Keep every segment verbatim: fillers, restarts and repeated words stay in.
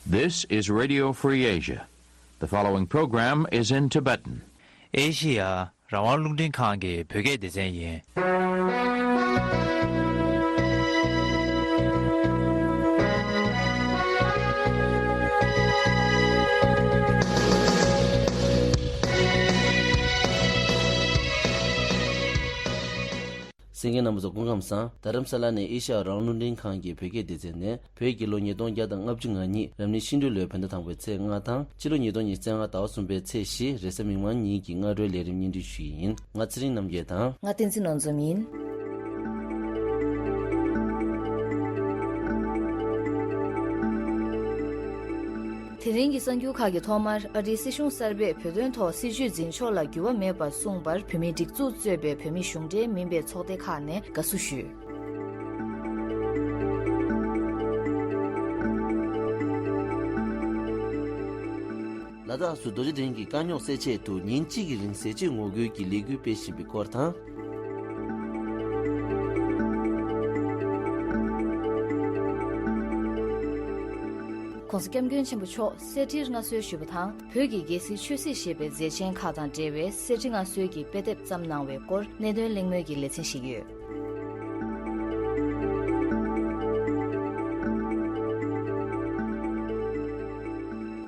This is Radio Free Asia. The following program is in Tibetan. ཨེ་ཤི་ཡ་རང་དབང་རླུང་འཕྲིན་ཁང་གི་བོད་སྐད་སྡེ་ཚན་ཡིན། གསན་མཁན་རྣམ་པ་ཚོ་སྐུ་ཁམས་བཟང་། རྡ་རམ་ས་ལ་ནས་ཨེ་ཤ་ཡ་རང་དབང་རླུང་འཕྲིན་ཁང་གི་བོད་སྐད་སྡེ་ཚན་ནས། བོད་ཀྱི་ལོ་ཉིས་སྟོང་བརྒྱ་དང་ལྔ་བཅུ་ང་གཉིས་རབ་གནས་ཤིང་སྦྲུལ་ལོའི་བོད་ཟླ་དང་པོའི་ཚེས་ལྔ་དང་། ཕྱི་ལོ་ཉིས་སྟོང་ཉི་ཤུ་རྩ་ལྔ་ཟླ་བ་གསུམ་པའི་ཚེས་བཞི། རེས་གཟའ་མིག་དམར་ཉིན་གྱི་སྔ་དྲོའི་ལས་རིམ་སྙན་སྒྲོན་ཞུ་ཡི་ཡིན། ང་ཚེ་རིང་རྣམ་རྒྱལ་དང་། ང་བསྟན་འཛིན་ནོར་འཛོམས་ཡིན། དེ་རིང་གི་གསར་འགྱུར་ཁག་གི་ཐོག་མར། ཨ་རིའི་སྲིད་གཞུང་གསར་པས་བོད་དོན་ཐོག་སྲིད་བྱུས་འཛིན་ཕྱོགས་ལ་འགྱུར་བ་མེད་པར་གསུངས་པར། བོད་མིའི་སྒྲིག་འཛུགས་གཙོས་པའི་བོད་མིའི་གཞུང་འབྲེལ་མིན་པའི་ཚོགས་སྡེ་ཁག་ནས་དགའ་བསུ་ཞུས། ལ་དྭགས་སུ་རྡོ་རྗེ་གདན་གྱི་དཀའ་རྙོག་སེལ་ཆེད་དུ་ཉིན་གཅིག་གི་རིང་ཟས་བཅད་ངོ་རྒོལ་གྱི་ལས་འགུལ་སྤེལ་བཞིན་པའི་སྐོར་དང་། ༸གོང་ས་༸སྐྱབས་མགོན་ཆེན་པོ་མཆོག་གསེར་ཁྲིར་མངའ་གསོལ་ཞུས་པ་དང་། བོད་ཀྱི་རྒྱལ་སྲིད་ཆོས་སྲིད་ཞེས་པའི་མཛད་ཆེན་ཁག་དང་འབྲེལ་བའི་གསེར་ཁྲི་མངའ་གསོལ་གྱི་དཔེ་དེབ་བརྩམས་གནང་བའི་སྐོར་གནད་དོན་གླེང་མོལ་གྱི་ལེ་ཚན་ཞིག་ཡོད།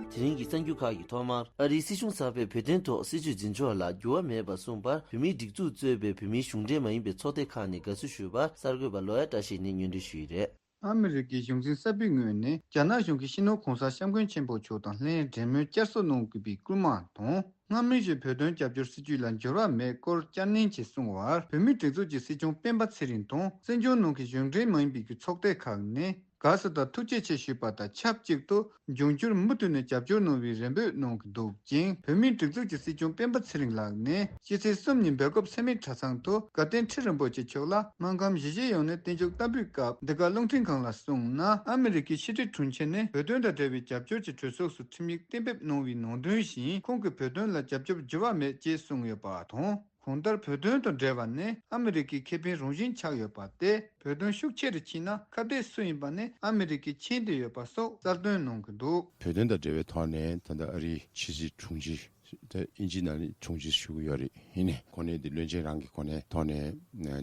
དེ་རིང་གི་གསར་འགྱུར་ཁག་གི་ཐོག་མར། ཨ་རིའི་སྲིད་གཞུང་གསར་པས་བོད་དོན་ཐོག་སྲིད་བྱུས་འཛིན་ཕྱོགས་ལ་འགྱུར་བ་མེད་པར་གསུངས་པར། བོད་མིའི་སྒྲིག་འཛུགས་གཙོས་པའི་བོད་མིའི་གཞུང་འབྲེལ་མ་ཡིན་པའི་ཚོགས་སྡེ་ཁག་ནས་དགའ་བསུ་ཞུས་པར། གསར་འགོད་པ་ལོ་ཡ་བཀྲ་ཤིས་ནས་སྙན་སྒྲོན་ཞུས་ཡི་རེད། ཨ་མི་རི་ཀའི་གཞུང་འཛིན་གསར་པའི་ངོས་ནས། རྒྱ་ནག་གཞུང་གིས་སྤྱི་ནོར་༸གོང་ས་༸སྐྱབས་མགོན་ཆེན་པོ་མཆོག་དང་ལྷན་འབྲེལ་མོལ་བསྐྱར་གསོ་གནང་དགོས་པའི་སྐུལ་མ་དང་། སྔ་མོའི་བཞིན་བོད་དོན་རྒྱབ་སྐྱོར་སྲིད་བྱུས་ལ་འགྱུར་བ་མེད་སྐོར་བསྐྱར་ནན་གྱིས་གསུངས་པར། བོད་མིའི་སྒྲིག་འཛུགས་ཀྱི་སྲིད་སྐྱོང་སྤེན་པ་ཚེ་རིང་དང་། བཙན་བྱོལ་ནང་གི་གཞུང་འབྲེལ་མ་ཡིན་པའི་གི་ཚོགས་སྡེ་ཁག་ནས་དགའ་བསུ་དང་ཐུགས་རྗེ་ཆེ་ཞུས་པ་དང་ཆབས་ཅིག་ཏུ། འབྱུང་འགྱུར་མུ་མཐུད་ནས་རྒྱབ་སྐྱོར་གནང་བའི་རེ་འབོད་གནང་གི་འདུག་ཅིང་། བོད་མིའི་སྒྲིག་འཛུགས་ཀྱི་སྲིད་སྐྱོང་སྤེན་པ་ཚེ་རིང་ལགས་ནས། ཕྱི་ཚེས་གསུམ་ཉིན་སྦེལ་ཀོབ་མཚན་སྨད་གྲྭ་ཚང་དུ་དགའ་ལྡན་ཁྲི་རིན་པོ་ཆེ་མཆོག་ལ་སྨར་ཁམས་གཞིས་བྱེས་ཡོངས་ནས་རྟེན་མཇུག་བསྟར་འབུལ་སྐབས། འདི་ག་རླུང་འཕྲིན་ཁང་ལ་གསུངས་ན། ཨ་མི་རི་ཀའི་ཕྱི་དྲིལ་དྲུང་ཆེ་ནས་བོད་དོན་དང་འབྲེལ་བའི་རྒྱབ་སྐྱོར་གྱི་གྲོས་ཚོགས་སུ་ཁྲིམས་ཡིག་གཏན་འབེབས་གནང་བའི་ནང་དོན་བཞིན། ཁོང་གིས་བོད་དོན་ལ་རྒྱབ་སྐྱོར་འགྱུར་བ་མེད་ཅེས་གསུངས་ཡོད་པ་དང་། གང་ལྟར་བོད་དོན་དང་འབྲེལ་བ་ནི་ཨ་མི་རི་ཀའི་ཁེ་ཕན་རང་བཞིན་ཆགས་ཡོད་པ་སྟེ། བོད་དོན་ཤུགས་ཆེ་རུ་ཕྱིན་ན་ཁ་གཏད་སུ་ཡིན་པ་ནི་ཨ་མི་རི་ཀས་མཁྱེན་བསྡད་ཡོད་པ་སོགས་གསལ་སྟོན་གནང་གི་འདུག། བོད་དོན་དང་འབྲེལ་བའི་ཐོག་ནས་ད་ལྟ་ཨ་རིའི་ཕྱི་སྲིད་དྲུང་ཆེ། ད་ཨིན་ཇིའི་ནང་ནས་དྲུང་ཆེ་ཞུ་གི་ཡོད་རེད། ཡིན་ནའི་གོ་གནས་འདི་བློན་ཆེན་རང་གི་གོ་གནས་ཐོག་ནས་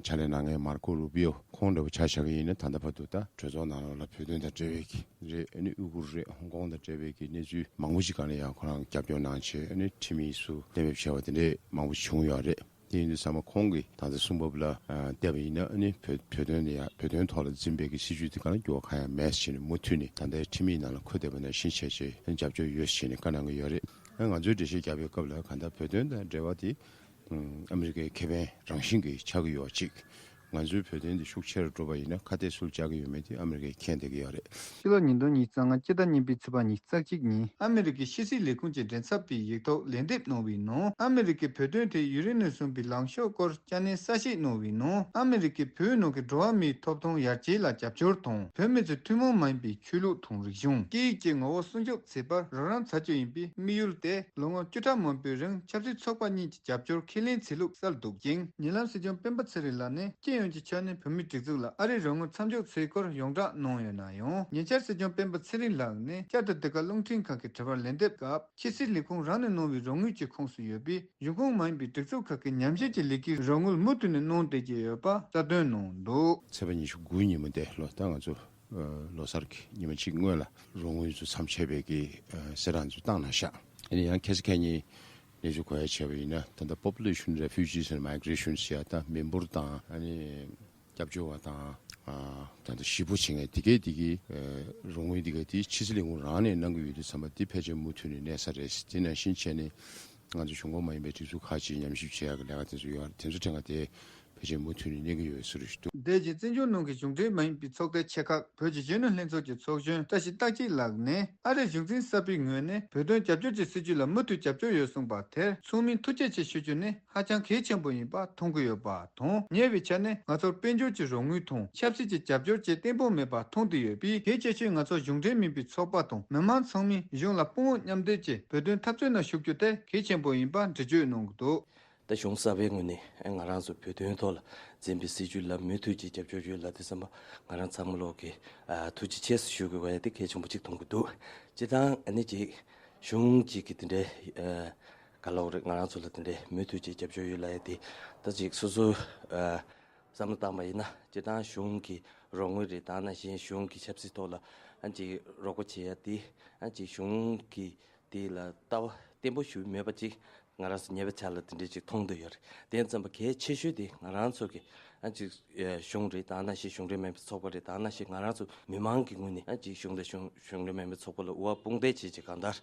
ཕྱག་ལས་གནང་མཁན་མར་ཀོ་རུ་བི་ཡོ་ཁོང་འདྲ་བོ་ཆ་བཞག་གི་ཡིན་ན། ད་ལྟ་བར་དུ་ད་གྲོས་ཚོགས་ནང་ལོགས་ལ་བོད་དོན་དང་འབྲེལ་བའི་གི་རེད། ཨ་ནི་ཨུ་གུར་རེད། ཧོང་ཀོང་དང་འབྲེལ་བའི་གི་གནས་ཚུལ་མང་པོ་ཞིག་སྒང་ལ་ཡང་ཁོ་རང་རྒྱབ་སྐྱོར་གནང་བྱས། ཨ་ནི་ཁྲིམས་ཡིག་སུ་གཏན་འབེབས་བྱས་པ་དེ་འདྲས་མང་པོ་བྱུང་ཡོད་རེད། དེ་ཡིན་དུས་ཚང་མ་ཁོང་གིས་ད་ལྟ་གསུངས་བབ་ལ་ཨ་བལྟས་པ་ཡིན་ན། ཨ་ནི་བོད་བོད་དོན་ནས་ཡང་བོད་དོན་ཐོག་ལ་འཛིན་པའི་གི་སྲིད་བྱུས་དེ་ག་ལ་འགྱུར་བ་གང་ཡང་མེད་ཟེར་ནས་མུ་མཐུད་ནས་ད་ལྟའི་ཁྲིམས་ཡིག་ནང་ལ་འཁོད་བསྡད་པ་ནང་བཞིན་བྱས་བྱས་རྒྱབ་སྐྱོར་ཡོད་ཟེར་ནས་བཀའ་གནང་གི་ཡོད་རེད། ཨ་ང་ཚོས་འགྲེལ་བཤད་རྒྱག་པའི་སྐབས་ལ་གང་ལྟར་བོད་དོན་དང་འབྲེལ་བ་དེ་ཨ་མི་རི་ཀའི་ཁེ་ཕན་རང་བཞིན་གྱིས་ཆགས་ཀྱི་ཡོད་ཅིག། ང་ཚོའི་བོད་དོན་འདི་ཤུགས་ཆེ་རུ་འགྲོ་བ་ཡིན་ན་ཁ་གཏད་སུ་བཅག་གི་ཡོད་མེད་དེ་ཨ་མི་རི་ཀས་མཁྱེན་བསྡད་ཀྱི་ཡོད་རེད། ཕྱི་ལོ་ཉིས་སྟོང་ཉི་ཤུ་རྩ་ལྔ་སྤྱི་ཟླ་གཉིས་པའི་ཚེས་པ་ཉི་ཤུ་རྩ་གཅིག་ཉིན། ཨ་མི་རི་ཀའི་ཕྱི་སྲིད་ལས་ཁུངས་ཀྱི་མགྲིན་ཚབ་པས་ཡིག་ཐོག་ལན་འདེབས་གནང་བའི་ནང་། ཨ་མི་རི་ཀས་བོད་དོན་ཐད་ཡུན་རིང་ནས་བཟུང་བའི་ལངས་ཕྱོགས་སྐོར་བསྐྱར་ནན་གསལ་བཤད་གནང་བའི་ནང་། ཨ་མི་རི་ཀས་བོད་ནང་གི་འགྲོ་བ་མིའི་ཐོབ་ཐང་ཡར་རྒྱས་ལ་རྒྱབ་སྐྱོར་དང་། བོད་མི་ཚོའི་ཐུན་མོང་མ་ཡིན་པའི་ཆོས་ལུགས་དང་རིག་གཞུང་། སྐད་ཡིག་བཅས་ངོ་བོ་སྲུང་སྐྱོབ་བྱེད་པར་རོགས་རམ་བྱ་རྒྱུ་ཡིན་པའི་དམིགས་ཡུལ་དེ། ལོ་ངོ་བཅུ་ཕྲག་མང་པོའི་རིང་ཆབ་སྲིད་ཚོགས་པ་གཉིས་ཀྱི་རྒྱབ་སྐྱོར་ཁས་ལེན་བྱེད་ལུགས་གསལ་འདུག་ཅིང་། ཉེ་ལམ་སྲིད་སྐྱོང་སྤེན་པ་ཚེ་རིང་ལགས་ནས་སྤྱི་ཡོངས་ཀྱི་ཆ་ནས་བོད་མིའི་སྒྲིག་འཛུགས་ལ་ཨ་རིའི་རོགས་དངུལ་མཚམས་འཇོག་བྱས་སྐོར་ཡོངས་བསྒྲགས་གནང་ཡོད་ན་ཡང་། ཉེ་ཆར་སྲིད་སྐྱོང་སྤེན་པ་ཚེ་རིང་ལགས་ནས་བསྐྱར་དུ་འདི་ག་རླུང་འཕྲིན་ཁང་གི་དྲི་བར་ལན་འདེབས་སྐབས། ཕྱི་སྲིད་ལས་ཁུངས་རང་ནས་གནང་བའི་རོགས་དངུལ་གྱི་ཁོངས་སུ་ཡོད་པའི་གཞུང་ཁོངས་མ་ཡིན་པའི་སྒྲིག་འཛུགས་ཁག་གི་ཉམས་ཞིབ་ཀྱི་ལས་ཀའི་རོགས་དངུལ་མུ་མཐུད་ནས་གནང་བསྡད་ཀྱི་ཡོད་པ་གསལ་སྟོན་གནང་འདུག། ཚེས་པ་ཉི་ཤུ་དགུ་ཉིན་མོ་དེ་ལོ་ད་ང་ཚོ་ལོ་གསར་གྱི་ཉི་མ་གཅིག་སྔོན་ལ་རོགས་དངུལ་ཚོ་མཚམས་ཆད་པའི་གི་གསལ་བསྒྲགས་ཚོ་བཏང་གནང་ཤག། ཨ་ནི་ཡང་ཁ་སང་ཁ་ཉིན་གནས་ཚུལ་གོ་ཡ་བྱས་པ་ཡིན་ན། ད་ལྟ་Population Refugees and Migration ཟེར་ཡ་ད་མི་འབོར་དང་། ཨ་ནི་སྐྱབས་བཅོལ་བ་དང་། ཨ་ད་ལྟ་གཞིས་སྤོ་བྱེད་མཁན་དེ་གའི་དེ་གའི་རོགས་དངུལ་དེ་གའི་དེ་ཕྱི་སྲིད་ལས་ཁུངས་རང་ནས་གནང་གི་ཡོད་དུས་ཙམ་པ། དེ་ཕལ་ཆེར་མུ་མཐུད་ནས་གནས་ས་རེད། དེ་ནང་བཞིན་བྱས་ནས་ང་ཚོ་གཞུང་ཁོངས་མ་ཡིན་པའི་སྒྲིག་འཛུགས་ཁག་ཅིག་ཉམས་ཞིབ་བྱེད་ཡག་གི་ལས་ཀ་དེ་ཚོ་ཡོད་རེད། དེ་ཚོ་ཕྲན་ཁ་དེ་ཕལ་ཆེར་མུ་མཐུད་ནས་གནས་ཀྱི་ཡོད་ཟེར་རེད་འདུག། འདས་ཀྱི་བཙན་བྱོལ་ནང་གི་གཞུང་འབྲེལ་མ་ཡིན་པའི་ཚོགས་སྡེ་ཆེ་ཁག་བོད་ཀྱི་གཞོན་ནུ་ལྷན་ཚོགས་ཀྱི་ཚོགས་གཞོན་བཀྲ་ཤིས་རྟག་གཅིག་ལགས་ནས། ཨ་རིའི་གཞུང་འཛིན་གསར་པའི་ངོས་ནས་བོད་དོན་རྒྱབ་སྐྱོར་གྱི་སྲིད་བྱུས་ལ་མུ་མཐུད་རྒྱབ་སྐྱོར་ཡོད་གསུངས་པ་དེར་ཚང་མས་ཐུགས་རྗེ་ཆེ་ཞུ་རྒྱུ་ནི་ཧ་ཅང་གལ་ཆེན་པོ་ཡིན་པ་མཐོང་གི་ཡོད་པ་དང་། ཉེ་བའི་ཆར་ནས་ང་ཚོར་དཔལ་འབྱོར་གྱི་རོགས་དངུལ་དང་ཆབ་སྲིད་ཀྱི་རྒྱབ་སྐྱོར་བཅས་བརྟན་པོ་མེད་པ་མཐོང་བསྡད་ཡོད་པས། གལ་ཆེ་ཤོས་ང་ཚོ་གཞུང་འབྲེལ་མིན་པའི་ཚོགས་པ་དང་མི་མང་ཚང་མས་གཞུང་ལ་དཔུང་པ་མཉམ་འབྲེལ་གྱིས་བོད་དོན་འཐབ་རྩོད་ནང་ཞུགས་རྒྱུ་དེ་གལ་ཆེན་པོ་ཡིན་པ་འགྲེལ་བརྗོད་གནང་གི་འདུག། ད་གཞུང་གསར་པའི་ངོས་ནས་ང་རང་ཚོ་བོད་དོན་ཐོག་ལ་འཛིན་པའི་སྲིད་བྱུས་ལ་མུ་མཐུད་ཀྱི་རྒྱབ་སྐྱོར་ཡོད་ལབ་དུས་ཙམ་པ། ང་རང་ཚང་མ་ལོག་གི་ཨ་ཐུགས་རྗེ་ཆེ་ཞུ་དགོས་པ་ཡ་དེ་གལ་ཆེན་པོ་གཅིག་མཐོང་གི་འདུག་སྤྱིར་བཏང་ཨ་ནི་ཅིག་གཞུང་གཅིག་གི་དེ་འདྲའི་ཨ་ག་ལབ་རེད། ང་རང་ཚོ་ལ་དེ་འདྲའི་མུ་མཐུད་ཀྱི་རྒྱབ་སྐྱོར་ཡོད་ལབ་ཡ་དེ། ད་ཅིག་སོ་སོ་ཨ་བསམ་བློ་བཏང་པ་ཡིན་ན། སྤྱིར་བཏང་གཞུང་གི་རོགས་དངུལ་རེད། ད་ནང་བཞིན་གཞུང་གི་ཆབ་སྲིད་ཐོག་ལ་ཨ་ཅིག་རོགས་པ་བྱེད་ཡ་དེ། ཨ་ཅིག་གཞུང་གི་དེ་ལ་ལྟ་བ་བརྟན་པོ་ཞིག་མེད་པ་ཅིག་ང་རང་ཚོ་ཉེ་བའི་ཆར་ལ་དེ་འདྲའི་ཅིག་མཐོང་འདོད་ཡོད་རེད། དེ་ཙམ་པ་གལ་ཆེ་ཤོས་དེ་ང་རང་ཚོ་གི་ཨ་ཅིག་ཨ་གཞུང་རེད། ད་ནང་བཞིན་གཞུང་འབྲེལ་མིན་པའི་ཚོགས་པ་རེད། ད་ནང་བཞིན་ང་རང་ཚོ་མི་མང་གི་ངོས་ནས་ཨ་ཅིག་གཞུང་དང་གཞུང་གཞུང་འབྲེལ་མིན་པའི་ཚོགས་པ་ལ་འོ་དཔུང་འདེགས་བྱེད་ཅིག་གང་ལྟར་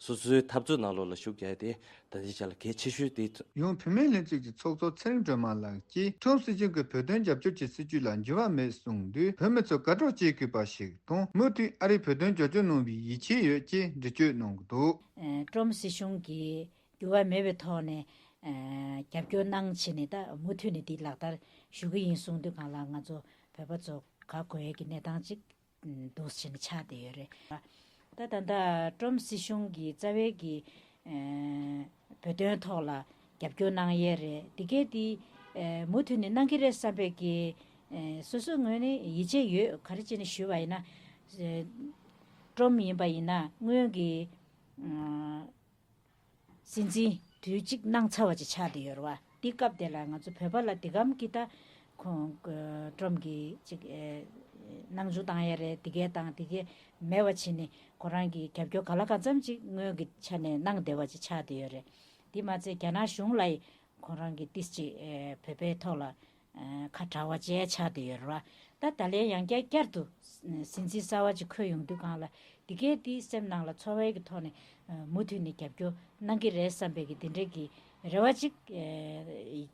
སོ་སོའི་འཐབ་རྩོད་ནང་ལོགས་ལ་ཤུགས་རྒྱག་ཡ་དེ་ད་ལྟའི་ཆ་ལ་གལ་ཆེ་ཤོས་དེ། ཡང་བུད་མེད་ལྷན་ཚོགས་ཀྱི་ཚོགས་གཙོ་ཚེ་རིང་སྒྲོལ་མ་ལགས་ཀྱིས་ཁྲོམ་སྲིད་གཞུང་གི་བོད་དོན་རྒྱབ་སྐྱོར་གྱི་སྲིད་བྱུས་ལ་འགྱུར་བ་མེད་གསུངས་དུས། བོད་མི་ཚོས་དགའ་སྤྲོ་སྐྱེ་དགོས་པ་ཞིག་དང་། མུ་མཐུད་ཨ་རིས་བོད་དོན་རྒྱབ་སྐྱོར་གནང་བའི་ཡིད་ཆེས་ཡོད་ཅེས་འགྲེལ་བརྗོད་གནང་གི་འདུག་ཨ་ཁྲོམ་སྲིད་གཞུང་གི་འགྱུར་བ་མེད་པའི་ཐོག་ནས་ཨ་རྒྱབ་སྐྱོར་གནང་བྱས་ནས། ད་མུ་མཐུད་ནས་འདི་ལག་བསྟར་ཞུ་གི་ཡིན་གསུངས་དུས་སྒང་ལ་ང་ཚོ་བོད་པ་ཚོ་དགའ་དགོས་ཡས་ཀྱི་གནས་སྟངས་ཅིག་འདུག་སེ་བྱས་ནས་ཆགས་བསྡད་ཡོད་རེད། ད་ད་ལྟ་ཁྲོམ་སྲིད་གཞུང་གི་རྩ་བའི་གི་ཨ་བོད་དོན་ཐོག་ལ་རྒྱབ་སྐྱོར་གནང་ཡས་རེད། འདི་གས་འདི་ཨ་མུ་མཐུད་ནས་གནང་གི་རེད་བསམ་པའི་གི་ཨ་སོ་སོའི་ངོས་ནས་ཡིད་ཆེས་ཡོད། ག་རེ་བྱས་ནས་ཞུས་པ་ཡིན་ན། ཨ་ཁྲོམ་ཡིན་པ་ཡིན་ན་སྔོན་གྱི་ཨ་སྲིད་འཛིན་དུས་གཅིག་གནང་ཚར་བ་ཅིག་ཆགས་བསྡད་ཡོད་རེད་བ། འདི་སྐབས་དེ་ལ་ང་ཚོ་བོད་པ་ལ་འདི་གམ་གྱི་ད་ཁོང་ཁྲོམ་གྱི་ཅིག་ཨ་སྣང་ཆུང་བཏང་ཡ་རེད། འདི་གས་དང་འདི་གས་མེད་པ་བྱས་ནས་ཁོ་རང་གི་རྒྱབ་སྐྱོར་ག་ལ་ག་ཙམ་ཅིག་སྔོན་གྱི་ཆ་ནས་གནང་བསྡད་པ་ཅིག་ཆགས་བསྡད་ཡོད་རེད། འདི་མ་ཚད་རྒྱ་ནག་གཞུང་ལ་ཡི་ཁོ་རང་གི་ཏིས་ཅིག་ཨ་བོད་པའི་ཐོག་ལ་ཨ་ཁ་གྲག་པ་བྱས་ཆགས་བསྡད་ཡོད་རེད་བ། ད་ད་ལན་ཡང་བསྐྱར་བསྐྱར་དུ་སྲིད་འཛིན་གསར་པ་ཅིག་འཁོད་ཡོང་དུས་སྒང་ལ་འདི་གས་འདི་སེམས་ནང་ལ་ཚོར་བའི་གི་ཐོག་ནས་ཨ་མུ་མཐུད་ནས་རྒྱབ་སྐྱོར་གནང་གི་རེད་བསམ་པའི་གི་འདི་འདྲའི་གི་རེ་བ་ཅིག་ཨ་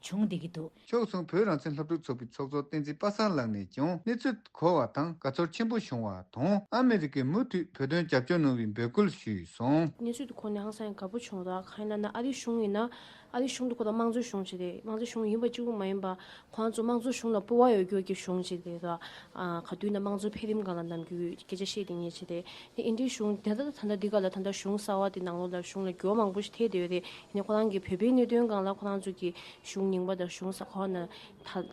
བྱུང་བསྡད་ཀྱི་འདུག་ཕྱོགས་མཚུངས་བོད་རང་བཙན་སློབ་ཕྲུག་ཚོགས་པའི་ཚོགས་གཙོ་བསྟན་འཛིན་པ་སངས་ལགས་ནས་ཀྱང་གནས་ཚུལ་གོ་བ་དང་དགའ་ཚོར་ཆེན་པོ་བྱུང་བ་དང་། ཨ་མི་རི་ཀས་མུ་མཐུད་བོད་དོན་རྒྱབ་སྐྱོར་གནང་བའི་འབོད་སྐུལ་ཞུས་སོང་། གནས་ཚུལ་དེ་གོ་ནས་ཧང་སང་དགའ་པོ་བྱུང་། ད་གང་ཡིན་ན་ཨ་རིའི་གཞུང་ཡིན་ན། ཨ་རིའི་གཞུང་དེ་ཁོ་ད་དམངས་གཙོའི་གཞུང་ཞིག་རེད། དམངས་གཙོའི་གཞུང་ཡིན་པ་གཅིག་པུ་མ་ཡིན་པ། ཁོང་ཚོ་དམངས་གཙོའི་གཞུང་ལ་སྤོབས་པ་ཡོད་རྒྱུ་གི་གཞུང་ཞིག་རེད། ད་ཨ་ག་དུས་ན་དམངས་གཙོའི་འཕེལ་རིམ་སྒང་ལ་ནམ་རྒྱུན་སྐད་ཆ་བཤད་བསྡད་མཁན་ཞིག་རེད། དེ་ཨིན་ཌིའི་གཞུང་དེ་ད་ད་ལྟ་འདི་ག་ལ་ད་ལྟ་གཞུང་གསར་པ་དེ་ནང་ལོགས་ལ་གཞུང་ལ་འགྱུར་བ་མང་པོ་ཞིག་ཐེབས་བསྡད་ཡོད་རེད། ཡིན་ནའི་ཁོ་རང་གི་བོད་པའི་གནད་དོན་སྒང་ལ་ཁོ་རང་ཚོ་གི་གཞུང་རྙིང་པ་དང་གཞུང་གསར་པ་ཁོ་ན་ད་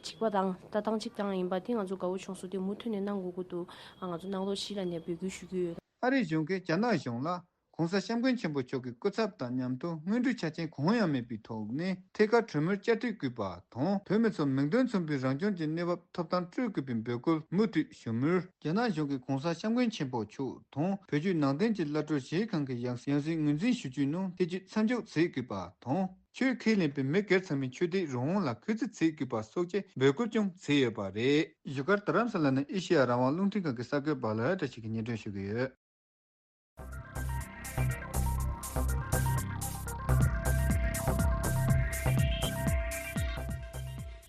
གཅིག་པ་དང་ལྟ་སྟངས་གཅིག་རྐྱང་ཡིན་པ་དེ་ང་ཚོ་དགའ་བོ་བྱུང་སོང་། དེ་མུ་མཐུད་ནས་གནང་དགོས་ཀྱི་འདུག་ཨ་ང་ཚོ་ནང་ལོགས་གཞིས་ལ་ནས་འབོད་སྐུལ་ཞུ་གི་ཡོད། ཨ་རིའི་གཞུང་གིས་རྒྱ་ནག་གཞུང་ལ་༸གོང་ས་༸སྐྱབས་མགོན་ཆེན་པོ་མཆོག་གི་སྐུ་ཚབ་དང་མཉམ་དུ་སྔོན་འགྲོའི་ཆ་རྐྱེན་གང་ཡང་མེད་པའི་ཐོག་ནས་ཐད་ཀར་གྲོས་མོལ་བསྐྱར་གཏོད་དགོས་པ་དང་། བོད་མི་ཚོ་མིང་དོན་མཚུངས་པའི་རང་སྐྱོང་གི་གནས་བབ་ཐོབ་ཐང་སྤྲོད་དགོས་པའི་འབོད་སྐུལ་མུ་མཐུད་ཞུ་མུས། རྒྱ་ནག་གཞུང་གིས་༸གོང་ས་༸སྐྱབས་མགོན་ཆེན་པོ་མཆོག་དང་བོད་བརྒྱུད་ནང་བསྟན་གྱི་བླ་སྤྲུལ་ཞལ་ཁང་གི་ཡང་ཡང་སྲིད་ངོས་འཛིན་ཞུ་རྒྱུའི་ནང་ཐེ་བྱུས་མཚམས་འཇོག་བྱེད་དགོས་པ་དང་། ཆོས་ཁས་ལེན་པའི་མི་སྒེར་ཚང་མའི་ཆོས་དད་རང་དབང་ལ་གུས་བརྩི་བྱེད་དགོས་པ་སོགས་ཀྱི་འབོད་སྐུལ་ཀྱང་བྱས་ཡོད་པ་རེད། བཞུགས་སྒར་རྡ་རམ་ས་ལ་ནས་ཨེ་ཤེ་ཡ་རང་དབང་རླུང་འཕྲིན་ཁང་གི་གསར་འགོད་པ་ལྷ་དབྱངས་བཀྲ་ཤིས་ཀྱིས་སྙན་སྒྲོན་ཞུ་གི་ཡོད།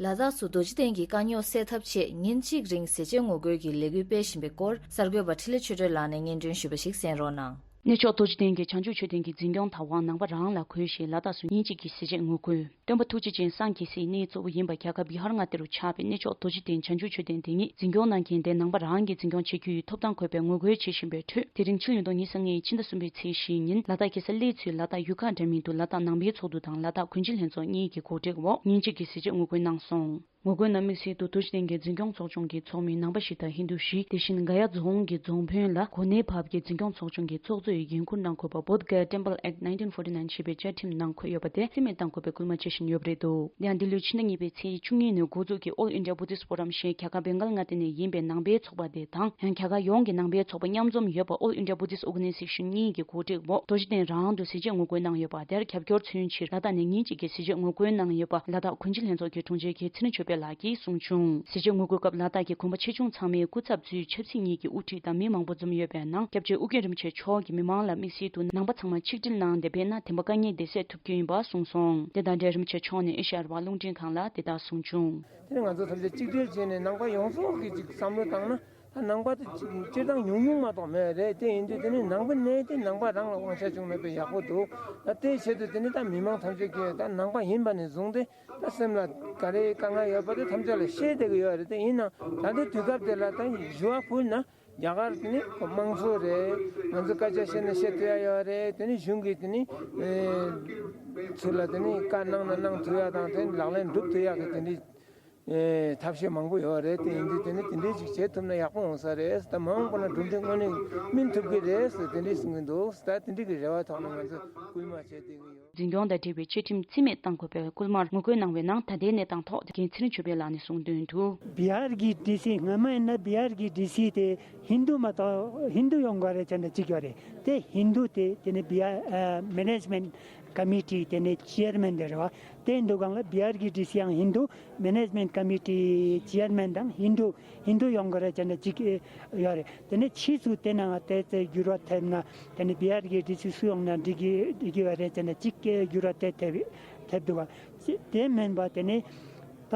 ལ་དྭགས་སུ་རྡོ་རྗེ་གདན་གྱི་དཀའ་རྙོག་སེལ་ཐབས་ཆེད་ཉིན་གཅིག་རིང་ཟས་བཅད་ངོ་རྒོལ་གྱི་ལས་འགུལ་སྤེལ་བཞིན་པའི་སྐོར་གསར་འགོད་པ་འཕྲིན་ལས་ཆོས་སྒྲོན་ལགས་ནས་སྙན་སྒྲོན་ཞུས་པ་ཞིག་གསན་རོགས་གནང་། གནས་མཆོག་རྡོ་རྗེ་གདན་གྱི་བྱང་ཆུབ་མཆོད་རྟེན་གྱི་འཛིན་སྐྱོང་བདག་དབང་ནང་པ་རང་ལ་གུས་ཞེས་ལ་དྭགས་སུ་ཉིན་གཅིག་གི་ཟས་བཅད་ངོ་རྒོལ། སྟོན་པ་ཐུགས་རྗེ་ཅན་སངས་རྒྱས་སའི་གནས་གཙོ་བོ་ཡིན་པ་རྒྱ་གར་བི་ཧར་མངའ་སྡེ་རུ་ཆགས་པའི་གནས་མཆོག་རྡོ་རྗེ་གདན་བྱང་ཆུབ་མཆོད་རྟེན་དེ་ཉིད་འཛིན་སྐྱོང་གནང་མཁན་དེ་ནང་པ་རང་གིས་འཛིན་སྐྱོང་བྱེད་རྒྱུ་ཡི་ཐོབ་ཐང་འཁོད་པའི་ངོ་རྒོལ་བྱེད་བཞིན་པའི་ཁྲོད། དེ་རིང་ཕྱི་ལོ་ཉིས་སྟོང་ཉི་ཤུ་རྩ་ལྔའི་ཕྱི་ཟླ་གསུམ་པའི་ཚེས་བཞིའི་ཉིན་ལ་དྭགས་རྒྱལ་ས་གླེ་ཚུའི་ལ་དྭགས་ཡུལ་ཁག་འདྲ་མིན་དུ་ལ་དྭགས་ནང་པའི་ཚོགས་འདུ་དང་ལ་དྭགས་དགུན་ཆེན་ལྷན་ཚོགས་གཉིས་ཀྱི་གོ་སྒྲིག་འོག་ཉིན་གཅིག་གི་ཟས་བཅད་ངོ་རྒོལ་གནང་སོང་། ངོ་རྒོལ་ནང་དམིགས་བསལ་དུ་རྡོ་རྗེ་གདན་གྱི་འཛིན་སྐྱོང་ཚོགས་ཆུང་གི་ཚོགས་མི་ནང་པ་བཞི་དང་ཧིན་རྡུ་བཞི། དེ་བཞིན་ག་ཡ་རྫོང་གི་རྫོང་དཔོན་ལ་གོ་གནས་བབས་ཀྱི་འཛིན་སྐྱོང་ཚོགས་ཆུང་གི་ཚོགས་གཙོ་ཡི་འགན་འཁུར་གནང་དགོས་པ་Bodh Gaya Temple Act nineteen forty nine ཞེས་པའི་བཅའ་ཁྲིམས་ནང་འཁོད་ཡོད་པ་དེ་རྩིས་མེད་གཏང་དགོས་པའི་སྐུལ་མ་བྱེད་བཞིན་ཡོད་པ་རེད་འདུག་དེ་ཡང་འདི་ལོའི་ཕྱི་ཟླ་གཉིས་པའི་ཚེས་བཅུ་གཉིས་ནས་འགོ་འཛུགས་ཀྱི་All India Buddhist Forum ཞེས་རྒྱ་གར་བེང་གལ་མངའ་སྡེ་ནས་ཡིན་པའི་ནང་པའི་ཚོགས་པ་དེ་དང་། ཡང་རྒྱ་གར་ཡོངས་ཀྱི་ནང་པའི་ཚོགས་པ་མཉམ་འཛོམས་ཡོད་པ་All India Buddhist Organization གཉིས་ཀྱི་གོ་སྒྲིག་འོག་རྡོ་རྗེ་གདན་རང་དུ་ཟས་བཅད་ངོ་རྒོལ་གནང་ཡོད་པ་དེར་རྒྱབ་སྐྱོར་མཚོན་ཕྱིར་ལ་དྭགས་ནས་ཉིན་གཅིག་གི་ཟས་བཅད་ངོ་རྒོལ་གནང་ཡོད་པ་ལ་དྭགས་དགུན་ཆེན་ལྷན་ཚོགས་ཀྱི་དྲུང་ཆེ་རྒན་ཚེ་རིང་ཆོས་འཕེལ་ལགས་ཀྱིས་གསུངས་བྱུང་། ཟས་བཅད་ངོ་རྒོལ་སྐབས་ལ་དྭགས་ཀྱི་དགོན་པ་ཆེ་ཆུང་ཚང་མའི་སྐུ་ཚབ་ཚོས་ཆབ་སྲིད་གཉིས་ཀྱི་དབུ་ཁྲིད་དང་མི་མང་པོ་འཛོམས་ཡོད་པའི་ནང་སྐྱབས་རྗེ་ཨོ་རྒྱན་རིན་པོ་ཆེ་མཆོག་གིས་མི་མང་ལ་དམིགས་བསལ་དུ་ནང་པ་ཚང་མ་ཆིག་སྒྲིལ་གནང་སྟེ་སྤེལ་ན་བདེན་པ་དཀའ་ངལ་བདེ་ཟས་ཐུབ་རྒྱུ་ཡིན་པ་གསུངས་སོང་། དེ་དང་འབྲེལ་རིན་པོ་ཆེ་མཆོག་ནས་ཨེ་ཤ་ཡ་རང་དབང་རླུང་འཕྲིན་ཁང་ལ་དེ་ལྟར་གསུངས་བྱུང་། དེ་ནི་ང་ཚོ་ཐམས་ཅད་གཅིག་སྒྲིལ་བྱས་ནས་ནང་པ་ཡོངས་རྫོགས་ཀྱིས་ཅིག་བསམ་བློ་བཏང་ན། ད་ནང་པ་དེ་ཅིག་སྤྱིར་བཏང་ཉུང་ཉུང་མ་གཏོགས་མེད་རེད། དེ་ཡིན་དུས་དེ་ནི་ནང་པ་གནས་དེ་ནང་པ་རང་ལ་དབང་ཆ་ཅུང་མེད་པའི་ཡག་པོ་འདུག་ད་དེའི་ཆེད་དུ་དེ་ནི་ད་མི་མང་ཐམས་ཅད་ཀྱིས་ད་ནང་པ་ཡིན་པ་ནས་བཟུང་སྟེ་ད་སེམས་ལ་ག་རེ་དཀའ་ངལ་ཡོད་པ་དེ་ཐམས་ཅད་ལ་ཤེས་བསྡད་ཀྱི་ཡོད་རེད། དེ་ཡིན་ནའང་ད་ལྟའི་དུས་སྐབས་དེ་ལ་ད་ཞུ་བ་ཕུལ་ན། རྒྱ་གར་དེ་ནི་དམངས་གཙོ་རེད། ང་ཚོ་སྐད་ཆ་བཤད་ན་བཤད་ཐུབ་ཡ་ཡོད་རེད། དེ་ནི་གཞུང་གིས་དེ་ནི་ཚུར་ལ་དེ་ནི་བཀའ་གནང་ན་གནང་ཐུབ་ཡ་དང་དེ་ནི་ལག་ལེན་སྒྲུབ་ཐུབ་ཡ་གི་དེ་འདྲའི་ཐབས་ཤེས་མང་པོ་ཡོད་རེད། དེ་ཡིན་དུས་དེ་ནི་དེ་འདྲའི་ཅིག་བྱེད་ཐུབ་ན་ཡག་པོ་འོང་ས་རེད། ད་མ་འོངས་པ་ན་གྲུབ་འབྲས་དངོས་གནས་སྨིན་ཐུབ་ཀྱི་རེད་ཟེར་དེ་འདྲའི་གསུང་གི་འདུག་ད་དེ་འདྲའི་གི་རེ་བ་ཐོག་ནས་ང་ཚོ་སྐུལ་མ་བྱས་བསྡད་ཀྱི་ཡོད། འཛིན་སྐྱོང་དང་འབྲེལ་བའི་བཅའ་ཁྲིམས་རྩིས་མེད་བཏང་དགོས་པའི་སྐུལ་མར་ངོ་རྒོལ་གནང་བའི་ནང་ད་ལྟའི་གནས་སྟངས་ཐོག་འགན་འཛིན་ཆོས་འཕེལ་ལགས་ནས་གསུངས་དོན་དུ། བི་ཧར་གྱི་ཌི་སི་སྔ་མ་ཡིན་ན་བི་ཧར་གྱི་ཌི་སི་དེ་ཧིན་དུ་མ་གཏོགས་ཧིན་དུ་ཡོང་དགོས་རེད་ཅེས་ནས་གཅིག་ཡོད་རེད། དེ་ཧིན་དུ་དེ་དེ་ནས་བི་ཧར་ཨ་མེ་ནེ་ཇི་མེན་ཊི་ཀོ་མི་ཊི་དེ་ནས་ཅེར་མེན་དེ་རེད་བ། དེ་ཡིན་དུས་སྒང་ལ་བི་ཧར་གྱི་ཌི་སི་ཡང་ཧིན་དུ། མེ་ནེ་ཇི་མེན་ཊི་ཀོ་མི་ཊི་ཅེར་མེན་དང་ཧིན་དུ་ཧིན་དུ་ཡོང་དགོས་རེད་ཅེས་ནས་གཅིག་ཡོད་རེད། དེ་ནས་ཕྱིས་སུ་དེ་ནང་དེ་ཚེ་འགྱུར་བ་ཐེབས་ན་དེ་ནས་བི་ཧར་གྱི་ཌི་སི་སུ་ཡོང་ན་འགྲིག་གི་འགྲིག་གི་ཡོད་རེད་ཅེས་ནས་གཅིག་འགྱུར་བ་དེ་ཐེབས་ཐེབས་འདུག་བ། དེ་མིན་པ་དེ་ནས་ད་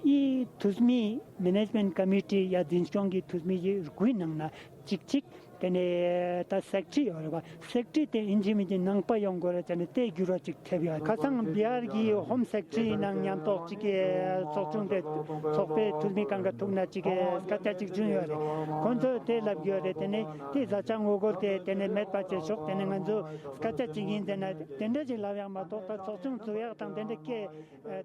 ཨི་འཐུས་མི་མེ་ནེ་ཇི་མེན་ཊི་ཀོ་མི་ཊི་ཡ་འཛིན་སྐྱོང་གི་འཐུས་མི་ཡི་དགུའི་ནང་ན་གཅིག་གཅིག་དེ་ནས་ད་སེག་ཊི་ཡོད་རེད་བ། སེག་ཊི་དེ་ཨིན་ཇི་མིན་གྱི་ནང་པ་ཡོང་དགོས་རེད་ཟེར་ནས་དེ་འགྱུར་བ་ཅིག་ཐེབས་ཡོད། ཁ་སང་བི་ཧར་གྱི་ཧོམ་སེག་ཊི་ནང་མཉམ་ཐོག་ཅིག་གི་ཚོགས་ཆུང་དེ་ཚོགས་པའི་འཐུས་མི་གང་ག་ཐུག་ན་ཅིག་གི་སྐད་ཆ་ཅིག་བྱུང་ཡོད་རེད། ཁོང་ཚོས་དེ་ལབ་ཡོད་རེད། དེ་ནས་དེ་བཟའ་བཅའ་ངོ་རྒོལ་དེ་དེ་ནས་མེད་པ་བྱེད་ཆོག་དེ་ནས་ང་ཚོ་སྐད་ཆ་ཅིག་ཡིན་ཟེར་ན་དེ་འདྲ་ཅིག་ལབ་ཡག་མ་གཏོགས་ད་ཚོགས་ཆུང་བཙུགས་ཡག་དང་དེ་འདྲ་སྐད་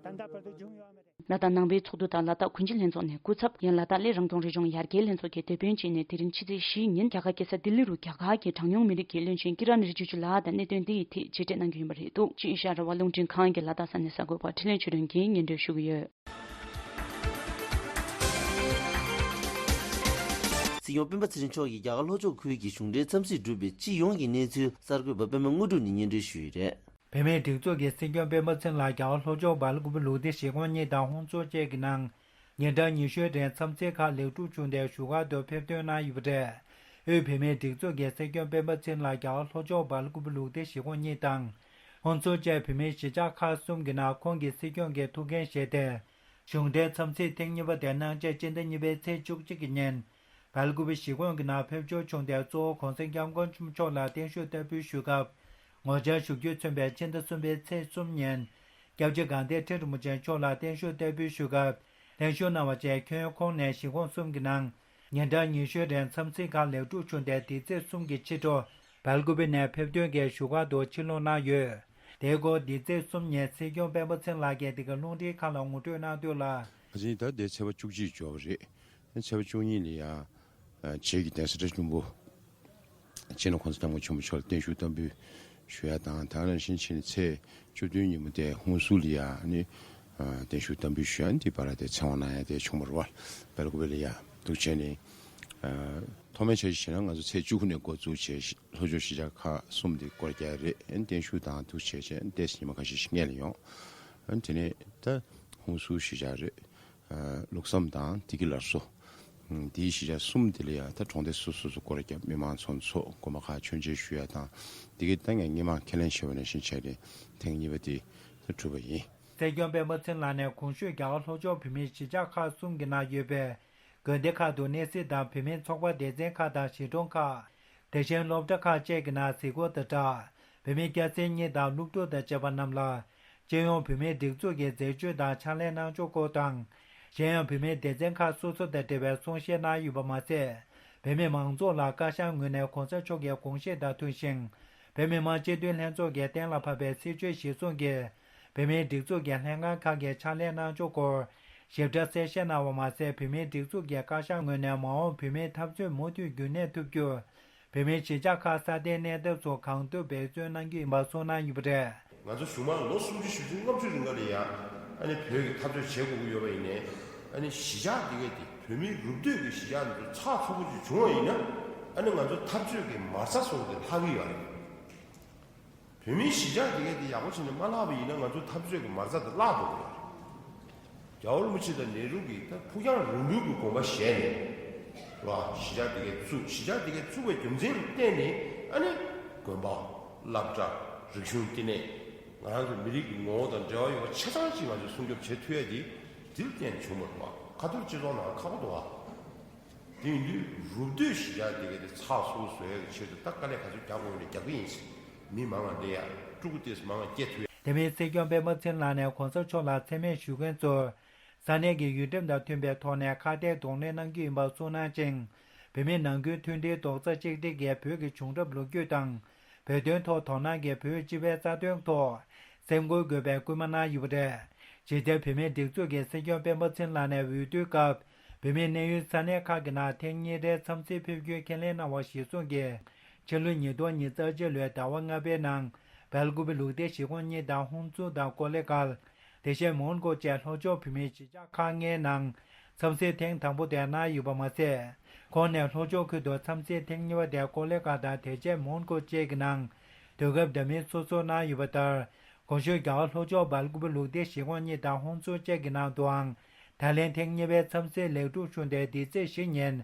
ད་ལྟ་བར་དུ་བྱུང་ཡོད་མ་རེད། ལ་དྭགས་ནང་པའི་ཚོགས་འདུ་དང་ལ་དྭགས་གུང་ཁྲན་ལྷན་ཚོགས་ནས་སྐུ་ཚབ་ཡན་ལ་དྭགས་གླེ་རང་སྐྱོང་རི་ལྗོངས་ཡར་རྒྱས་ལྷན་ཚོགས་ཀྱི་དེད་དཔོན་བྱས་ནས་དེ་རིང་ཕྱི་ཚེས་བཞིའི་ཉིན་རྒྱ་གར་རྒྱལ་ས་ལྡི་ལི་རུ་རྒྱ་གར་གྱི་གྲངས་ཉུང་མི་རིགས་ཀྱི་བློན་ཆེན་ཀི་རན་རི་ཇི་ཇུ་ལགས་དང་གནད་དོན་འདི་ཡི་ཐད་མཇལ་འཕྲད་གནང་རྒྱུ་ཡིན་པ་རེད་འདུག་ཅིན་ཤ་ར་བ་རླུང་འཕྲིན་ཁང་གི་ལ་དྭགས་ས་གནས་གསར་འགོད་པ་འཕྲིན་ལས་ཆོས་སྒྲོན་གྱིས་སྙན་སྒྲོན་ཞུ་གི་ཡོད། སྲིད་སྐྱོང་སྤེན་པ་ཚེ་རིང་མཆོག་གིས་རྒྱ་གར་ལྷོ་ཕྱོགས་ཁུལ་གྱི་གཞུང་འབྲེལ་འཚམས་གཟིགས་གྲུབ་པའི་སྤྱི་ཡོངས་ཀྱི་གནས་ཚུལ་གསར་འགོད་པ་པད་མ་དངོས་གྲུབ་ནས་སྙན་སྒྲོན་ཞུས་ཡོད་རེད། བོད་མིའི་སྒྲིག་འཛུགས་ཀྱི་སྲིད་སྐྱོང་སྤེན་པ་ཚེ་རིང་ལགས་རྒྱ་གར་ལྷོ་ཕྱོགས་སྦེལ་ཀོབ་ལུགས་བདེ་ཞི་ཁོངས་གཉིས་དང་ཧོང་སུར་བཅས་ཀྱི་ནང་ཉིན་གྲངས་ཉི་ཤུའི་རིང་འཚམས་གཟིགས་ཁག་ལེགས་གྲུབ་བྱུང་སྟེ་བཞུགས་སྒར་དུ་ཕེབས་ཐོན་གནང་ཡོད་པ་རེད། དབུས་བོད་མིའི་སྒྲིག་འཛུགས་ཀྱི་སྲིད་སྐྱོང་སྤེན་པ་ཚེ་རིང་ལགས་རྒྱ་གར་ལྷོ་ཕྱོགས་སྦེལ་ཀོབ་ལུགས་བདེ་ཞི་ཁོངས་གཉིས་དང་ཧོང་སུར་བཅས་བོད་མིའི་གཞིས་ཆགས་ཁག་གསུམ་གྱི་ནང་ཁོང་གི་སྲིད་སྐྱོང་གི་ཐུགས་འགན་བཞེས་ཏེ། གཞུང་འབྲེལ་འཚམས་གཟིགས་ཐེངས་གཉིས་པ་དེ་གནང་ཆེད་སྤྱི་ཟླ་གཉིས་པའི་ཚེས་བཅུ་གཅིག་གི་ཉིན། སྦེལ་ཀོབ་ཞི་ཁོངས་ཀྱི་ནང་ཕེབས་འབྱོར་བྱུང་སྟེ། གཙོ་བོ་༸གོང་ས་༸སྐྱབས་མགོན་ཆེན་པོ་མཆོག་ལ་བརྟན་བཞུགས་བསྟར་འབུལ་ཞུ་སྐབས། ངོ་བཅར་ཞུ་རྒྱུས་མཚོན་པའི་སྤྱི་ཟླ་གསུམ་པའི་ཚེས་གསུམ་ཉིན། སྐྱབས་རྗེ་དགའ་ལྡན་ཁྲི་རིན་པོ་ཆེ་མཆོག་ལ་བརྟན་བཞུགས་བསྟར་འབུལ་ཞུ་སྐབས། བརྟན་བཞུགས་གནང་བ་བཅས་ཁྱོན་ཁོངས་ནས་ཞི་ཁོངས་གསུམ་གྱི་ནང་ཉིན་གྲངས་ཉི་ཤུའི་རིང་འཚམས་གཟིགས་ཁག་ལེགས་གྲུབ་བྱུང་སྟེ། འདི་ཚེས་གསུམ་གྱི་ཕྱི་དྲོ་སྦེལ་ཀོབ་ནས་ཕེབས་ཐོན་གྱིས་བཞུགས་སྒར་དུ་ཕྱིར་ལོག་གནང་ཡོད། དེའི་སྐོར་འདི་ཚེས་གསུམ་ཉིན་སྲིད་སྐྱོང་སྤེན་པ་ཚེ་རིང་ལགས་ཀྱིས་འདི་ག་རླུང་འཕྲིན་ཁང་ལ་ངོ་སྤྲོད་གནང་དོན་ལ། ཕལ་ཆེར་ད་ལྟའི་ཚེས་པ་བཅུ་གཅིག་འབྱོར་བ་རེད། ཚེས་པ་བཅུ་གཉིས་ལ་ཡང་རྗེས་ཀྱི་གདན་ས་བཀྲ་ཤིས་ལྷུན་པོ་སྤྱི་ནོར་༸གོང་ས་༸སྐྱབས་མགོན་ཆེན་པོ་མཆོག་ལ་བརྟན་བཞུགས་བསྟར་འབུལ་ཞུ་ཡ་དང་། ད་ནང་བཞིན་ཕྱི་ཚེས་བཅུ་བདུན་ཉིན་མོ་དེ་ཧོང་སུར་ལ་ཡང་ནི་བརྟན་བཞུགས་བསྟར་འབུལ་ཞུ་ཡ་འདི་བར་དེ་ཚེ་དབང་གནང་ཡ་དེ་བྱུང་བ་རེད་བ། སྦེལ་ཀོབ་ལ་ཡང་འདུག་བྱས་ནས། ཐོག་མའི་འཆར་གཞི་བྱས་ན་ང་ཚོ་ཚེས་བཅུ་དགུ་ནས་འགོ་བཙུགས་བྱས། ལྷོ་ཕྱོགས་གཞིས་ཆགས་ཁག་གསུམ་དེ་སྐོར་རྒྱག་རེད། བརྟན་བཞུགས་དང་འདུག་བྱས་བྱས་ཏོག་ཙམ་ཉི་མ་ཁ་ཤས་ཤིག་སྔོན་ལ་ཡོང་། དེ་ནས་ད་ཧོང་སུར་གཞིས་ཆགས་རེད། ལུགས་བསམ་དང་བདེ་སྐྱིད་སླར་གསོ། དེའི་གཞིས་ཆགས་གསུམ་དེ་ལ་ཡང་ད་གྲོང་སྡེ་སོ་སོ་སོ་སྐོར་རྒྱག་མི་མང་ཚོ་ཚོགས་དགོན་པ་ཁག་མཆོད་མཇལ་ཞུ་ཡ་དང་། དེ་གའི་ད་ངས་སྔོན་མ་ཁས་ལེན་བྱས་པ་ནང་བཞིན་བྱས་ཏེ་ཐེངས་གཉིས་པ་དེ་ད་གྲུབ་པ་ཡིན། སྲིད་སྐྱོང་སྤེན་པ་ཚེ་རིང་ལགས་ནས་གོང་ཞུས་རྒྱ་གར་ལྷོ་ཕྱོགས་བོད་མིའི་གཞིས་ཆགས་ཁག་གསུམ་གྱི་ནང་ཡོད་པའི་དགོན་སྡེ་ཁག་ཏུ་གནས་གཟིགས་དང་བོད་མིའི་ཚོགས་པ་སྡེ་ཚན་ཁག་དང་གཞིས་གྲོང་ཁག་དེ་བཞིན་སློབ་གྲྭ་ཁག་བཅས་ཀྱི་ནང་གཟིགས་སྐོར་དང་སྦྲགས། བོད་མིའི་སྐྱ་སེར་གཉིས་དང་སློབ་ཕྲུག་དང་བཅས་པ་རྣམས་ལ། སྤྱི་ཡོངས་བོད་མིའི་སྒྲིག་འཛུགས་ཀྱི་མཛད་སྤྱོད་དང་ཕྱག་ལས་གནང་ཕྱོགས་སྐོར་དང་། གཞན་ཡང་བོད་མིའི་སྡེ་ཚན་ཁག་སོ་སོ་དང་འབྲེལ་བའི་གསུང་བཤད་གནང་ཡོད་པ་མ་ཟད། བོད་མི་མང་ཚོགས་ལ་བཀའ་ཤག་ངོས་ནས་གོང་ས་མཆོག་གི་དགོངས་བཞེད་དང་མཐུན་ཞིང་། བོད་མི་མང་སྤྱི་འཐུས་ལྷན་ཚོགས་ཀྱིས་གཏན་ལ་ཕབ་པའི་སྲིད་བྱུས་གཞིར་བཟུང་གིས། བོད་མིའི་སྒྲིག་འཛུགས་ཀྱི་ལྷན་ཁང་ཁག་གིས་ཕྱག་ལས་གནང་ཕྱོགས་སྐོར་ཞིབ་ཕྲ་གསལ་བཤད་གནང་བ་མ་ཟད། བོད་མིའི་སྒྲིག་འཛུགས་ཀྱི་བཀའ་ཤག་ངོས་ནས་མ་འོངས་བོད་མིའི་འཐབ་རྩོད་མུ་མཐུད་རྒྱུན་གནས་ཐུབ་རྒྱུར། བོད་མིའི་གཞིས་ཆགས་ཁག་སྲ་བརྟན་གནས་ཐབས་སུ་གང་ཐུབ་འབད་བརྩོན་གནང་རྒྱུ་ཡིན་པ་གསུངས་གནང་ཡོད་པ་རེད། ང་ཚོ་གཞུང་མང་ལོ་སུམ་ཅུ་བཞི་བཅུ་ལྔ་བཅུ་རིང་ག་ལ་ཡང་ཨ་ནི་བོད་ཀྱི་འཐབ་རྩོད་བྱེད་དགོས་ཀྱི་ཡོད་པ་ཡིན་ནའི། ཨ་ནི་གཞིས་ཆགས་འདི་གས་དེ་བོད་མིའི་རུབ་སྟོད་ཀྱི་གཞིས་ཆགས་འདི་ཚོ་ཚགས་ཚུད་པོ་ཅིག་བྱུང་བ་ཡིན་ན། ཨ་ནི་ང་ཚོ་འཐབ་རྩོད་ཀྱི་མ་རྩ་སོགས་དེ་ལྷག་གི་ཡོད་རེད། བོད་མིའི་གཞིས་ཆགས་དེ་གས་དེ་ཡག་པོ་བྱས་ནས་མ་བརླག་པ་ཡིན་ན། ང་ཚོའི་འཐབ་རྩོད་ཀྱི་མ་རྩ་དེ་བརླག་འགྲོ་གི་རེད། རྒྱལ་བ་རིན་པོ་ཆེ་དང་ནེ་རུ་གིས་ད་ཕུགས་རྒྱང་རིང་པོའི་གི་དགོངས་པ་བཞེས་ནས། རེད་བ། གཞིས་ཆགས་དེ་གས་བཙུགས། གཞིས་ཆགས་དེ་གས་བཙུགས་པའི་རྒྱུ་མཚན་ལ་བརྟེན་ནས། ཨ་ནི་དགོན་པ། སློབ་གྲྭ། རིག་གཞུང་བསྟི་གནས། ང་རང་ཚོ་མི་རིགས་ཀྱི་ངོ་བོ་དང་འབྲེལ་བ་ཡོད་པ་ཆ་ཚང་ཅིག་ང་ཚོས་སྲུང་སྐྱོབ་བྱེད་ཐུབ་ཡ་དེ། དེ་ལ་བརྟེན་ནས་བྱུང་བ་རེད་བ། ཁ་ཐོར་སྤྱི་ཚོགས་ནང་ཁག་པོ་འདུག་བ། དེ་ཡིན་དུས་རུབ་སྟོད་གཞིས་ཆགས་དེ་གས་དེ་ཚགས་ཚུད་པོ་བཟོ་ཡ་གི་ཆེད་དུ་ད་དཀའ་ལས་ག་ཚོད་རྒྱག་དགོས་ཡིན་ན་རྒྱག་གི་ཡིན་ཟེར། མི་མང་ང་སླེབས་ཡ། ཕྲུ་གུ་དེ་ཚོ་མང་ང་སྐྱེ་ཐུབ་ཡ། དེ་མིན་སྲིད་སྐྱོང་སྤེན་པ་ཚེ་རིང་ལགས་ནས་གོང་ས་མཆོག་ལ་མཚན་སྨད་ཞུ་མཁན་ཚོར་ས་གནས་ཀྱི་ཡུལ་ཁྲིམས་དང་མཐུན་པའི་ཐོག་ནས་ཁ་གཏད་གདོང་ལེན་གནང་རྒྱུ་ཡིན་པ་གསུངས་གནང་ཅིང་། བོད་མིའི་ནང་ཁུལ་མཐུན་སྒྲིལ་རྡོག་རྩ་གཅིག་སྒྲིལ་གྱིས་བོད་ཀྱི་བྱུང་རབས་ལོ་རྒྱུས་དང་། བོད་དོན་ཐོག་དོ་སྣང་གིས་བོད་སྤྱི་པའི་རྩ་དོན་ཐོག་སེམས་ཁུར་དགོས་པའི་སྐུལ་མ་གནང་ཡོད་པ་རེད། ཇི་ལྟར་བོད་མིའི་སྒྲིག་འཛུགས་ཀྱི་སྲིད་སྐྱོང་སྤེན་པ་ཚེ་རིང་ལགས་ནས་འོས་བསྡུའི་སྐབས་བོད་མིའི་གནས་ཡུལ་ས་གནས་ཁག་གི་ནང་ཐེངས་གཉིས་རེའི་འཚམས་གཟིགས་ཕེབས་རྒྱུའི་ཁས་ལེན་གནང་བ་གཞིར་བཟུང་གིས། ཕྱི་ལོ་ཉིས་སྟོང་ཉི་ཤུ་རྩ་གཅིག་ལོའི་ཟླ་བ་ལྔ་པའི་ནང་སྦེལ་ཀུ་པེ་ལུགས་བདེ་གཞིས་ཁོངས་གཉིས་དང་ཧུན་སུར་དང་ཀོ་ལེ་གྷལ། དེ་བཞིན་མོན་གྷོ་བཅས་ལྷོ་ཕྱོགས་བོད་མིའི་གཞིས་ཆགས་ཁག་ལྔའི་ནང་འཚམས་གཟིགས་ཐེངས་དང་པོ་དེ་གནང་ཡོད་པ་མ་ཟད། ཁོང་ནས་ལྷོ་ཕྱོགས་ཁུལ་དུ་འཚམས་གཟིགས་ཐེངས་གཉིས་པ་དེ་ཀོ་ལེ་གྷལ་དང་དེ་རྗེས་མོན་གྷོ་བཅས་ཀྱི་ནང་དུས་སྐབས་འདྲ་མིན་སོ་སོར་གནང་ཡོད་པ་ལྟར། གོང་ཞུས་རྒྱ་གར་ལྷོ་ཕྱོགས་སྦེལ་ཀུ་པེ་ལུགས་བདེ་གཞིས་ཁོངས་གཉིས་དང་ཧུན་སུར་བཅས་ཀྱི་ནང་དུའང་ད་ལན་ཐེངས་གཉིས་པའི་འཚམས་གཟིགས་ལེགས་གྲུབ་བྱུང་སྟེ། འདི་ཚེས་བཞི་ཉིན་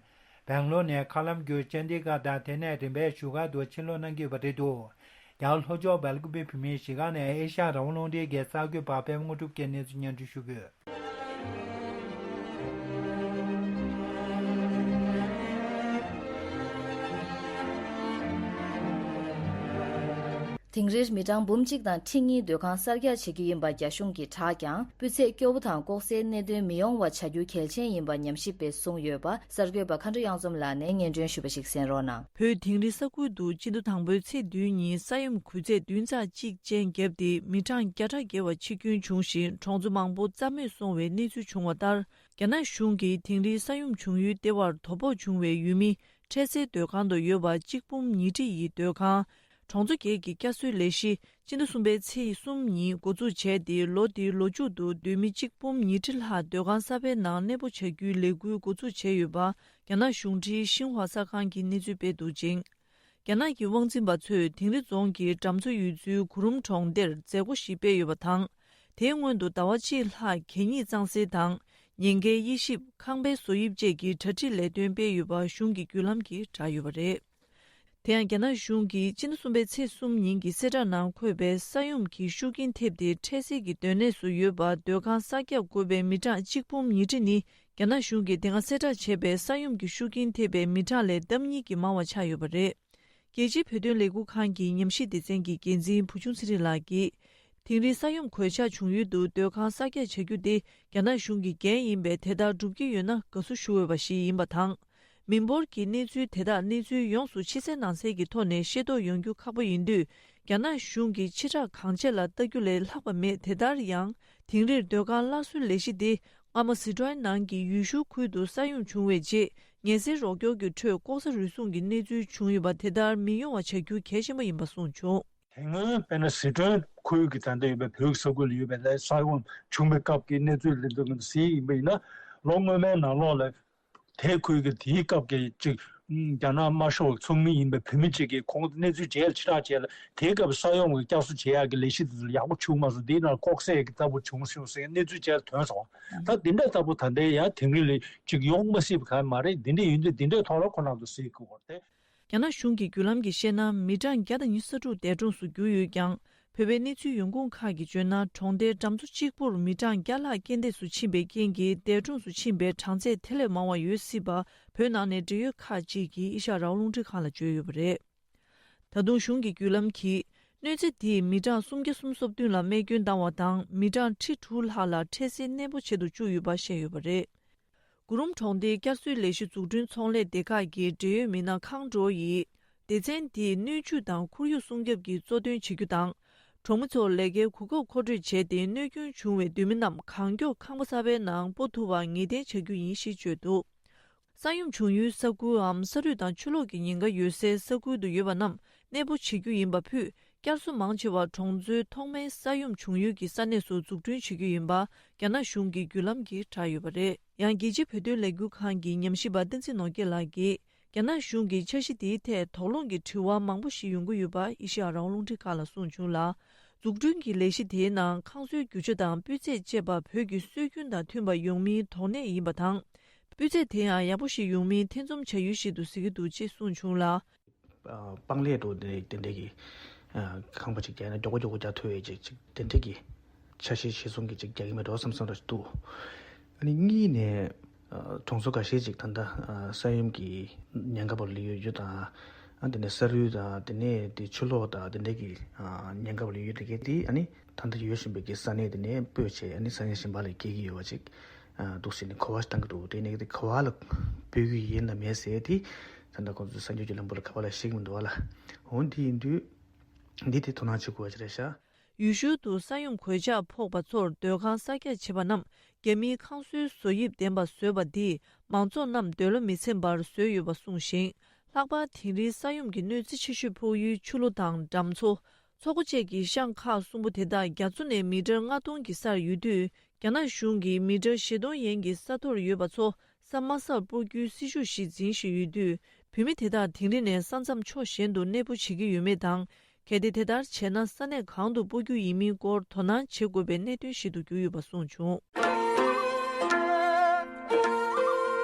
སྦེང་ལོར་ནས་མཁའ་ལམ་བརྒྱུད་ཅན་དི་གྷར་དང་དེ་ནས་རིམ་པས་བཞུགས་སྒར་དུ་ཕྱིར་ལོག་གནང་གི་ཡོད་པ་རེད་འདུག་རྒྱ་གར་ལྷོ་ཕྱོགས་སྦེལ་ཀུ་པེ་བོད་མིའི་གཞིས་ཁང་ནས་ཨེ་ཤ་ཡ་རང་དབང་རླུང་འཕྲིན་གྱི་གསར་འགོད་པ་པད་མ་དངོས་གྲུབ་ཀྱིས་གནས་ཚུལ་སྙན་སྒྲོན་ཞུ་གི་ཡོད། དིང་རིར་མི་གྲངས་འབུམ་གཅིག་དང་ཁྲི་གཉིས་སྡོད་ཁང་གསར་རྒྱག་བྱེད་རྒྱུ་ཡིན་པ་རྒྱ་གཞུང་གིས་བསྒྲགས་ཀྱང་། སྤུས་ཚད་སྐྱོ་བོ་དང་ལྐོག་ཟའི་གནད་དོན་མི་ཡོང་བ་བྱ་རྒྱུ་གལ་ཆེན་ཡིན་པ་ཉམས་ཞིབ་པས་གསུངས་ཡོད་པ། གསར་འགོད་པ་མཁའ་འགྲོ་གཡང་འཛོམས་ལགས་ནས་སྙན་སྒྲོན་ཞུས་པ་ཞིག་གསན་རོགས་གནང་། བོད་དིང་རི་ས་ཁུལ་དུ་སྤྱི་ཟླ་དང་པོའི་ཚེས་བདུན་ཉིན་ས་ཡོམ་འགུལ་ཚད་བདུན་ཚེག་གཅིག་ཅན་བརྒྱབ་སྟེ། མི་གྲངས་བརྒྱ་ཕྲག་བརྒལ་བ་འཆི་སྐྱོན་བྱུང་ཞིང་། གྲོང་ཚོ་མང་པོ་རྩ་མེད་སོང་བའི་གནས་ཚུལ་བྱུང་བ་ལྟར། རྒྱ་ནག་གཞུང་གིས་དིང་རིའི་ས་ཡོམ་བྱུང་ཡུལ་ལྟེ་བར་དོ་ཕོག་བྱུང་བའི་ཡུལ་མི་འཕྲལ་སེལ་སྡོད་ཁང་དུ་ཡོད་པ་གཅིག་འབུམ་ཉིས་ཁྲི་ཡི་སྡོད་ཁང་། གྲོང་ཚོ་སྒེར་གྱི་བསྐྱར་གསོའི་ལས་གཞི་སྤྱི་ཟླ་གསུམ་པའི་ཚེས་གསུམ་ཉིན་འགོ་འཛུགས་བྱས་ཏེ། ལོ་འདིའི་ལོ་མཇུག་ཏུ་སྡོད་མི་གཅིག་འབུམ་ཉིས་ཁྲི་ལྷག་སྡོད་ཁང་གསར་པའི་ནང་གནས་སྤོ་བྱ་རྒྱུའི་ལས་འགུལ་འགོ་འཛུགས་བྱས་ཡོད་པ། རྒྱ་ནག་གཞུང་འབྲེལ་ཤིན་ཧྭ་གསར་ཁང་གིས་གནས་ཚུལ་སྤེལ་འདུག་ཅིང་། རྒྱ་ནག་གི་དབང་འཛིན་པ་ཚོས་དིང་རི་རྫོང་གི་གྲམ་མཚོ་ཡོད་ཚུལ་གུ་རུམ་གྲོང་སྡེར་མཛད་སྒོ་ཞིག་སྤེལ་ཡོད་པ་དང་། དེའི་སྔོན་དུ་ཟླ་བ་གཅིག་ལྷག་གད་སྙིགས་གཙང་སེལ་དང་། ཉེན་ཁའི་དབྱེ་ཞིབ། ཁང་པའི་བཟོ་དབྱིབས་བཅས་ཀྱི་གྲ་སྒྲིག་ལས་དོན་སྤེལ་ཡོད་པ་གཞུང་གི་བརྒྱུད་ལམ་གྱིས་བསྒྲགས་ཡོད་པ་རེད། དེ་ཡང་རྒྱ་ནག་གཞུང་གིས་སྤྱི་ཟླ་གསུམ་པའི་ཚེས་གསུམ་ཉིན་གྱི་གསལ་བསྒྲགས་ནང་འཁོད་པའི་ས་ཡོམ་གྱི་ཤུགས་རྐྱེན་ཐེབས་ཏེ་འཕྲལ་སེལ་གྱི་སྡོད་གནས་སུ་ཡོད་པ་སྡོད་ཁང་གསར་རྒྱག་དགོས་པའི་མི་གྲངས་གཅིག་འབུམ་ཉིས་ཁྲི་ནི། རྒྱ་ནག་གཞུང་གིས་དེ་སྔ་གསལ་བསྒྲགས་བྱས་པའི་ས་ཡོམ་གྱི་ཤུགས་རྐྱེན་ཐེབས་པའི་མི་གྲངས་ལས་ལྡབ་གཉིས་ཀྱིས་མང་བ་ཆགས་ཡོད་པ་རེད། རྒྱལ་སྤྱིའི་བོད་དོན་ལས་འགུལ་ཁང་གི་ཉམས་ཞིབ་སྡེ་ཚན་གྱི་འགན་འཛིན་བུ་ཆུང་ཚེ་རིང་ལགས་ཀྱིས། དིང་རིའི་ས་ཡོམ་གོད་ཆག་བྱུང་ཡུལ་དུ་སྡོད་ཁང་གསར་རྒྱག་བྱ་རྒྱུ་དེ་རྒྱ་ནག་གཞུང་གི་འགན་ཡིན་པས། དེ་ལྟར་འགྲུབ་ཀྱི་ཡོད་ན་དགའ་བསུ་ཞུ་འོས་པ་ཞིག་ཡིན་པ་དང་། མི་འབོར་གྱི་གནས་ཚུལ་དེ་དག་གནས་ཚུལ་ཡོངས་སུ་ཕྱི་གསལ་ནང་གསལ་གྱི་ཐོག་ནས་ཤེས་རྟོགས་ཡོང་རྒྱུ་ཁག་པོ་ཡིན་དུས། རྒྱ་ནག་གཞུང་གིས་ཕྱི་བསྒྲགས་གང་བྱས་ལ་ལྟ་རྒྱུ་ལས་ལྷག་པ་མེད། དེ་ལྟར་ཡང་། དིང་རིར་སྡོད་ཁང་སླར་གསོའི་ལས་གཞི་དེ། སྔ་མ་སི་ཁྲོན་ནང་གི་ཡུས་ཧྲུའུ་ཁུལ་དུ་ས་ཡོམ་བྱུང་བའི་རྗེས། ངལ་སེལ་རོགས་སྐྱོར་གྱི་ཁྲོད་ལྐོག་ཟ་རུལ་སུངས་ཀྱི་གནས་ཚུལ་བྱུང་ཡོད་པ་དེ་ལྟར་མི་ཡོང་བ་བྱ་རྒྱུ་གལ་ཆེན་པོ་ཡིན་པ་གསུངས་བྱུང་། དེ་སྔོན་དཔེར་ན་སི་ཁྲོན་ཁུལ་གྱི་ད་ལྟ་ཡོད་པའི་བོད་ཀྱི་ས་ཁུལ་ལ་ཡོད་པའི་ས་ཡོམ་བྱུང་བའི་སྐབས་ཀྱི་གནས་ཚུལ་ལ་གཟིགས་ཡིན་པ་ཡིན་ན། ལོ་སྔོན་མའི་ནང་ལོགས་ལ་དེའི་ཁུལ་གྱི་དེའི་སྐབས་ཀྱི་ཅིག་རྒྱ་ནག་དམར་ཤོག་ཚོགས་མི་ཡིན་པའི་བོད་མི་གཅིག་གིས་ཁོང་གནས་ཚུལ་མཇལ་ཕྱིར་བསྒྲགས་བྱས་ལ། དེའི་སྐབས་ས་ཡོམ་གྱི་བསྐྱར་གསོ་བྱེད་ཡག་གི་ལས་གཞི་དེ་ཚོ་ཡག་པོ་བྱུང་མ་སོང་། དེའི་ནང་ལྐོག་ཟས་ཀྱི་ལྟ་བུ་བྱུང་སོང་ཟེར་གནས་ཚུལ་མཇལ་ཐོན་སོང་། ད་འདི་འདྲ་ལྟ་བུ་ད་ལྟའི་ཡང་དིང་རི་ལ་ཅིག་ཡོང་མ་སྲིད་པ་གང་མ་རེད། འདི་འདྲ་ཡིན་དུས་འདི་འདྲའི་ཐོག་ལ་ཁོ་རང་ཚོ་གཟིགས་དགོས་པ་རེད། རྒྱ་ནག་གཞུང་གི་བརྒྱུད་ལམ་གྱིས་བཤད་ན། མི་གྲངས་བརྒྱ་དང་ཉི་ཤུ་རྩ་དྲུག་འདས་གྲོངས་སུ་གྱུར་ཡོད་ཀྱང་། བོད་པའི་གནས་ཚུལ་ཡོང་ཁུངས་ཁག་གིས་བརྗོད་ན། གྲོང་སྡེའི་གྲམ་མཚོ་གཅིག་པུར་མི་གྲངས་བརྒྱ་ལྷག་རྐྱེན་འདས་སུ་ཕྱིན་པའི་རྐྱེན་གྱིས། འདས་གྲོངས་སུ་ཕྱིན་པའི་གྲངས་ཚད་དེ་ལས་མང་བ་ཡོད་སྲིད་པ། བོད་ནང་ནས་འབྲེལ་ཡོད་ཁག་ཅིག་གིས་ཨེ་ཤ་ཡ་རང་དབང་རླུང་འཕྲིན་ཁང་ལ་བརྗོད་ཡོད་པ་རེད། ད་དུང་གཞུང་གི་བརྒྱུད་ལམ་གྱིས། གནོད་འཚེ་དེས་མི་གྲངས་སུམ་བརྒྱ་སུམ་ཅུ་སོ་བདུན་ལ་རྨས་སྐྱོན་བཏང་བ་དང་། མི་གྲངས་ཁྲི་དྲུག་ལྷག་ལ་འཕྲལ་སེལ་གནས་སྤོ་བྱེད་དུ་བཅུག་ཡོད་པ་བཤད་ཡོད་པ་རེད། གུ་རུམ་གྲོང་སྡེའི་བསྐྱར་གསོའི་ལས་གཞི་འཛུགས་སྐྲུན་ཚོང་ལས་སྡེ་ཁག་གི་འབྲེལ་ཡོད་མི་སྣ་ཁང་ཀྲོའུ་ཡིས། སྡེ་ཚན་འདིས་སྣོད་བཅུད་དང་ཁོར་ཡུག་སྲུང་སྐྱོབ་ཀྱི་གཙོ་དོན་བྱེད་རྒྱུ་དང་། གྲོང་མི་ཚོར་ལས་ཀའི་གོ་སྐབས་མཁོ་སྤྲོད་བྱས་ཏེ། གནོད་སྐྱོན་བྱུང་བའི་སྡོད་མི་རྣམས་གང་མགྱོགས་ཁང་པ་གསར་པའི་ནང་སྤོ་ཐུབ་པར་ངེས་གཏན་བྱ་རྒྱུ་ཡིན་ཞེས་བརྗོད་འདུག་ས་ཡོམ་བྱུང་ཡུལ་ས་ཁུལའམ་ས་རུད་དང་ཆུ་ལོག་གི་ཉེན་ཁ་ཡོད་སའི་ས་ཁུལ་དུ་ཡོད་པ་རྣམས་གནས་སྤོ་བྱེད་རྒྱུ་ཡིན་པ་ཕུད། བསྐྱར་གསོ་མང་ཆེ་བ་གྲོང་ཚོའི་ཐོག་མའི་ས་ཡོམ་བྱུང་ཡུལ་གྱི་ས་གནས་སུ་འཛུགས་སྐྲུན་བྱེད་རྒྱུ་ཡིན་པ་རྒྱ་ནག་གཞུང་གི་བརྒྱུད་ལམ་གྱིས་བསྒྲགས་ཡོད་པ་རེད། ཡང་རྒྱལ་སྤྱིའི་བོད་དོན་ལས་འགུལ་ཁང་གི་ཉམས་ཞིབ་པ་བསྟན་འཛིན་ནོར་རྒྱས་ལགས་ཀྱིས། རྒྱ་ནག་གཞུང་གིས་འཆར་གཞི་དེའི་ཐད་དོགས་སློང་གི་དྲི་བ་མང་པོ་ཞིག་ཡོང་གི་ཡོད་པ་ཨེ་ཤེ་ཡ་རང་དབང་རླུང་འཕྲིན་ཁང་ལ་གསུངས་བྱུང་ལ། འཛུགས་སྐྲུན་གྱི་ལས་གཞི་དེའི་ནང་ཁང་བཟོའི་རྒྱུ་ཆ་དང་སྤུས་ཚད་བཅས་པ་བོད་ཀྱི་སྲོལ་རྒྱུན་དང་མཐུན་པ་ཡོང་མིན་དོགས་གནད་ཡིན་པ་དང་། སྤུས་ཚད་དེ་ཡང་ཡག་པོ་ཞིག་ཡོང་མིན་ཐེ་ཚོམ་བྱ་ཡུལ་ཞིག་ཏུ་གཟིགས་ཀྱི་འདུག་ཅེས་གསུངས་བྱུང་ལ། སྤང་ལེབ་འདྲ་བོ་དེ་དེ་འདྲས་ཀྱི་ཁང་པ་ཅིག་རྒྱག་ན་མགྱོགས་པོ་མགྱོགས་པོ་རྒྱག་ཐུབ་ཡས་ཅིག་ཅིག་དེ་འདྲས་ཀྱི་འཆར་གཞི་གཞིར་བཟུང་གི་ཅིག་རྒྱག་གི་མེད་འགྲོ་བསམ་བསམ་འདྲ་ཞིག་འདུག་ཨ་ནི་གཉིས་ནས་གྲོང་ཚོ་འགའ་ཤས་ཅིག་ད་ལྟ་ས་ཡོམ་གྱི་ཉེན་ཁ་བར་ལུས་ཡོད་རྒྱུ་དང་། ཨ་དེ་ནས་ས་རུད་དང་དེ་ནས་དེ་ཆུ་ལོག་དང་དེ་འདྲས་ཀྱི་ཉེན་ཁ་བར་ལུས་ཡོད་དེ་གས་དེ་ཨ་ནི་ད་ལྟ་ཡོད་བཞིན་པའི་གི་ས་གནས་དེ་ནས་སྤོས་བྱས་ཨ་ནི་ས་གནས་གཞན་པ་ལ་སྐྱེལ་གྱི་ཡོད་པ་ཅིག་འདུག་ཟེར་ནས་གོ་བ་བཏང་གི་འདུག་དེ་ནས་དེ་ག་བ་ལ་སྤོས་རྒྱུ་ཡིན་ལ་མེད་ཟེར་དེ་ད་ལྟ་ཁོང་ཚོ་གསར་འགྱུར་གྱི་ལམ་བུ་ལ་ག་བ་ལ་ཤེས་ཀྱི་མི་འདུག་བ་ལ། འོ་འདི་ཡིན་དུས་འདི་དེ་དོ་སྣང་བྱེད་དགོས་པ་ཅིག་རེད་ཤག་ཡུལ་ཤུལ་དུ་ས་ཡོམ་གོད་ཆག་ཕོག་པ་ཚོར་སྡོད་ཁང་གསར་རྒྱག་བྱེད་པ་རྣམས་རྒྱ་མིའི་ཁང་བཟོའི་བཟོ་དབྱིབས་ལྡན་པ་བཟོས་པ་འདིས་མང་ཚོགས་རྣམས་འདོད་བློ་མི་ཚིམ་པར་བཟོས་ཡོད་པ་གསུངས་ཤིང་། ལྷག་པར་དིང་རིའི་ས་ཡོམ་གྱི་གནོད་འཚེ་ཆེ་ཤོས་ཕོག་ཡུལ་ཆུ་ལོ་དང་འགྲམ་མཚོ། མཚོ་སྒོ་བཅས་ཀྱི་ཤང་ཁག་གསུམ་པོ་དེ་དག་རྒྱ་མཚོ་ནས་མི་ཊར་ལྔ་སྟོང་གི་སར་ཡོད་དུས། རྒྱ་ནག་གཞུང་གིས་མི་ཊར་བཞི་སྟོང་ཡན་གྱི་ས་མཐོར་ཡོད་པ་ཚོ་ས་དམའ་སར་སྤོ་རྒྱུའི་སྲིད་ཇུས་ཤིག་འཛིན་བཞིན་ཡོད་དུས། བོད་མི་དེ་དག་དིང་རི་ནས་ས་མཚམས་ཕྱོགས་གཞན་དུ་གནས་སྤོ་བྱེད་ཀྱི་ཡོད་མེད་དང་། གལ་ཏེ་དེ་ལྟར་བྱས་ན་ས་གནས་གང་དུ་སྤོ་རྒྱུ་ཡིན་མིན་སྐོར་དོ་སྣང་བྱེད་དགོས་པའི་གནད་དོན་ཞིག་ཏུ་གྱུར་ཡོད་པ་གསུངས་བྱུང་།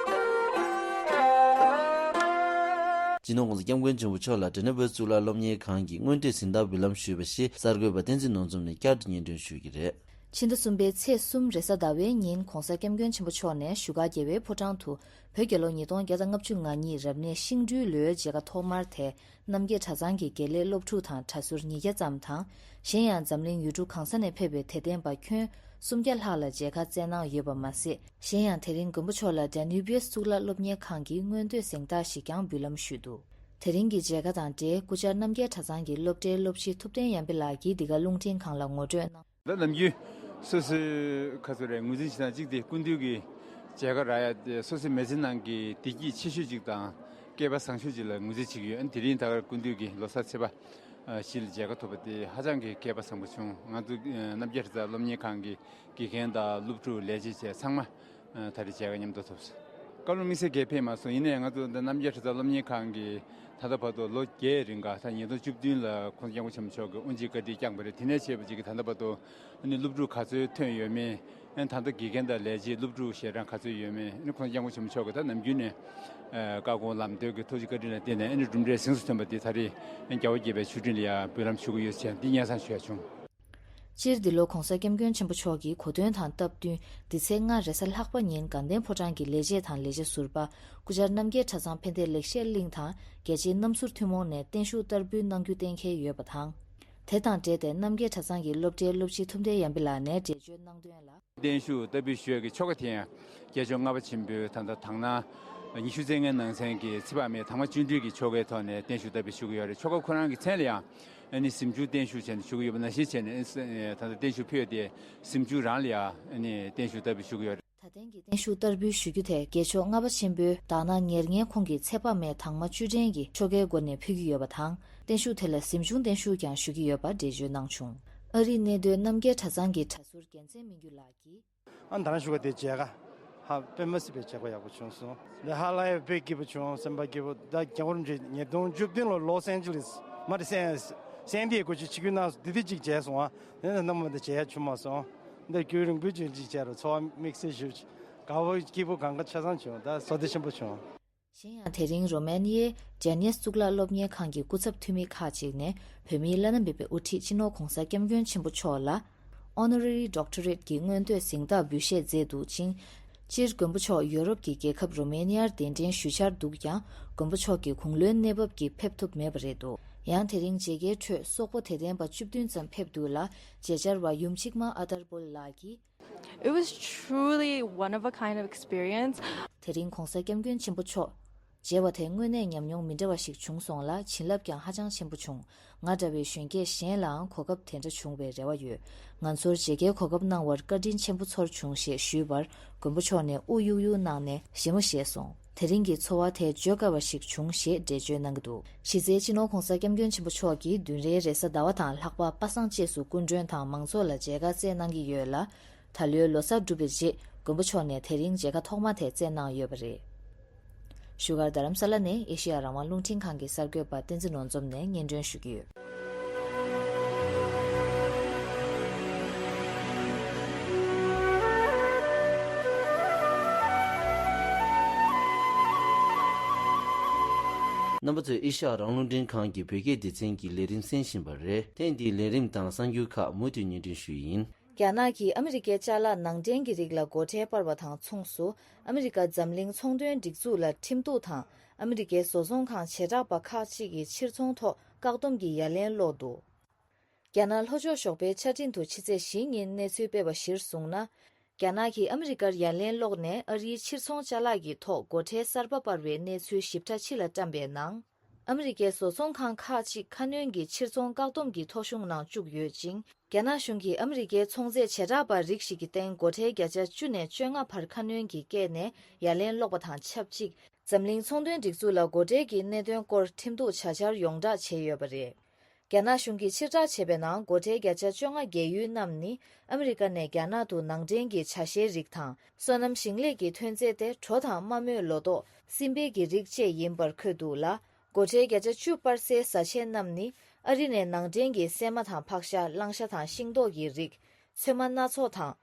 སྤྱི་ནོར་༸གོང་ས་༸སྐྱབས་མགོན་ཆེན་པོ་མཆོག་ལ་ཌེ་ནི་ཝར་གཙུག་ལག་སློབ་གཉེར་ཁང་གིས་མངོན་བསྟོད་གཟེངས་རྟགས་འབུལ་ལམ་ཞུས་པ་ཞིག་གསར་འགོད་པ་བསྟན་འཛིན་ནོར་འཛོམས་ནས་བསྐྱར་དུ་སྙན་སྒྲོན་ཞུ་གི་རེད། ཕྱི་ཟླ་གསུམ་པའི་ཚེས་གསུམ་རེས་གཟའ་ཟླ་བའི་ཉིན་༸གོང་ས་༸སྐྱབས་མགོན་ཆེན་པོ་མཆོག་ནས་བཞུགས་སྒར་རྒྱལ་བའི་ཕོ་བྲང་དུ་བོད་རྒྱལ་ལོ་ཉིས་སྟོང་བརྒྱ་དང་ལྔ་བཅུ་ང་གཉིས་རབ་གནས་ཤིང་སྦྲུལ་ལོའི་མཇལ་ཁ་ཐོག་མར་དེ་རྣམ་རྒྱལ་གྲྭ་ཚང་གི་དགེ་ལས་སློབ་ཕྲུག་དང་གྲྭ་ཟུར་ཉིས་བརྒྱ་ཙམ་དང་། གཞན་ཡང་འཛམ་གླིང་ཡུལ་གྲུ་གང་ས་ནས་ཕེབས་པའི་དད་ལྡན་པ་ཁྱོན་སུམ་བརྒྱ་ལྷག་ལ་མཇལ་ཁ་བསྩལ་གནང་ཡོད་པ་མ་ཟད། གཞན་ཡང་དེ་རིང་མགོན་པོ་མཆོག་ལ་ཌན་ནིའུ་བི་ཡས་གཙུག་ལག་སློབ་གཉེར་ཁང་གིས་མངོན་བསྟོད་གཟེངས་རྟགས་ཤིག་ཀྱང་འབུལ་ལམ་ཞུས་འདུག་དེ་རིང་གི་མཇལ་ཁ་དང་འབྲེལ་སྐུ་བཅར་རྣམ་རྒྱལ་གྲྭ་ཚང་གི་སློབ་གྲྭའི་སློབ་སྤྱི་ཐུབ་བསྟན་ཡར་འཕེལ་ལགས་ཀྱིས་འདི་ག་རླུང་འཕྲིན་ཁང་ལ་ངོ་སྤྲོད་གནང་། ད་ནམ་རྒྱུན་སོ་སོའི་ཁ་ཚོད་རེད། ངོས་འཛིན་བྱེད་སྟངས་གཅིག་དེ་སྐུ་མདུན་གྱི་མཇལ་ཁ་རག་ཡ་དེ་སོ་སོའི་མི་ཚེ་ནང་གི་བདེ་སྐྱིད་ཆེ་ཤོས་གཅིག་དང་སྐལ་པ་བཟང་ཤོས་གཅིག་ལ་ངོས་འཛིན་བྱེད་ཀྱི་ཡོད། ཨ་ནི་དེ་རིང་ད་གར་སྐུ་མདུན་གྱི་ལོ་གསར་ཚེས་པ་བཞི་ལ་མཇལ་ཁ་ཐོབ་པ་དེ་ཧ་ཅང་གི་སྐལ་པ་བཟང་པོ་བྱུང་། ང་ཚོ་རྣམ་རྒྱལ་གྲྭ་ཚང་སློབ་གཉེར་ཁང་གི་དགེ་རྒན་དང་སློབ་ཕྲུག་ལས་བྱེད་བཅས་ཚང་མ་ད་རེས་མཇལ་ཁ་མཉམ་དུ་ཐོབ་སོང་། བཀའ་བློན་དམིགས་བསལ་གྱིས་ཕེབས་མ་སོང་། ཡིན་ནའི་ང་ཚོ་འདི་རྣམ་རྒྱལ་གྲྭ་ཚང་སློབ་གཉེར་ཁང་གི་ད་ལྟ་བར་དུ་ལོ་བརྒྱད་རིང་ག་ད་ཉིས་སྟོང་བཅུ་བདུན་ལ་༸གོང་ས་༸སྐྱབས་མགོན་ཆེན་པོ་མཆོག་གིས་དབུ་འབྱེད་བཀའ་དྲིན་བསྐྱངས་པ་རེད། དེ་ནས་བྱས་པ་ཅིག་གིས་ད་ལྟ་བར་དུ་ཨ་ནི་སློབ་ཕྲུག་ག་ཚོད་ཐོན་ཡོད་མེད། ཨ་ནི་ད་ལྟ་དགེ་རྒན་དང་ལས་བྱེད་སློབ་ཕྲུག་ཞལ་གྲངས་ག་ཚོད་ཡོད་མེད། ཨ་ནི་༸གོང་ས་༸སྐྱབས་མགོན་ཆེན་པོ་མཆོག་གིས་ད་ནམ་རྒྱུན་ནས་ཨ་བཀའ་དགོངས་ལམ་སྟོན་གྱི་ཐུགས་རྗེ་བཀའ་དྲིན་ལ་བརྟེན་ནས་ཨ་ནི་གྲུབ་འབྲས་གཟེངས་སུ་ཐོན་པ་དེ་ད་རེས་རྒྱལ་བ་དགྱེས་པའི་ཆོ་འཕྲིན་ལ་ཡང་འབུལ་ལམ་ཞུ་གི་ཡོད་ཅེས་འདི་སྙན་སེང་ཞུ་ཡ་བྱུང་། སྤྱིར་འདི་ལོ་༸གོང་ས་༸སྐྱབས་མགོན་ཆེན་པོ་མཆོག་གི་གོ་སྟོན་དང་སྟབས་བསྟུན་འདི་ཚེས་ལྔ་རེས་གཟའ་ལྷག་པ་ཉིན་དགའ་ལྡན་ཕོ་བྲང་གི་ལས་བྱེད་དང་ལས་བྱེད་ཟུར་པ་སྐུ་བཅར་རྣམ་རྒྱལ་གྲྭ་ཚང་ཕན་བདེ་ལེགས་བཤད་གླིང་དང་རྒྱལ་གཅེས་རྣམ་ཟུར་ཐུན་མོང་ནས་བརྟན་བཞུགས་བསྟར་འབུལ་གནང་རྒྱུ་གཏན་འཁེལ་ཡོད་པ་དང་། དེ་དང་འབྲེལ་ཏེ་རྣམ་རྒྱལ་གྲྭ་ཚང་གི་སློབ་གྲྭའི་སློབ་སྤྱི་ཐུབ་བསྟན་ཡར་འཕེལ་ལགས་ནས་འགྲེལ་བརྗོད་གནང་དོན་ལ། བརྟན་བཞུགས་བསྟར་འབུལ་ཞུ་ཡས་ཀྱི་ཆོ་ག་དེ་ཡང་རྒྱལ་མཆོག་ལྔ་པ་ཆེན་པོས་ད་ལྟ་དང་ན་ཉི་ཤུ་རྩ་ལྔའི་ནང་ཚན་གྱི་ཚེ་དཔག་མེད་དྭངས་མ་བཅུད་འདྲེས་ཀྱི་ཆོ་གའི་ཐོག་ནས་བརྟན་བཞུགས་བསྟར་འབུལ་ཞུ་གི་ཡོད་རེད། ཆོ་ག་ཁོ་རང་གི་མཚན་ལ་ཡང་ཨ་ནི་གཟིམ་ཆུང་བརྟན་བཞུགས་བྱས་ནས་ཞུ་གི་ཡོད་པ་ནང་བཞིན་བྱས་ནས་ཨ་ནི་ད་ལྟ་བརྟན་བཞུགས་ཕུལ་ཡས་དེ་གཟིམ་ཆུང་རང་ལ་ཡང་ཨ་ནི་བརྟན་བཞུགས་བསྟར་འབུལ་ཞུ་གི་ཡོད་རེད། ད་ཐེངས་ཀྱི་བརྟན་བཞུགས་བསྟར་འབུལ་ཞུ་རྒྱུ་དེ་རྒྱལ་མཆོག་ལྔ་པ་ཆེན་པོའི་དག་སྣང་ཉེར་ལྔའི་ཁོངས་ཀྱི་ཚེ་དཔག་མེད་དྭངས་མ་བཅུད་ལྡན་གྱི་ཆོ་གའི་སྒོ་ནས་ཕུལ་གྱི་ཡོད་པ་དང་། བརྟན་བཞུགས་དེ་ལ་གཟིམ་ཆུང་བརྟན་བཞུགས་ཀྱང་ཞུ་གི་ཡོད་པ་འགྲེལ་བརྗོད་གནང་བྱུང་། ཨ་རིར་གནས་སྡོད་རྣམ་རྒྱལ་གྲྭ་ཚང་གི་གྲྭ་ཟུར་རྒྱལ་མཚན་སྨིན་གྱུར་ལགས་ཀྱིས། ཨ་ནི་ད་རང་ཞུ་ག་དེ་མཇལ་ཁ་ཧ་དཔེ་མ་སྲིད་པའི་མཇལ་ཁ་ཡག་པོ་བྱུང་སོང་། འདི་ཧ་ལས་ཡ་དཔེ་སྐྱིད་པོ་བྱུང་། སེམས་པ་སྐྱིད་པོ། ད་རྒྱལ་བ་རིན་པོ་ཆེ་ཉིས་སྟོང་བཅུ་བདུན་ལོ་ལོས་ཨན་ཇེ་ལིས་མ་རེད་སན་སན་ཏི་ཡེ་གོ་ཆེད་ཆིབས་བསྒྱུར་གནང་སོང་། འདི་དེ་གཅིག་མཇལ་སོང་། ཨ་དེ་ནས་ནམ་མ་འདི་མཇལ་ཡ་བྱུང་མ་སོང་། འདི་རྒྱུན་རིང་པོའི་རྒྱུན་གཅིག་མཇལ་རོགས་ཚོར་བ་དམིགས་བསལ་ཞིག་དགའ་པོ་སྐྱིད་པོ་གང་ག་ཆ་ཚང་བྱུང་། ད་བསོད་བདེ་ཆེན་པོ་བྱུང་། གཞན་ཡང་དེ་རིང་རོ་མེ་ནི་ཡའི་ཇན་ཡེས་གཙུག་ལག་སློབ་གཉེར་ཁང་གི་སྐུ་ཚབ་འཐུས་མི་ཁག་ཅིག་ནས་བོད་མིའི་བླ་ན་མེད་པའི་དབུ་ཁྲིད་སྤྱི་ནོར་༸གོང་ས་༸སྐྱབས་མགོན་ཆེན་པོ་མཆོག་ལ་Honorary Doctorate གྱི་མངོན་བསྟོད་གཟེངས་རྟགས་འབུལ་བཞེས་མཛད་འདུག་ཅིང་། སྤྱིར་མགོན་པོ་མཆོག་ཡོ་རོབ་ཀྱི་རྒྱལ་ཁབ་རོ་མེ་ནི་ཡར་གདན་འདྲེན་ཞུས་འཆར་འདུག་ཀྱང་། མགོན་པོ་མཆོག་གི་དགུང་ལོའི་གནས་བབ་ཀྱིས་ཕེབས་ཐུབ་མེད་པ་རེད་འདུག་ཡང་དེ་རིང་མཇལ་ཁའི་ཁྲོད་སོག་པོ་དད་ལྡན་པ་བཅུ་བདུན་ཙམ་ཕེབས་འདུག་ལ། མཇལ་བཅར་བ་ཡུམ་ཆིག་མ་ཨ་དར་པོལ་ལགས་ཀྱིས། It was truly one of a kind of experience. དེ་རིང་༸གོང་ས་༸སྐྱབས་མགོན་ཆེན་པོ་མཆོག་མཇལ་བ་དེ་དངོས་གནས་ཉམས་མྱོང་མི་འདྲ་བ་ཞིག་བྱུང་སོང་ལ། བྱིན་རླབས་ཀྱང་ཧ་ཅང་ཆེན་པོ་བྱུང་། ང་འདྲ་བའི་གཞོན་སྐྱེས་གཞན་ལའང་གོ་སྐབས་དེ་འདྲ་བྱུང་བའི་རེ་བ་ཡོད། ང་ཚོར་མཇལ་ཁའི་གོ་སྐབས་གནང་བར་བཀའ་དྲིན་ཆེན་པོ་ཚོར་བྱུང་ཞེས་ཞུས་པར། མགོན་པོ་མཆོག་ནས་དབུགས་གཡུག་གཡུག་གནང་ནས་བཞད་མོ་བཞད་སོང་། དེ་རིང་གི་ཚོར་བ་དེ་བརྗོད་དཀའ་བ་ཞིག་བྱུང་ཞེས་འགྲེལ་བརྗོད་གནང་གི་འདུག་གཞི་རྩའི་སྤྱི་ནོར་༸གོང་ས་༸སྐྱབས་མགོན་ཆེན་པོ་མཆོག་གིས་བདུན་རེའི་རེས་གཟའ་ཟླ་བ་དང་ལྷག་པ་པ་སངས་བཅས་སུ་སྐུ་མགྲོན་དང་མང་ཚོགས་ལ་མཇལ་ཁ་བསྩལ་གནང་གི་ཡོད་ལ། ད་ལོའི་ལོ་གསར་གྲུབ་པའི་རྗེས་མགོན་པོ་མཆོག་ནས་དེ་རིང་མཇལ་ཁ་ཐོག་མ་དེ་བསྩལ་གནང་ཡོད་པ་རེད། བཞུགས་སྒར་རྡ་རམ་ས་ལ་ནས་ཨེ་ཤེ་ཡ་རང་དབང་རླུང་འཕྲིན་ཁང་གི་གསར་འགོད་པ་བསྟན་འཛིན་ནོར་འཛོམས་ནས་སྙན་སྒྲོན་ཞུ་གི་ཡོད། རྣམ་པ་ཚོས་ཨེ་ཤེ་ཡ་རང་དབང་རླུང་འཕྲིན་ཁང་གི་བོད་སྐད་སྡེ་ཚན་གྱི་ལས་རིམ་གསན་བཞིན་པ་རེད། ཐེངས་འདིའི་ལས་རིམ་དང་གསར་འགྱུར་ཁག་མུ་མཐུད་སྙན་སྒྲོན་ཞུ་ཡིན། རྒྱ་ནག་གིས་ཨ་མི་རི་ཀའི་ཅ་ལག་ནང་འདྲེན་གྱི་རིགས་ལ་སྒོ་ཁྲལ་སྤར་བ་དང་མཚུངས་སུ། ཨ་མི་རི་ཀ་འཛམ་གླིང་ཚོང་དོན་སྒྲིག་འཛུགས་ལ་ཁྲིམས་གཏུག་དང་། ཨ་མི་རི་ཀའི་བཟོ་ཚོང་ཁང་བྱེ་བྲག་པ་ཁག་ཅིག་གི་ཕྱིར་ཚོང་ཐོག་བཀག་སྡོམ་གྱི་ཡ་ལན་སློག་འདུག་རྒྱ་ནག་ལྷོ་ཕྱོགས་ཞོགས་པའི་ཆ་འཕྲིན་དུ་ཕྱི་ཚེས་བཞིའི་ཉིན་གནས་ཚུལ་སྤེལ་བ་གཞིར་བཟུང་ན། རྒྱ་ནག་གིས་ཨ་མི་རི་ཀར་ཡ་ལན་སློག་ནས་ཨ་རིའི་ཕྱིར་ཚོང་ཅ་ལག་གི་ཐོག་སྒོ་ཁྲལ་གསར་པ་སྤར་བའི་གནས་ཚུལ་ཞིབ་ཕྲ་ཕྱི་ལ་བཀྲམ་པའི་ནང་། ཨ་མི་རི་ཀའི་བཟོ་ཚོང་ཁང་ཁག་ཅིག་ཁ་སྣོན་གྱི་ཕྱིར་ཚོང་བཀག་སྡོམ་གྱི་ཐོ་གཞུང་ནང་བཅུག་ཡོད་ཅིང་། རྒྱ་ནག་གཞུང་གིས་ཨ་མི་རི་ཀའི་ཚོང་རྫས་བྱེ་བྲག་པ་རིགས་ཤིག་གི་སྟེང་སྒོ་ཁྲལ་བརྒྱ་ཆ་བཅུ་ནས་བཅོ་ལྔ་བར་ཁ་སྣོན་གྱིས་བཀལ་ནས་ཡ་ལན་སློག་པ་དང་ཆབས་ཅིག་འཛམ་གླིང་ཚོང་དོན་སྒྲིག་འཛུགས་ལ་སྒོ་ཁྲལ་གྱི་གནད་དོན་སྐོར་ཁྲིམས་གཏུག་བྱ་འཆར་ཡོངས་བསྒྲགས་བྱས་ཡོད་པ་རེད། རྒྱ་ནག་གཞུང་གིས་ཕྱིར་བསྒྲགས་བྱས་པའི་ནང་སྒོ་ཁྲལ་བརྒྱ་ཆ་བཅོ་ལྔ་བརྒལ་ཡུལ་རྣམས་ནི་ཨ་མི་རི་ཀ་ནས་རྒྱ་ནག་ཏུ་ནང་འདྲེན་གྱི་བྱ་ཤའི་རིགས་དང་། སོ་ནམ་ཞིང་ལས་ཀྱི་ཐོན་རྫས་ཏེ་གྲོ་དང་མ་རྨོས་ལོ་ཏོག་སྲིན་འབུ་གི་རིགས་བཅས་ཡིན་པར་འཁོད་འདུག་ལ། སྒོ་ཁྲལ་བརྒྱ་ཆ་བཅུ་སྤར་སའི་བཟའ་ཆས་རྣམས་ནི་ཨ་རི་ནས་ནང་འདྲེན་གྱི་སྲན་མ་དང་ཕག་ཤ། གླང་ཤ་དང་ཤིང་ཏོག་གི་རིགས། ཚོད་མ་སྣ་ཚོགས་དང་།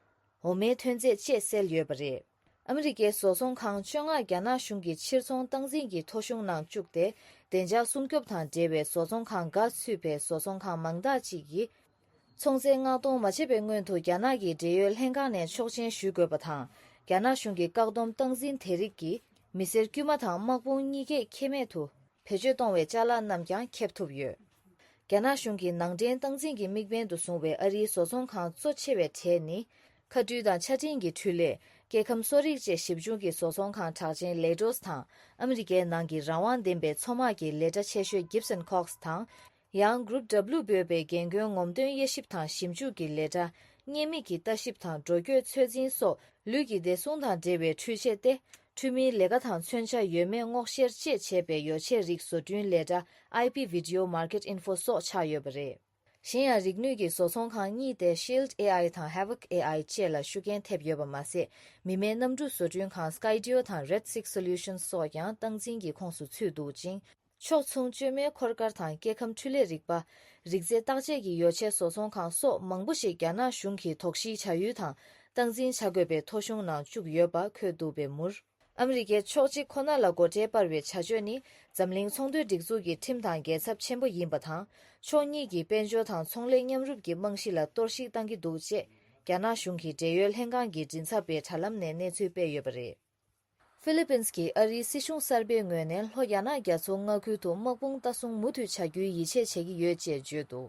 འོ་མའི་ཐོན་རྫས་བཅས་གསལ་ཡོད་པ་རེད། ཨ་མི་རི་ཀའི་བཟོ་ཚོང་ཁང་བཅོ་ལྔ་རྒྱ་ནག་གཞུང་གི་ཕྱིར་ཚོང་སྟངས་འཛིན་གྱི་ཐོ་གཞུང་ནང་བཅུག་སྟེ། བདེ་འཇགས་སྲུང་སྐྱོབ་དང་འབྲེལ་བའི་བཟོ་ཚོང་ཁང་འགའ་ཚུད་པའི་བཟོ་ཚོང་ཁང་མང་དག་ཅིག་གིས། ཚོང་རྫས་མངགས་གཏོང་མ་བྱས་པའི་སྔོན་དུ་རྒྱ་ནག་གི་འབྲེལ་ཡོད་ལྷན་ཁང་ནས་ཆོག་མཆན་ཞུ་དགོས་པ་དང་། རྒྱ་ནག་གཞུང་གི་བཀག་སྡོམ་སྟངས་འཛིན་དེ་རིགས་ཀྱིས་མི་སེར་དཀྱུས་མ་དང་དམག་དཔུང་གཉིས་ཀས་ཁེ་མེད་དུ་བེད་སྤྱོད་གཏོང་བའི་ཅ་ལག་རྣམས་ཀྱང་ཁེབས་ཐུབ་ཡོད། རྒྱ་ནག་གཞུང་གིས་ནང་འདྲེན་སྟངས་འཛིན་གྱི་དམིགས་འབེན་དུ་བཟུང་བའི་ཨ་རིའི་བཟོ་ཚོང་ཁང་གཙོ་ཆེ་བའི་གྲས་ནི། མཁའ་འགྲུལ་དང་ཆ་འཕྲིན་གྱི་འཕྲུལ་ལས། སྐྱེ་ཁམས་གསོ་རིག་བཅས་ཞིབ་འཇུག་གི་བཟོ་ཚོང་ཁང་གྲགས་ཅན་ལེ་ཏོས་དང་། ཨ་མི་རི་ཀའི་ནང་གི་རང་དབང་ལྡན་པའི་མཚོ་དམག་གི་ལས་གྲྭ་ཆེ་ཤོས་Gibson Cox དང་། ཡང་Group W འབོད་པའི་རྒན་རྒོན་ངོམ་སྟོན་དབྱེ་ཞིབ་དང་ཞིབ་འཇུག་གི་ལས་གྲྭ། བརྙན་མིག་གི་ལྟ་ཞིབ་དང་འགྲོ་སྐྱོད་ཚོད་འཛིན་སོགས་ལུས་ཀྱི་བདེ་སྲུང་དང་འབྲེལ་བའི་འཕྲུལ་ཆས་ཏེ། འཕྲུལ་མིའི་ལས་ཀ་དང་མཚོན་ཆ་ཡོད་མེད་སྔོག་བཤེར་བཅས་བྱེད་པའི་ཡོ་ཆས་རིགས་བཟོ་སྐྲུན་ལས་གྲྭ་I P Video Market Info སོགས་ཆགས་ཡོད་པ་རེད། གཞན་ཡང་རིག་ནུས་ཀྱི་བཟོ་ཚོང་ཁང་གཉིས་ཏེ་Shield A I དང་Havoc A I བཅས་ལ་ཤུགས་རྐྱེན་ཐེབས་ཡོད་པ་མ་ཟད། མི་མེད་གནམ་གྲུ་བཟོ་སྐྲུན་ཁང་Skydio དང་Red Six Solutions སོགས་ཀྱང་སྟངས་འཛིན་གྱི་ཁོངས་སུ་ཚུད་འདུག་ཅིང་། ཕྱོགས་མཚུངས་བཅོས་མའི་འཁོར་སྐར་དང་སྐྱེ་ཁམས་འཕྲུལ་ལས་རིག་པ། རིག་རྫས་བརྟག་དཔྱད་ཀྱི་ཡོ་ཆས་བཟོ་ཚོང་ཁང་སོགས་མང་པོ་ཞིག་རྒྱ་ནག་གཞུང་གིས་དོགས་གཞིའི་བྱ་ཡུལ་དང་སྟངས་འཛིན་བྱ་དགོས་པའི་ཐོ་གཞུང་ནང་བཅུག་ཡོད་པ་འཁོད་འདུག་པའི་མུར། ཨ་མི་རི་ཀས་ཕྱོགས་གཅིག་ཁོ་ན་ལ་སྒོ་ཁྲལ་སྤར་བའི་བྱ་སྤྱོད་ནི་འཛམ་གླིང་ཚོང་དོན་སྒྲིག་འཛུགས་ཀྱི་ཁྲིམས་དང་འགལ་ཚབས་ཆེན་པོ་ཡིན་པ་དང་། ཕྱོགས་གཉིས་ཀྱི་དཔལ་འབྱོར་དང་ཚོང་ལས་མཉམ་རུབ་ཀྱི་རྨང་གཞི་ལ་གཏོར་བཤིག་བཏང་གི་འདུག་ཅེས་རྒྱ་ནག་གཞུང་གི་འབྲེལ་ཡོད་ལྷན་ཁང་གི་མགྲིན་ཚབ་པས་དྲ་ལམ་ནས་གནས་ཚུལ་སྤེལ་ཡོད་པ་རེད། ཧྥི་ལི་པིན་གྱིས་ཨ་རིའི་སྲིད་གཞུང་གསར་པའི་ངོས་ནས་ལྷོ་རྒྱ་ནག་རྒྱ་མཚོ་མངའ་ཁུལ་དུ་དམག་དཔུང་ལྟ་སྲུང་མུ་མཐུད་བྱ་རྒྱུའི་ཡིད་ཆེས་བྱེད་ཀྱི་ཡོད་ཅེས་བརྗོད་འདུག་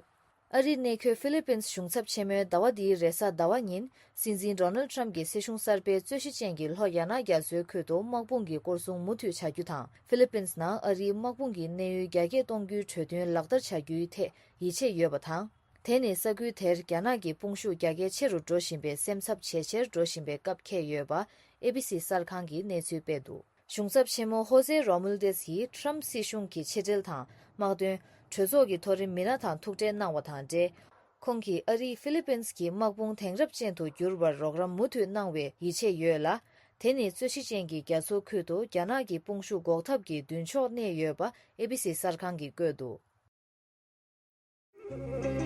ཨ་རིའི་གནས་འཁོད་ཧྥི་ལི་པིན་གཞུང་ཚབ་ཆེན་མོས་ཟླ་བ་འདིའི་རེས་གཟའ་ཟླ་བ་ཉིན་སྲིད་འཛིན་Donald Trump གྱི་སྲིད་གཞུང་གསར་པའི་རྩོད་གཞི་ཅན་གྱི་ལྷོ་རྒྱ་ནག་རྒྱ་མཚོའི་ཁུལ་དུ་དམག་དཔུང་གི་སྐོར་སྲུང་མུ་མཐུད་བྱ་རྒྱུ་དང་། ཧྥི་ལི་པིན་ནང་ཨ་རིའི་དམག་དཔུང་གི་གནས་ཡུལ་རྒྱ་སྐྱེད་གཏོང་རྒྱུའི་གྲོས་མཐུན་ལག་བསྟར་བྱ་རྒྱུའི་ཐད་ཡིད་ཆེས་ཡོད་པ་དང་། དེ་ནི་ས་ཁུལ་དེར་རྒྱ་ནག་གི་དཔུང་ཤུགས་རྒྱ་སྐྱེད་ཆེ་རུ་འགྲོ་བཞིན་པའི་སེམས་འཚབ་ཇེ་ཆེར་འགྲོ་བཞིན་པའི་སྐབས་འཁེལ་ཡོད་པ་ཨེ་བི་སི་གསར་ཁང་གིས་གནས་ཚུལ་སྤེལ་འདུག་གཞུང་ཚབ་ཆེན་མོ་ཧོ་སེ་རོ་མུལ་ཏེས་ཡིས་ཁྲམ་སྲིད་གཞུང་གི་ཕྱི་འབྲེལ་དང་དམག་དོན། གྲོས་ཚོགས་ཀྱི་མཐོ་རིམ་མི་སྣ་དང་ཐུག་འཕྲད་གནང་བ་དང་འབྲེལ། ཁོང་གིས་ཨ་རིས་ཧྥི་ལི་པིན་གྱི་དམག་དཔུང་དེང་རབས་ཅན་དུ་འགྱུར་བར་རོགས་རམ་མུ་མཐུད་གནང་བའི་ཡིད་ཆེས་ཡོད་ལ། དེ་ནི་རྩོད་གཞི་ཅན་གྱི་རྒྱ་མཚོ་ཁུལ་དུ་རྒྱ་ནག་གི་དཔུང་ཤུགས་འགོག་ཐབས་ཀྱི་མདུན་ཕྱོགས་གནས་ཡོད་པ་ཨེ་བི་སི་གསར་ཁང་གིས་བཀོད་འདུག༸གོང་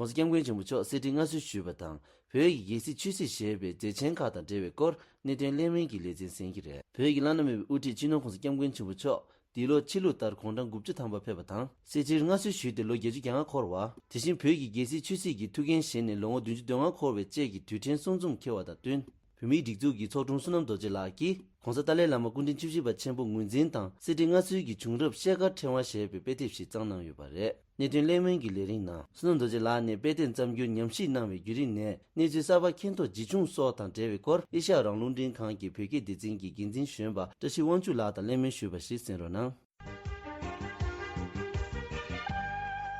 ས་༸སྐྱབས་མགོན་ཆེན་པོ་མཆོག་གསེར་ཁྲིར་མངའ་གསོལ་ཞུས་པ་དང་། བོད་ཀྱི་རྒྱལ་སྲིད་ཆོས་སྲིད་ཞེས་པའི་མཛད་ཆེན་ཁག་དང་འབྲེལ་བའི་སྐོར་གནད་དོན་གླེང་མོལ་གྱི་ལེ་ཚན་གསན་གྱི་རེད། བོད་ཀྱི་བླ་ན་མེད་པའི་དབུ་ཁྲིད་སྤྱི་ནོར་༸གོང་ས་༸སྐྱབས་མགོན་ཆེན་པོ་མཆོག་འདི་ལོ་ཕྱི་ལུགས་ལྟར་དགུང་གྲངས་དགུ་བཅུ་ཐམ་པ་ཕེབས་པ་དང་། གསེར་ཁྲིར་མངའ་གསོལ་ཞུས་ཏེ་ལོ་བརྒྱད་ཅུ་གྱ་ལྔ་འཁོར་བ། དེ་བཞིན་བོད་ཀྱི་རྒྱལ་སྲིད་ཆོས་སྲིད་ཀྱི་ཐུགས་འགན་བཞེས་ནས་ལོ་ངོ་བདུན་ཅུ་དོན་ལྔ་འཁོར་བའི་བཅས་ཀྱི་དུས་དྲན་གསུང་རྩོམ་འཁེལ་བ་དང་བསྟུན། བོད་མིའི་སྒྲིག་འཛུགས་ཀྱི་ཚོགས་དྲུང་བསོད་ནམས་རྡོ་རྗེ་ལགས་ཀྱིས་༸གོང་ས་ཏཱ་ལའི་བླ་མ་སྐུ་ཕྲེང་བཅུ་བཞི་པ་ཆེན་པོ་ངོས་འཛིན་དང་གསེར་ཁྲིར་མངའ་གསོལ་གྱི་བྱུང་རབས་ཤེལ་དཀར་ཕྲེང་བ་ཞེས་པའི་དཔེ་དེབ་ཞིག་བརྩམས་གནང་ཡོད་པ་རེད། གནད་དོན་གླེང་མོལ་གྱི་ལས་རིམ་ནང་བསོད་ནམས་རྡོ་རྗེ་ལགས་ནས་དཔེ་དེབ་བརྩམས་རྒྱུར་ཉམས་ཞིབ་གནང་བའི་བརྒྱུད་རིམ་ནས་གནས་ཚུལ་གསར་པ་མཁྱེན་རྟོགས་ཇི་བྱུང་སོགས་དང་འབྲེལ་བའི་སྐོར་ཨེ་ཤ་ཡ་རང་དབང་རླུང་འཕྲིན་ཁང་གི་བོད་སྐད་སྡེ་ཚན་གྱི་འགན་འཛིན་གཞོན་པ་བཀྲ་ཤིས་དབང་ཕྱུག་ལགས་དང་གླེང་མོལ་ཞུས་པ་ཞིག་གསན་རོགས་གནང་།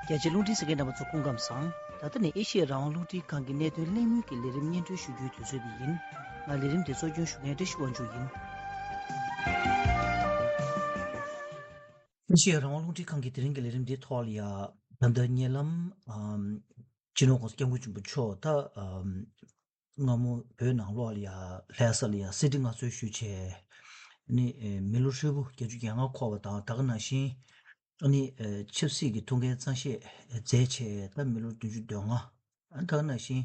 རྒྱ་ཆེའི་རླུང་འཕྲིན་གསན་མཁན་རྣམ་པ་ཚོ་སྐུ་ཁམས་བཟང་། ད་ལྟ་ནས་ཨེ་ཤེ་ཡ་རང་དབང་རླུང་འཕྲིན་ཁང་གི་གནད་དོན་གླེང་མོལ་གྱི་ལས་རིམ་སྙན་སྒྲོན་ཞུ་རྒྱུའི་དུས་ཚོད་འདི་ཡིན། ང་ལས་རིམ་འདི་གཙོ་སྐྱོང་ཞུ་མཁན་བཀྲ་ཤིས་དབང་ཕྱུག་ཡིན། ཨེ་ཤེ་ཡ་རང་དབང་རླུང་འཕྲིན་ཁང་གིས་དེ་རིང་གི་ལས་རིམ་འདིའི་ཐོག་ལ་ཡ། ད་ལྟ་ཉེ་ལམ་ཨམ། སྤྱི་ནོར་༸གོང་ས་༸སྐྱབས་མགོན་ཆེན་པོ་མཆོག་ད་ཨམ། སྔ་མོ་བོད་ནང་ལོགས་ལ་ཡ་ལྷ་ས་ལ་ཡ་གསེར་ཁྲི་མངའ་གསོལ་ཞུས་བྱས། ནི་ཨེ་མི་ལོ་ཧྲིལ་པོ་བརྒྱད་ཅུ་གྱ་ལྔ་འཁོར་བ་དང་ད་ག་ནང་བཞིན་ནི་ཨེ་ཆབ་སྲིད་ཀྱི་ཐུགས་འགན་གཙང་བཞེས་མཛད་བྱས་ད་མི་ལོ་བདུན་ཅུ་དོན་ལྔ། ད་ག་ནང་བཞིན་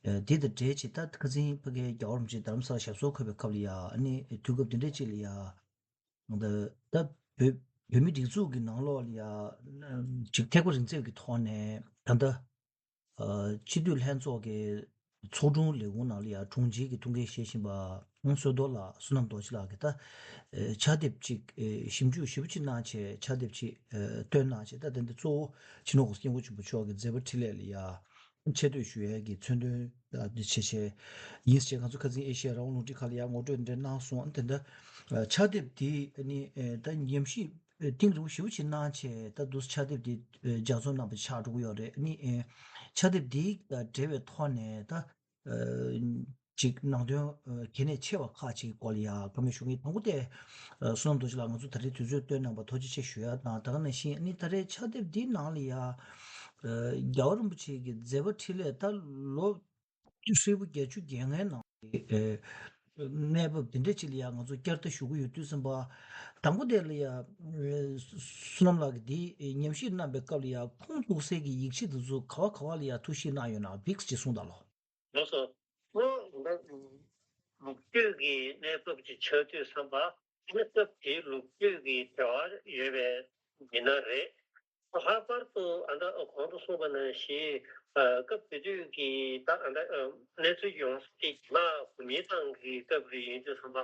ཨེ་འདི་དང་འབྲེལ་བྱས་ད་ཁ་སང་ཕ་གིའི་རྒྱལ་བ་རིན་པོ་ཆེ་རྡ་རམ་ས་ལ་ཞབས་སོར་འཁོད་པའི་སྐབས་ལ་ཡ་ནི་དུས་སྐབས་འདི་འདྲ་ཅིག་ལ་ཡ། ད་ད་བོད་བོད་མི་སྒྲིག་འཛུགས་ཀྱི་ནང་ལོགས་ལ་ཡ་ཅིག་ཐེག་པ་རིང་ཚད་ཀྱི་ཐོག་ནས་ད་ལྟ། ཨ་སྤྱི་འཐུས་ལྷན་ཚོགས་ཀྱི་ ཚོགས་དྲུང་ལས་ཁུངས་ནང་ལ་ཡང་དྲུང་ཆེ་གི་ཐུགས་འགན་བཞེས་བཞིན་པ་བསོད་རྡོར་ལགས། བསོད་ནམས་རྡོ་རྗེ་ལགས་ཀྱིས་ད་ཕྱག་དེབ་ཅིག་ཞིབ་འཇུག་ཞིབ་པོ་ཅིག་གནང་བྱས། ཕྱག་དེབ་ཅིག་བཏོན་གནང་བྱས། ད་དེ་འདི་གཙོ་བོ་སྤྱི་ནོར་གོང་ས་སྐྱབས་མགོན་ཆེན་པོ་མཆོག་གི་མཛད་པ་འཕྲིན་ལས་ལ་ཡང་ཆེ་བསྟོད་ཞུ་ཡས་ཀྱི་མཚོན་དོན་འདི་བྱས་བྱས་ཡིན་ཟེར། ང་ཚོ་ཁ་སང་ཨེ་ཤེ་ཡ་རང་དབང་རླུང་འཕྲིན་ཁང་ལ་ཡང་ངོ་སྤྲོད་འདི་འདྲ་གནང་སོང་། དེ་འདྲ་ཕྱག་དེབ་འདི་ནི་ད་ཉམས་ཞིབ་གཏིང་རིང་པོ་ཞེ་པོ་ཅིག་གནང་བྱས། ད་འདུག་ཕྱག་དེབ་འདི་ལྗགས་རྩོམ་གནང་བ་ཆགས་འགྲོ་གི་ཡོད་རེད། ནི་ཕྱག་དེབ་འདི་འབྲེལ་བའི་ཐོག་ནས་ད་ཅིག་ནང་དོན་གལ་གནད་ཆེ་བ་ཁག་ཅིག་གི་སྐོར་ལ་ཡང་བཀའ་མོལ་ཞུ་གི་ཡིན། དང་པོ་དེ་བསོད་ནམས་རྡོ་རྗེ་ལགས་ང་ཚོ་ད་རེས་དུས་ཚོད་བཏོན་གནང་བར་ཐུགས་རྗེ་ཆེ་ཞུ་ཡ་དང་། ད་ག་ནང་བཞིན་ནི་ད་རེས་ཕྱག་དེབ་འདིའི་ནང་ལ་ཡང་རྒྱལ་བ་རིན་པོ་ཆེ་གི་མཛད་པ་འཕྲིན་ལས་ད་ལོ་ཧྲིལ་པོ་བརྒྱད་ཅུ་གྱ་ལྔའི་ནང་གི་གནས་བབ་འདི་འདྲ་ཅིག་ལ་ཡང་ང་ཚོ་བསྐྱར་ལྟ་ཞུ་གི་ཡོད་དུས་ཙམ་པ། དང་པོ་དེ་ལ་ཡང་བསོད་ནམས་ལགས་ཀྱིས་འདི་ཉམས་ཞིབ་གནང་བའི་སྐབས་ལ་ཡང་ཁུངས་གཏུགས་སའི་གི་ཡིག་ཆ་འདི་ཚོ་ག་བ་ག་བ་ལ་ཡང་ཐུགས་ཞིབ་གནང་ཡོད་ན་བིགས་ཅིག་གསུངས་དང་ལོ། ལགས་སོ། ཁོ་ལོ་ལོ་རྒྱུས་ཀྱི་གནས་བབ་ཅིག་ཆགས་དུས་ཙམ་པ། གནས་བབ་དེའི་ལོ་རྒྱུས་ཀྱི་འབྲེལ་བ་ཡོད་པའི་མི་སྣ་རེད། ལྷག་པར་དུ་ཨ་ད་གོང་དུ་གསུངས་པ་ནང་བཞིན་སྐབས་དེ་དུས་ཀྱི་ད་ཨ་ད་གནས་ཚུལ་ཡོངས་སུ་དེ་རྒྱ་ནག་གོ་མིན་ཏང་གི་སྐབས་རེད། ཡིན་དུས་ཙམ་པ་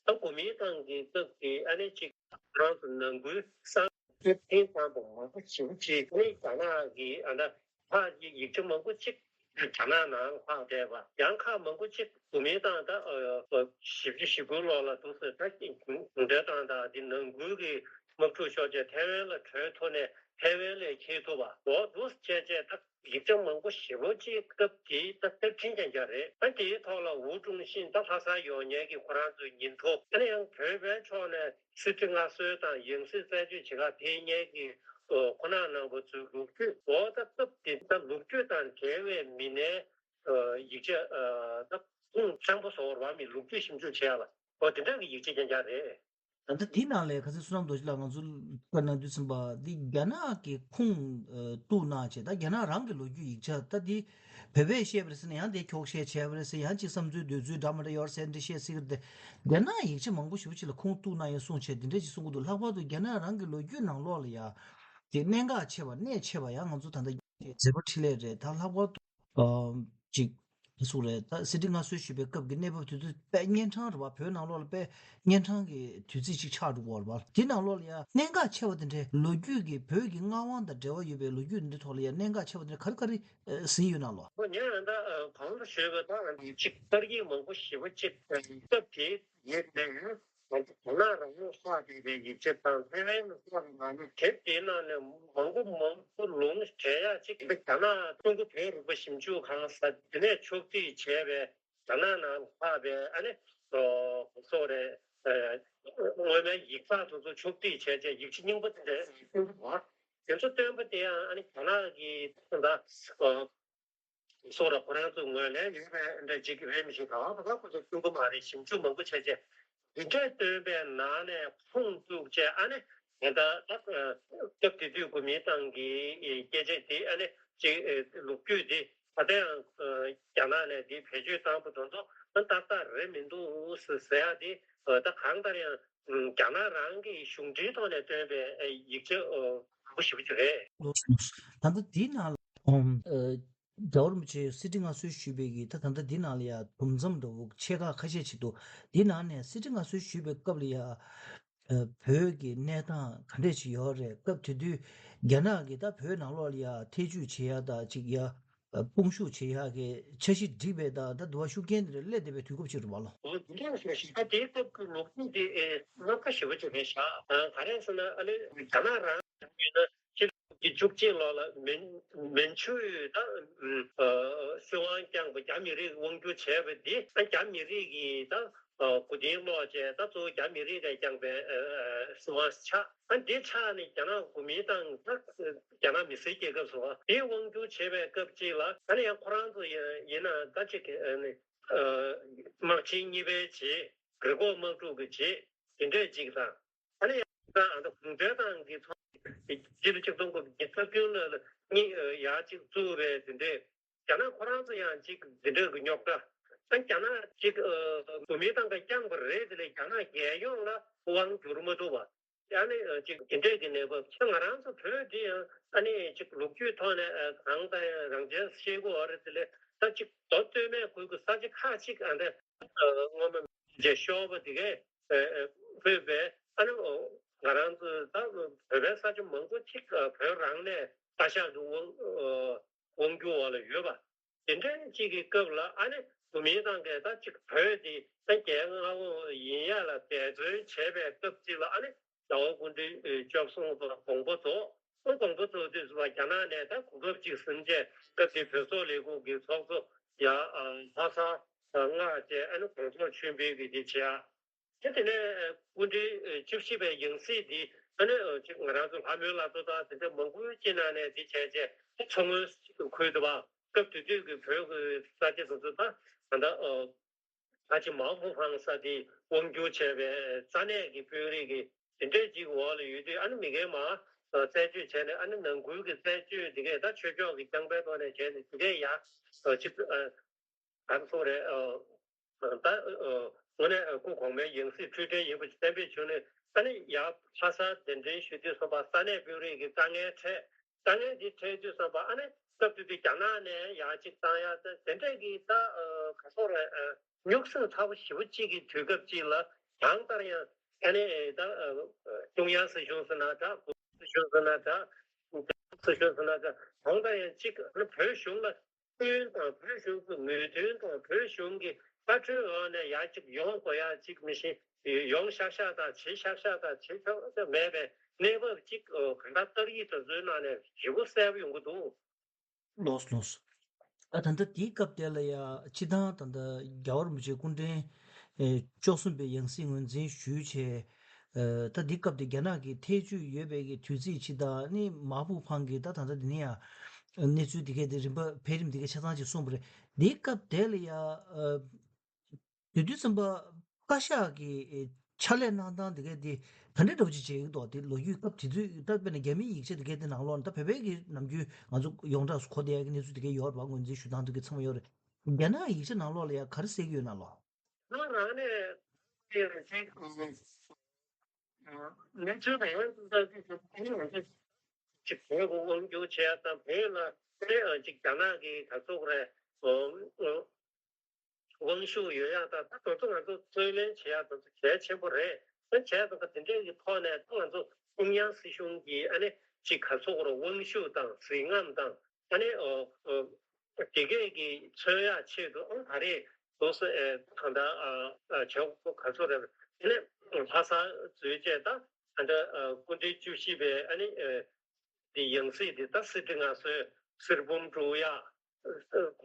ད་གོ་མིན་ཏང་གི་སྐབས་ཀྱི་ཨ་ནི་ཅིག་རང་དུ་ནང་ཁུལ་གསར་གཏོད་ཐེངས་དང་པོ་མང་པོ་ཞེ་པོ་ཅིག་ཨ་ནི་རྒྱ་ནག་གི་ཨ་ད་ལྷག་གི་ཡིག་ཆ་མང་པོ་ཅིག་རྒྱ་ནག་ནང་ལྷག་བསྡད་པ། ཡང་ཁག་མང་པོ་ཅིག་གོ་མིན་ཏང་ད་བཞི་བཅུ་ཞེ་དགུ་ལོ་ལ་འདུག་སེ་ད་གུང་ཁྲན་ཏང་དང་འདི་ནང་ཁུལ་གྱི་དམག་འཁྲུག་ཤོར་བྱས་ཐའེ་ཝན་ལ་བྲོས་ཐུབ་ནས་ཐའེ་ཝན་ལ་འཁྱེར་ཐུབ་པ། འོ་འདུག་སེ་བྱས་བྱས་ད་ཡིག་ཆ་མང་པོ་ཞེ་པོ་ཅིག་སྐབས་དེའི་ད་གཏེར་ཕྲན་རྐྱང་རྐྱང་རེད། ད་དེའི་ཐོག་ལ་ཝུའུ་ཀྲུང་ཤིན་ད་ལྷ་སར་ཡོང་མཁན་གྱི་ཁོ་རང་ཚོའི་ཉིན་ཐོ། ཨ་ནི་ཡང་བོད་པའི་ཕྱོགས་ནས་གསེར་ཁྲི་མངའ་གསོལ་དང་ཡང་སྲིད་རྩད་གཅོད་བྱེད་གར་ཕེབས་མཁན་གྱི་ཁོ་ན་ནང་པ་ཚོའི་ལོ་རྒྱུས། འོ་ད་སྐབས་དེ་ད་ལོ་རྒྱུས་དང་འབྲེལ་བའི་མི་སྣའི་ཡིག་ཆ་ད་ཁུངས་གཙང་པོ་བཟོ་བར་བ་མི་ལོ་རྒྱུས་ཞིབ་འཇུག་བྱེད་ཡ་ལ་འོ་དེ་འདྲ་གི་ཡིག་ཆ་རྐྱང་རྐྱང་རེད། ད་ལྟ་འདི་ནང་ལས་ཁ་སང་བསོད་ནམས་རྡོ་རྗེ་ལགས་ང་ཚོ་བཀའ་གནང་དུས་ཙམ་པ་འདི་རྒྱ་ནག་གི་ཁུངས་གཏུགས་གནང་བྱས། ད་རྒྱ་ནག་རང་གི་ལོ་རྒྱུས་ཡིག་ཆ་ད་འདི་བོད་པས་བཤད་པ་རེད་ཟེར་ན་ཡང་དེ་འཁྱོག་བཤད་བྱས་པ་རེད་ཟེར། ཡང་ཅིག་བསམ་ཚུལ་འདོད་ཚུལ་འདྲ་མི་འདྲ་ཡོད་རེད་ཟེར་འདི་བཤད་སྲིད་ཀྱི་རེད་དེ། རྒྱ་ནག་ཡིག་ཆ་མང་པོ་ཞེ་པོ་ཅིག་ལ་ཁུངས་གཏུགས་གནང་ཡོད་གསུངས་བྱས་དེ་འདྲ་ཅིག་གསུང་གི་འདུག་ལྷག་པར་དུ་རྒྱ་ནག་རང་གི་ལོ་རྒྱུས་ནང་ལོགས་ལ་ཡང་དེ་གནད་འགག་ཆེ་བ་གནད་ཆེ་བ་ཡང་ང་ཚོ་ད་ལྟ་མཛད་པ་འཕྲིན་ལས་རེད། ད་ལྷག་པར་དུ་ཨ་ཅིག་སུ་རེད། ད་གསེར་ཁྲི་མངའ་གསོལ་ཞུས་པའི་སྐབས་ཀྱི་གནས་བབ་དེ་ཚོ་དཔེ་གཉན་འཕྲང་རེད་བ། བོད་ནང་ལོགས་ལ་དཔེ་གཉན་འཕྲང་གི་དུས་ཚིགས་ཅིག་ཆགས་འགྲོ་གི་ཡོད་རེད་བ། དེ་ནང་ལོགས་ལ་ཡང་གནད་འགག་ཆེ་བ་དེ་འདྲའི་ལོ་རྒྱུས་ཀྱི་བོད་ཀྱི་མངའ་དབང་དང་འབྲེལ་བ་ཡོད་པའི་ལོ་རྒྱུས་འདི་ཐོག་ལ་ཡང་གནད་འགག་ཆེ་བ་དེ་འདྲ་ག་རེ་ག་རེ་ཨ་ཟིན་ཡོད་ན་ལོ། ཨོ་ངས་ད་ལྟ་གོང་དུ་ཞུས་པ་དང་གཅིག་གསར་བརྗེ་མང་པོ་ཞེ་པོ་ཅིག་སྐབས་དེའི་ཡིན་ནའི། ང་ཚོ་རྒྱ་ནག་རང་ལུགས་ལྷག་བསྡད་པའི་ཡིག་ཆ་དང་ཐའེ་ཝན་ལུགས་ལྷག་པའི་ནང་ནས་དེབ་དེའི་ནང་ནས་མང་པོ་མང་པོ་ལུང་འདྲེན་ཡག་ཅིག་རྒྱ་ནག་ཀྲུང་གོ་བོད་རིག་པ་ཞིབ་འཇུག་ཁང་ཟེར་དེ་ནས་ཕྱོགས་སྒྲིག་བྱས་པའི་རྒྱ་ནག་ནང་ལྷག་པའི་ཨ་ནི་སོ་རེད། སྔོན་མའི་ཡིག་ཚགས་དེ་ཚོ་ཕྱོགས་སྒྲིག་བྱས་བྱས་ཡིག་ཆ་རྙིང་པ་དེ་འདྲ་བསྟན་པ་དང་དེ་ཚོ་བཏོན་པ་དེ་ཡང་ཨ་ནི་རྒྱ་ནག་གི་ད་སོགས་ལ་ཁོ་རང་ཚོ་ངོས་ལེན་ཡོད་པའི་འདྲ་ཅིག་རེད་མི་ཤེས། ག་བ་ག་ཁོ་ཚོ་སྐྱོན་པོ་མ་རེད། ཞིབ་འཇུག་མང་པོ་བྱས་རྗེས་འདི་འདྲས་བཏོན་པའི་ནང་ནས་ཁུངས་བཙུགས་བྱས་ཨ་ནི་ད་ལྟ་སྐབས་དེ་དུས་གོ་མིན་ཏང་གི་སྐད་ཆ་དེ་ཨ་ནི་ཅིག་ལོ་རྒྱུས་དེ་ད་ལྟ་ཡང་རྒྱ་ནག་ནས་དེ་བེད་སྤྱོད་བཏང་པ་དེ་ཚོ་ཏག་ཏག་རེད་མི་འདུག་ཟེར་ཡ་དེ་ད་གང་ལྟར་ཡང་རྒྱ་ནག་རང་གི་གཞུང་འབྲེལ་ཐོག་ནས་བཏོན་པའི་ཡིག་ཆ་མང་པོ་ཞེ་པོ་ཅིག་རེད། ད་ལྟ་དེའི་ནང་ལ་རྒྱལ་བ་རིན་པོ་ཆེ་གསེར་ཁྲི་མངའ་གསོལ་ཞུས་པའི་གི་ད་ད་ལྟ་འདི་ནང་ལ་ཡ་དུམ་མཚམས་འདྲ་བོ་ཆེ་ཁག་ཁ་ཤས་ཅིག་འདུག་འདི་ནང་ནས་གསེར་ཁྲི་མངའ་གསོལ་ཞུས་པའི་སྐབས་ལ་ཡ་བོད་ཀྱི་གནས་སྟངས་ག་འདྲས་ཅིག་ཡོད་རེད། སྐབས་དེ་དུས་རྒྱ་ནག་གིས་ད་བོད་ནང་ལོགས་ལ་ཡ་ཐེ་ཇུས་བྱེད་ཡ་ད་ཅིག་ཡ་དཔུང་ཤུགས་བྱེད་ཡ་གི་འཆར་གཞི་བསྒྲིགས་པའི་ད་ད་དུ་བ་ཤུགས་རྐྱེན་དེ་རེ་སླེབས་བསྡད་པའི་དུས་སྐབས་ཅིག་རེད་བ་ལོ། འོ་འདི་འདྲས་ཞེས་ད་དེའི་སྐབས་ཀྱི་ལོ་རྒྱུས་དེ་རྣམ་དཀར་ཞེ་པོ་ཅིག་རེད་ཤག་ག་རེ་ཟེར་ན་ཨ་ནི་རྒྱ་ནག་རང་ཡིན་ན། སྤྱི་ལོ་བཅུ་གཅིག་ལོ་ལ་མན་མན་ཆུ་ཡིས་ད་སྲིད་དབང་བསྐྱངས་པ་རྒྱ་མི་རིགས་དབང་བསྒྱུར་བྱས་པ་འདི་ད་རྒྱ་མི་རིགས་ཀྱིས་ད་མགོ་རྟིང་སློག་བྱས་ད་གཙོ་བོ་རྒྱ་མི་རིགས་ཀྱིས་བསྐྱངས་པའི་སྲིད་དབང་ཆགས། ཨ་འདི་ཆགས་ནས་རྒྱ་ནག་གོ་མིན་ཏང་ད་རྒྱ་ནག་མི་སེར་རྒྱལ་ཁབ་སུ་འདི་དབང་བསྒྱུར་བྱས་པའི་སྐབས་གཅིག་ལ་ཨ་ནི་ཡང་ཁོ་རང་ཚོ་ཡིན་ན་ད་ཅིག་དམག་ཆེན་གཉིས་པའི་རྗེས་རི་འགོག་དམག་འཁྲུག་གི་རྗེས་དེ་འདྲས་ཅིག་དང་། ཨ་ནི་ཡང་ཨ་ད་གུང་ཁྲན་ཏང་གི་ཚོགས་སྤྱི་ལོ་ཆིག་སྟོང་དགུ་བརྒྱ་ཉི་ཤུ་རྩ་བདུན་ལོ་ལ་གཉིས་ཡར་གཅིག་བཙུགས་པའི་དེ་འདྲས་རྒྱ་ནག་ཁོ་རང་ཚོ་ཡང་གཅིག་དེ་འདྲས་ཀྱི་རྙོག་དྲ་ཨ་རྒྱ་ནག་གཅིག་གོ་མིན་ཏང་གིས་བསྐྱངས་པ་རེད། དེ་ལས་རྒྱ་ནག་རྒྱལ་ཡོངས་ལ་དབང་བསྒྱུར་མ་ཐུབ་པ། ཨ་ནི་ཅིག་དེ་འདྲས་ཀྱི་གནས་བབ་ཆེ། ང་རང་ཚོ་བོད་འདི་ཡང་ཨ་ནི་ཅིག་ལོ་རྒྱུས་ཐོག་ནས་གང་ལྟར་ཡང་རང་བཙན་ཤེས་དགོས་བ་རེད། དེ་ལས་ད་ཅིག་མདོ་སྟོད་སྨད་ཁུལ་གྱི་ས་ཆ་ཁག་ཅིག་ཨ་འདྲ་སྔོན་མ་རྗེས་ཤོར་བ་དེ་གས་ཕུད་པའི་ཨ་ནི་ང་རང་ཚོ་ད་བོད་པའི་ས་ཆ་མང་པོ་ཅིག་བོད་རང་ནས་བཀའ་ཤག་གི་དབང་དབང་སྒྱུར་འོག་ལ་ཡོད་པ། དེ་འདྲའི་གཅིག་གི་སྐབས་ལ་ཨ་ནི་བོད་མིའི་ཏང་གིས་ད་ཅིག་བོད་དེ་ད་རྒྱལ་མངའ་དབང་ཡིན་ཡ་ལ་འབད་བརྩོན་བྱས་པའི་སྐབས་གཅིག་ལ་ཨ་ནི་ཟླ་བ་སྐུ་ཕྲེང་བཅུ་གསུམ་པ་དགོངས་པ་རྫོགས། ཁོང་དགོངས་པ་རྫོགས་དུས་སུ་རྒྱ་ནག་ནས་ད་གོ་སྐབས་ཅིག་ཟིན་བྱས་སྐབས་དེ་བོད་སོག་ལས་ཁུངས་ཀྱི་ཚོགས་གཙོ་ཡ་ལྷ་ས་མངགས་བྱས་ཨ་ནི་དགོངས་རྫོགས་ཆོས་འཕེལ་གྱིས་དེ་བྱས། དེ་དེ་ནས་སྐུ་ཕྲེང་བཅུ་བཞི་པའི་ཡང་སྲིད་འདི་ཨ་ནི་ཅིག་ང་རང་ཚོ་ལྷ་མོའི་བླ་མཚོ་དང་དེ་འདྲ་མང་པོའི་དཀྱིལ་ནང་ནས་འདི་བྱས་རྗེས་མཚོ་སྔོན་ཁུལ་དུ་བ་སྐབས་དེ་དུས་ཀྱི་བོད་ཀྱི་ས་ཆ་དེ་ཚོ་ད་ད་ལྟ་ཨ་ཅིག་མའོ་ཧྥུ་ཧྥང་ས་དེ་དབང་སྒྱུར་བྱས་པའི་ས་གནས་ཀྱི་དཔོན་རིགས་ཀྱི་དེ་འདྲས་ཅིག་འོག་ལ་ཡོད་དུས་ཨ་ནི་མི་སྒེར་མ་རྩད་གཅོད་བྱས་ནས་ཨ་ནི་ནང་ཁུལ་གྱི་རྩད་གཅོད་དེ་གས་ད་ཆོས་ཕྱོགས་ཀྱི་རྐྱང་པའི་ཐོག་ནས་བྱས་ནས་དེ་གས་ཡ་ཅིག་ག་རེ་ཟེར་དགོས་རེད། ད་དངོས་གནས་སྐུ་གོང་མའི་ཡང་སྲིད་འཁྲུལ་བྲལ་ཡིན་པ་ཞིག་གཏན་འབེབས་བྱུང་ནས་ཨ་ནི་ཡར་ལྷ་སར་གདན་འདྲེན་ཞུ་དུས་ཙམ་པ་ས་གནས་དཔོན་རིགས་ཀྱི་དཀའ་ངལ་འཕྲད། དཀའ་ངལ་འདི་འཕྲད་དུས་ཙམ་པ་ཨ་ནི་སྐབས་དེ་དུས་རྒྱ་ནག་ནས་ཡར་གཅིག་བཏང་ཡ་དེ་འདྲས་ཀྱི་ད་ག་སོག་རེད། རྙོག་ཟིང་ཚ་པོ་ཞེ་པོ་གཅིག་གི་དུས་སྐབས་གཅིག་ལ་གང་ལྟར་ཡང་ཨ་ནི་ད་ཀྲུང་དབྱང་སྲིད་གཞུང་ཟེར་ན་འདྲ། སྲིད་གཞུང་ཟེར་ན་འདྲ། སྲིད་གཞུང་ཟེར་ན་འདྲ། གང་ལྟར་ཡང་གཅིག་ཨ་ནི་བོད་གཞུང་ལ་སྐྱོན་དང་བོད་གཞུང་གི་མོས་མཐུན་དང་བོད་གཞུང་གི་བཀའ་འཁྲོལ་འོག་ནས་ཡར་གཅིག་ཡོང་དགོས་ཡ་གཅིག་མི་ཤེས། ཡོང་ཤག་ཤག་དང་བྱེད་ཤག་ཤག་དང་བྱེད་ཆོག་མེད་པའི་གནས་བབ་གཅིག་གང་ལྟར་ཏར་ཡིག་དེ་ཚོའི་ནང་ནས་ཞེ་པོ་གསལ་པོ་ཡོང་གི་འདུག་ལོས་ལོས། ཨ་ད་ལྟ་དེའི་སྐབས་དེ་ལ་ཡ་སྤྱི་བཏང་ད་ལྟ་རྒྱལ་བ་རིན་པོ་ཆེ་སྐུ་ཕྲེང་ཨེ་བཅུ་གསུམ་པའི་ཡང་སྲིད་ངོས་འཛིན་ཞུས་བྱས། ཨ་ད་འདི་སྐབས་དེ་རྒྱ་ནག་གི་ཐེ་བྱུས་ཡོད་པའི་གི་དུས་ཚིགས་ཅིག་དང་ནི་མ་ཧྥུ་ཧྥང་གི་ད་ད་ལྟ་དེ་ནི་ཡ་གནས་ཚུལ་དེ་གས་དེ་རིམ་པ་འཕེལ་རིམ་དེ་གས་ཆ་ཚང་ཅིག་གསུངས་པ་རེད། འདིའི་སྐབས་དེ་ལ་ཡ་ཨ་དེ་དུས་ཙམ་པ་བཀའ་ཤག་གི་ཕྱག་ལས་གནང་སྟངས་དེ་གས་དེ་ག་འདྲ་འདྲ་པོ་ཅིག་བྱས་ཡོད་འདུག་དེ་ལོ་རྒྱུས་སྐབས་དེ་དུས་ད་དཔེར་ན་རྒྱ་མིའི་ཡིག་ཆ་དེ་གས་དེ་ནང་ལོགས་ལ་ད་བོད་པའི་གི་ནམ་རྒྱུན་ང་ཚོ་ཡོངས་གྲགས་སུ་གོ་བསྡད་ཡ་གི་གནས་ཚུལ་དེ་གས་ཡོད་རེད་པ། ངོས་འཛིན་ཞུ་སྟངས་དེ་གས་ཚང་མ་ཡོད་རེད། རྒྱ་ནག་ཡིག་ཆ་ནང་ལོགས་ལ་ཡ་ག་རེ་གསལ་གྱི་ཡོད་ན་ལོ། ང་རང་ནས་ཅིག་གནས་ཚུལ་གང་ཡང་ཅིག་བོད་ཀྱི་དབང་སྒྱུར་བྱེད་ཡ་དང་བོད་ལ་ཅིག་རྒྱ་ནག་གི་ག་ཚོད་རེད། དབང་ཤུགས་ཡོད་ཡག་དང་ད་དེ་ཚོ་ང་ཚོ་རྩོད་ལེན་བྱེད་ཡག་དེ་ཚོ་གལ་ཆེན་པོ་རེད། ད་བྱས་ཙང་ད་དེ་འདྲས་ཀྱི་ཐོག་ནས་ད་ང་ཚོ་ཀྲུང་དབྱང་སྲིད་གཞུང་གི་ཨ་ནི་ཅིག་ག་ཚོད་རེད། དབང་ཤུགས་དང་གཟི་རྔམ་དང་ཨ་ནི་ཨོ་ཨོ་དེ་གས་ཀྱི་མཚོན་ཡག་ཆེད་དུ་ཨང་ད་རེས་དུས་སུ་ཨེ་གང་ལྟར་ཨ་ཨ་བྱེད་དགོས་ག་ཚོད་རེད། དེ་ནས་ལྷ་ས་འཛུལ་བྱས་ད་ཨ་ད་ཨ་སྐུ་ཕྲེང་བཅུ་བཞི་པའི་ཨ་ནི་ཨེ་དེ་ཡང་སྲིད་དེ་ད་གསེར་ཁྲི་མངའ་གསོལ་གསེར་འབུམ་དཀྲོལ་ཡག་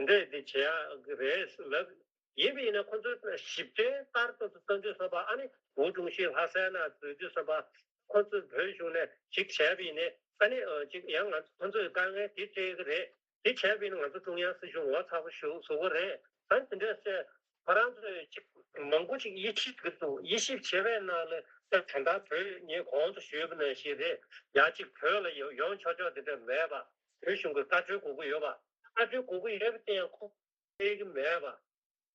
དེ་འདྲས་དེ་བྱེད་ཡག་གི་རེད་ལབ། ཡིན་པ་ཡིན་ན་ཁོ་ཚོས་ཞིབ་ཕྲའི་ལྟར་དུ་བཏང་དུས་ཙམ་པ་ཨ་ནི་ཝུའུ་ཀྲུང་ཞི་ལྷ་སའི་ནང་འཛུལ་དུས་ཙམ་པ་ཁོ་ཚོས་བོད་གཞུང་ནས་ཞིག་བྱས་པ་ཡིན་ནའི་ཨ་ནི་ཅིག་ཡང་ང་ཚོ་ཁོ་ཚོས་དཀའ་ངལ་དེ་སྤྲད་ཀྱི་རེད། དེ་བྱས་པ་ཡིན་ན་ང་ཚོ་ཀྲུང་དབྱང་སྲིད་གཞུང་ངོ་ཚ་པོ་ཞིག་བཟོ་གི་རེད། ཨ་ནི་དེ་འདྲ་ཟེར་ཁོ་རང་ཚོས་ཅིག་མང་པོ་ཅིག་དབྱེ་ཞིབ་ཀྱི་འདུག་དབྱེ་ཞིབ་བྱས་པའི་ནང་ལ་ད་ད་ལྟ་བོད་ངས་གོང་དུ་ཞུས་པ་ནང་བཞིན་རེད། ཡང་ཅིག་བོད་ལ་ཡོང་ཆོག་ཆོག་དེ་འདྲ་མེད་པ། བོད་གཞུང་གི་བཀའ་འཁྲོལ་དགོས་ཀྱི་ཡོད་པ། བཀའ་འཁྲོལ་དགོས་ཀྱི་ཡོད་པ་དེ་ཡང་ཁོ། སྤྲད་ཀྱི་མེད་པ།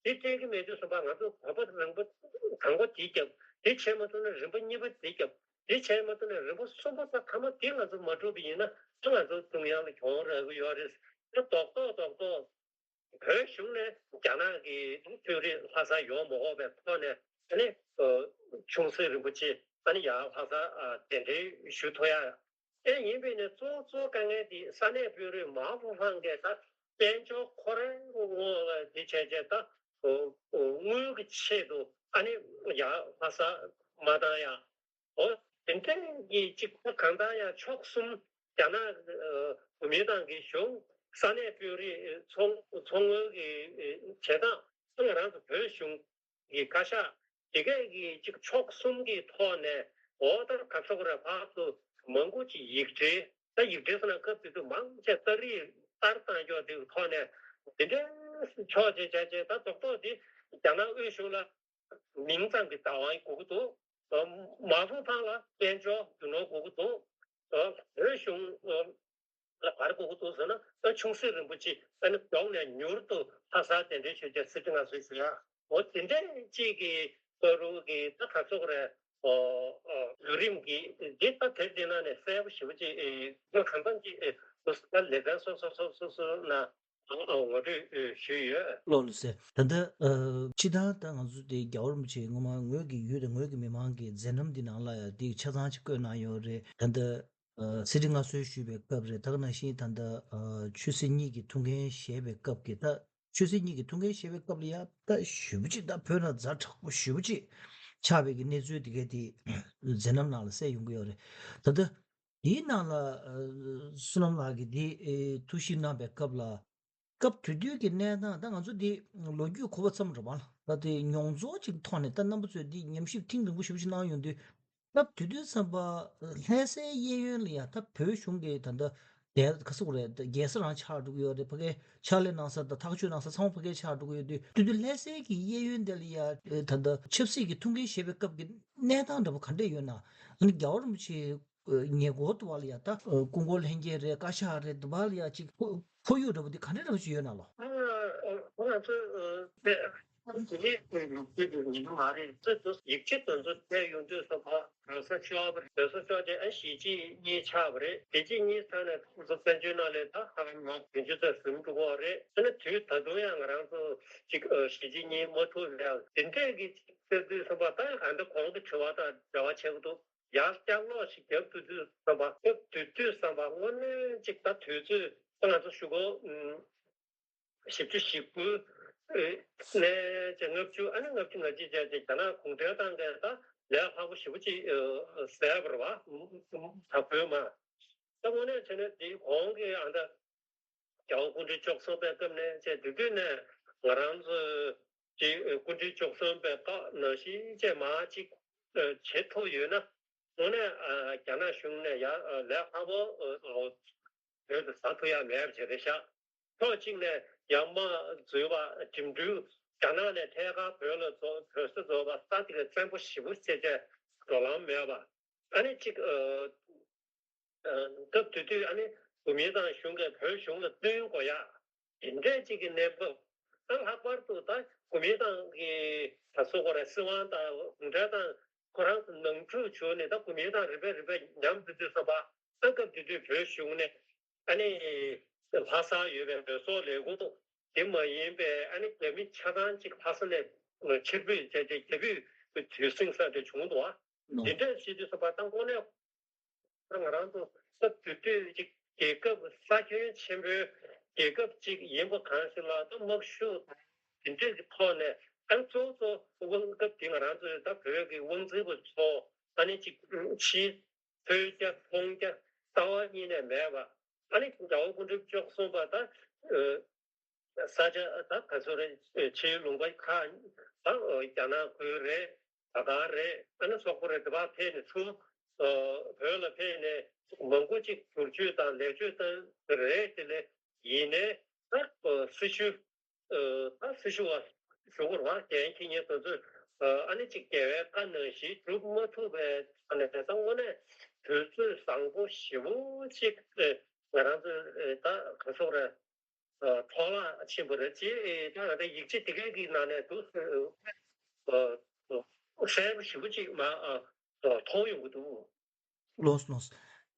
དེ་སྤྲད་ཀྱི་མེད་དུས་ཙམ་པ་ང་ཚོ་གོམ་པ་རིམ་པ་དང་པོ་དེ་བརྒྱབ། དེ་བྱས་མ་ཐུབ་ན་རིམ་པ་གཉིས་པ་དེ་བརྒྱབ། དེ་བྱས་མ་ཐུབ་ན་རིམ་པ་གསུམ་པ་དང་ཐ་མ་དེ་ང་ཚོ་མ་འགྲུབ་པ་ཡིན་ན་ད་ང་ཚོ་ཀྲུང་དབྱང་ལ་གྱོང་རག་གི་ཡོད་རེད། ད་རྡོག་རྡོག་རྡོག་རྡོག་བོད་གཞུང་ནས་རྒྱ་ནག་གི་དཔོན་རིགས་ལྷ་ས་ཡོང་མ་དགོས་པའི་ཐོག་ནས་ཨ་ནི་ཆུང་སྲིད་རིན་པོ་ཆེ་ཨ་ནི་ཡར་ལྷ་ས་གདན་འདྲེན་ཞུ་ཐུབ་ཡ། ཨེ་ཡིན་པས་ནི་གཙོ་གཙོ་དཀའ་ངལ་འདི་ས་གནས་དཔོན་རིགས་མ་ཧྥུ་ཧྥང་གིས་ད་དཔལ་འབྱོར་ཁོ་རང་ངོ་འདི་བྱས་བྱས་ད་དངུལ་གྱི་ཆེད་དུ་ཨ་ནི་ཡ་ལྷ་ས་མ་བཏང་ཡ། འོ་དེ་འདྲའི་གི་ཅིག་གང་ལྟར་ཡང་ཕྱོགས་གསུམ་རྒྱ་ནག་བོད་མི་དང་གི་གཞུང་ས་གནས་དཔོན་རིགས་ཚོང་ཚོང་ངོས་ཀྱི་བྱེད་སྟངས་ང་རང་ཚོ་བོད་གཞུང་གི་བཀའ་ཤག་དེ་གས་ཀྱི་ཅིག་ཕྱོགས་གསུམ་གྱི་ཐོག་ནས་འོ་ད་ག་ཚོད་རེད་ཕར་ཚུར་མང་པོ་ཅིག་ཡིག་འབྲེལ་ད་ཡིག་འབྲེལ་ཟེར་ན་སྐབས་དེ་དུས་མང་ཆེ་ཏ་རིག་ཏར་བཏང་ཀྱོག་དེ་གི་ཐོག་ནས་དེ་འདྲའི་ཕྱོགས་ཅིག་བྱས་བྱས་ད་རྡོག་རྡོག་དེ་རྒྱ་ནག་དབུས་གཞུང་ལ་མིང་ཙམ་གྱི་བདག་དབང་དགོས་ཀྱི་འདུག་མ་ཧྥུ་ཧྥང་ལ་དཔལ་འབྱོར་རྒྱུ་ནོར་དགོས་ཀྱི་འདུག་བོད་གཞུང་ལ་ག་རེ་དགོས་ཀྱི་འདུག་ཟེར་ན་ཨ་ཆུང་སྲིད་རིན་པོ་ཆེ་ཨ་ནི་མགྱོགས་ནས་མྱུར་དུ་ལྷ་སར་གདན་འདྲེན་ཞུ་རྒྱུ་གསེར་ཁྲི་མངའ་གསོལ་ཞུ་ཡ། འོ་དེ་འདྲའི་གཅིག་གི་ས་རུ་གི་ད་ག་ཚོད་རེད། ཨོ་ཨོ་བརྒྱུད་རིམ་གྱི་འདི་ལྟ་དེབ་འདི་ནང་ནས་གསལ་པོ་ཞེ་པོ་ཅིག་ཨེ་ཁོ་གང་འཚམ་ཅིག་ཨེ་ཁོ་ལས་ཚན་སོ་སོ་སོ་སོ་སོ་ན་ཨོ་ངོ་སྤྲོད་ཨེ་ཞུས་ཡོད། ལགས་ལགས་སེ། ད་ལྟ་ཨ་སྤྱིར་བཏང་ད་ང་ཚོ་དེ་རྒྱལ་བ་རིན་པོ་ཆེ་སྔོན་མ་ངོས་ཀྱི་ཡུལ་དང་ངོས་ཀྱི་མི་མང་གི་མཛད་རྣམ་འདི་ནང་ལ་ཡང་དེ་ཆ་ཚང་ཅིག་བཀོད་གནང་ཡོད་རེད། ད་ལྟ་ཨ་གསེར་ཁྲི་མངའ་གསོལ་ཞུས་པའི་སྐབས་རེད། ད་ག་ནང་བཞིན་ད་ལྟ་ཨ་ཆོས་སྲིད་གཉིས་ཀྱི་ཐུགས་འགན་བཞེས་པའི་སྐབས་ཀྱི་ད་ཆོས་སྲིད་གཉིས་ཀྱི་ཐུགས་འགན་བཞེས་པའི་སྐབས་ལ་ཡང་ད་ཞེ་པོ་ཅིག་ད་བོད་ནང་ཛ་དྲག་པོ་ཞེ་པོ་ཅིག་ཆགས་པའི་གི་གནས་ཚུལ་དེ་གའི་དེ་མཛད་རྣམ་ནང་ལ་གསལ་ཡོང་གི་ཡོད་རེད། ད་ལྟ་དེའི་ནང་ལ་ཨ་བསོད་ནམས་ལགས་ཀྱིས་དེ་ཨེ་ཐུགས་ཞིབ་གནང་པའི་སྐབས་ལ། སྐབས་དེ་དུས་ཀྱི་གནས་སྟངས་ད་ང་ཚོ་འདི་ལོ་རྒྱུས་གོ་བ་ཙམ་རེད་པ། ད་དེ་མྱོང་ཚོར་ཅིག་ཐོག་ནས་ད་རྣམ་པ་ཚོས་འདི་ཉམས་ཞིབ་ཐེངས་རིང་པོ་ཞེ་པོ་ཞིག་གནང་ཡོང་དུས། སྐབས་དེ་དུས་ཙམ་པ་ལྷ་སའི་གཡས་གཡོན་ལ་ཡང་ད་བོད་གཞུང་གི་ད་ལྟ་དེ་ག་ཟེར་དགོས་རེད། རྒྱལ་ས་རང་ཆགས་འགྲོ་གི་ཡོད་རེད། ཕ་གིའི་ཕྱག་ལས་གནང་ས་དང་ཐག་གཅོད་གནང་ས་ཚང་མ་ཕ་གིར་ཆགས་འགྲོ་གི་ཡོད་དུས། དེ་དུས་ལྷ་སའི་གི་གཡས་གཡོན་དེ་ལ་ཡང་ད་ལྟ་ཆབ་སྲིད་ཀྱི་ཐུགས་འགན་བཞེས་པའི་སྐབས་ཀྱི་གནས་སྟངས་འདྲ་པོ་ག་འདྲས་ཡོད་ན། ཨ་ནི་རྒྱལ་བ་རིན་པོ་ཆེ་ཉེ་འཁོར་དུ་བ་ལ་ཡ་ད་སྐུ་འཁོར་ལྷན་རྒྱས་རེད། བཀའ་ཤག་རེད། དུ་བ་ལ་ཡ་ཅིག་ཁོར་ཁོར་ཡུག་འདྲ་པོ་འདི་ག་འདྲ་འདྲ་པོ་ཅིག་ཡོད་ན་ལོ། ང་ང་ཚོ་དེ་དེ་ནས་ལུགས་ཀྱི་ཉིན་མ་རེད། ཚོད་དུ་ཡིག་ཆ་དེ་ཚོ་བལྟས་ཡོང་དུས་ཙམ་པ་གོང་ས་མཆོག་བོད་ས་མཆོག་དེ་ཨ་གཞིས་བྱེས་གཉིས་ཆགས་པ་རེད། གཞིས་བྱེས་གཉིས་ཚང་ནས་ཁོང་ཚོ་བཙན་བྱོལ་ནང་ལས་ད་ཧ་ལམ་ང་བདུན་ཅུ་ཙམ་ཟིན་འགྲོ་གི་རེད། ཨ་ནི་དུས་ད་དུང་ཡང་ང་རང་ཚོ་ཅིག་གཞིས་བྱེས་གཉིས་མ་ཐུག་ལས་དེ་འདྲས་ཀྱི་ཅིག་བལྟས་དུས་ཙམ་པ་ད་ཡང་གང་ལྟར་གོང་གི་དྲི་བ་དང་འབྲེལ་བ་ཆེ་གི་འདུག་ཡར་བསྐྱར་ལོག་ཞིག་རྒྱབ་ཐུབ་དུས་ཙམ་པ། སྐབས་དེ་དུས་ཙམ་པ་དངོས་གནས་ཅིག་ད་དུས་ཚོད་ད་ང་ཚོ་གཞུག་གུ་ཨུམ་བཞི་བཅུ་ཞེ་དགུ་ནས་ཅིག་ལྔ་བཅུ། ཨ་ནི་ལྔ་བཅུ་ང་གཅིག་བྱས་ཅིག་རྒྱ་ནག་གུང་ཁྲན་ཏང་གིས་ད་ལས་སླ་པོ་ཞེ་པོ་ཅིག་ཟས་པ་རེད་པ། ད་བོད་མ་ད་དངོས་གནས་བྱས་ན་དེའི་གོང་གི་ཨ་ད་རྒྱལ་བ་སྐུ་ཕྲེང་བཅུ་གསུམ་པའི་སྐབས་ནས་བྱས་དེ་དུས་ནས་ང་རང་ཚོ་ཅིག་སྐུ་ཕྲེང་བཅུ་གསུམ་པའི་སྐབས་ནང་བཞིན་བྱས་མར་ཅིག་བྱེད་ཐུབ་ཡོད་ན། དངོས་གནས་རྒྱ་ནག་གཞུང་ནས་ཡང་ལས་སླ་པོ་བོད་དུ་ཟ་ཐུབ་ཡ་མེད་པ་ཅིག་རེད་ཤག་ཕྱོགས་གཅིག་ནས་ཡར་དམག་འཛུལ་བ་འགྲིམ་འགྲུལ། རྒྱ་ནག་ནས་ཐད་ཀར་བོད་ལ་བཟོ་བོད་ས་བཟོ་བ་ས་དེ་ལ་བཙན་པོ་ཞེ་པོ་བྱས་བྱས་འགྲོ་ལམ་མེད་པ། ཨ་ནི་ཅིག་སྐབས་དེ་དུས་ཨ་ནི་གོ་མིན་ཏང་གཞུང་གིས་བོད་གཞུང་ལ་བསྟུན་དགོས་ཡ་དེ་འདྲས་ཅིག་གི་གནས་བབ། ད་ལྷག་པར་དུ་ད་གོ་མིན་ཏང་གི་ད་སོ་གོ་ར་སྲིད་དབང་དང་གུང་ཁྲན་ཏང་ཁོ་རང་ཚོ་ནང་འཁྲུག་བྱུང་ནས་ད་གོ་མིན་ཏང་རིམ་པས་རིམ་པས་ཉམས་འགྲོ་དུས་ཙམ་པ། ད་སྐབས་དེ་དུས་བོད་གཞུང་ནས་ཨ་ནི་ལྷ་སར་ཡོད་པའི་བོད་སོག་ལས་ཁུངས་དེ་མ་ཡིན་པའི་ཨ་ནི་རྒྱ་མི་ཆ་ཚང་ཅིག་ལྷ་ས་ནས་ཕྱིར་འབུད་བྱས་ཏེ་རྒྱ་བོད་ཀྱི་དུས་ཟིང་ས་དེ་བྱུང་འདུག་བ། དེ་འདྲ་བྱེད་དུས་ཙམ་པ་ད་དངོས་གནས་ང་རང་ཚོ་སྐབས་དེ་དུས་ཅིག་རྒྱལ་ཁབ་ས་ཁྱོན་ཆེན་པོའི་རྒྱལ་ཁབ་ཅིག་ཡིན་པ་གང་ཞིག་ལ་ད་དམག་ཤུགས་དང་དེ་འདྲས་ཀྱི་ཐོག་ནས་ཨ་ནི་གཙོ་བོ་གཙོ་བོ་དབང་སྐབས་དེ་ང་རང་ཚོའི་ད་བོད་ཀྱི་དབང་འཛིན་པ་ཚོ་ཨ་ནི་ཅིག་ཕྱིའི་ཐོས་རྒྱ་མཐོང་རྒྱ་རྩ་བ་ཉིད་ནས་མེད་པ། ཨ་ནི་རྒྱལ་བ་སྐུ་ཕྲེང་བཅུ་གསུམ་པ་ད་ས་ཆ་ད་ག་ཚོད་རེད། ཕྱིའི་ལུང་པ་ཁག་ད་རྒྱ་ནག་ཁུལ་རེད། ད་ག་རེད། ཨ་ནི་སོག་པོ་རེད། དེ་བར་ཕེབས་ནས་ཚུར་བོད་ལ་ཕེབས་ནས་མང་པོ་ཅིག་བསྒྱུར་བཅོས་དང་ལེགས་བཅོས་བཏང་རེད། དེ་ལས་ཡིན་ནའི་ད་སྲི་ཞུ་ད་སྲི་ཞུ་བ་ཞུ་དགོས་རེད་བ། འགན་འཁྱེར་མཁན་དེ་ཚོས་ཨ་ནི་ཅིག་རྒྱལ་བའི་བཀའ་ནང་བཞིན་སྒྲུབ་མ་ཐུབ་པའི་ཆ་ནས་ད་དངོས་གནས་དུས་ཚོད་བཟང་པོ་ཞེ་པོ་ཅིག་ང་རང་ཚོས་ད་ག་ཚོད་རེད། འཕྲོ་བརླག་ཕྱིན་པ་རེད། ཅེས་ད་ང་ཚོ་ཡིག་ཆ་དེ་གའི་གི་ནང་ནས་འདུག་གསལ་པོ་ཞེ་པོ་ཅིག་མ་མཐོང་ཡོང་གི་འདུག་ལགས་ལགས།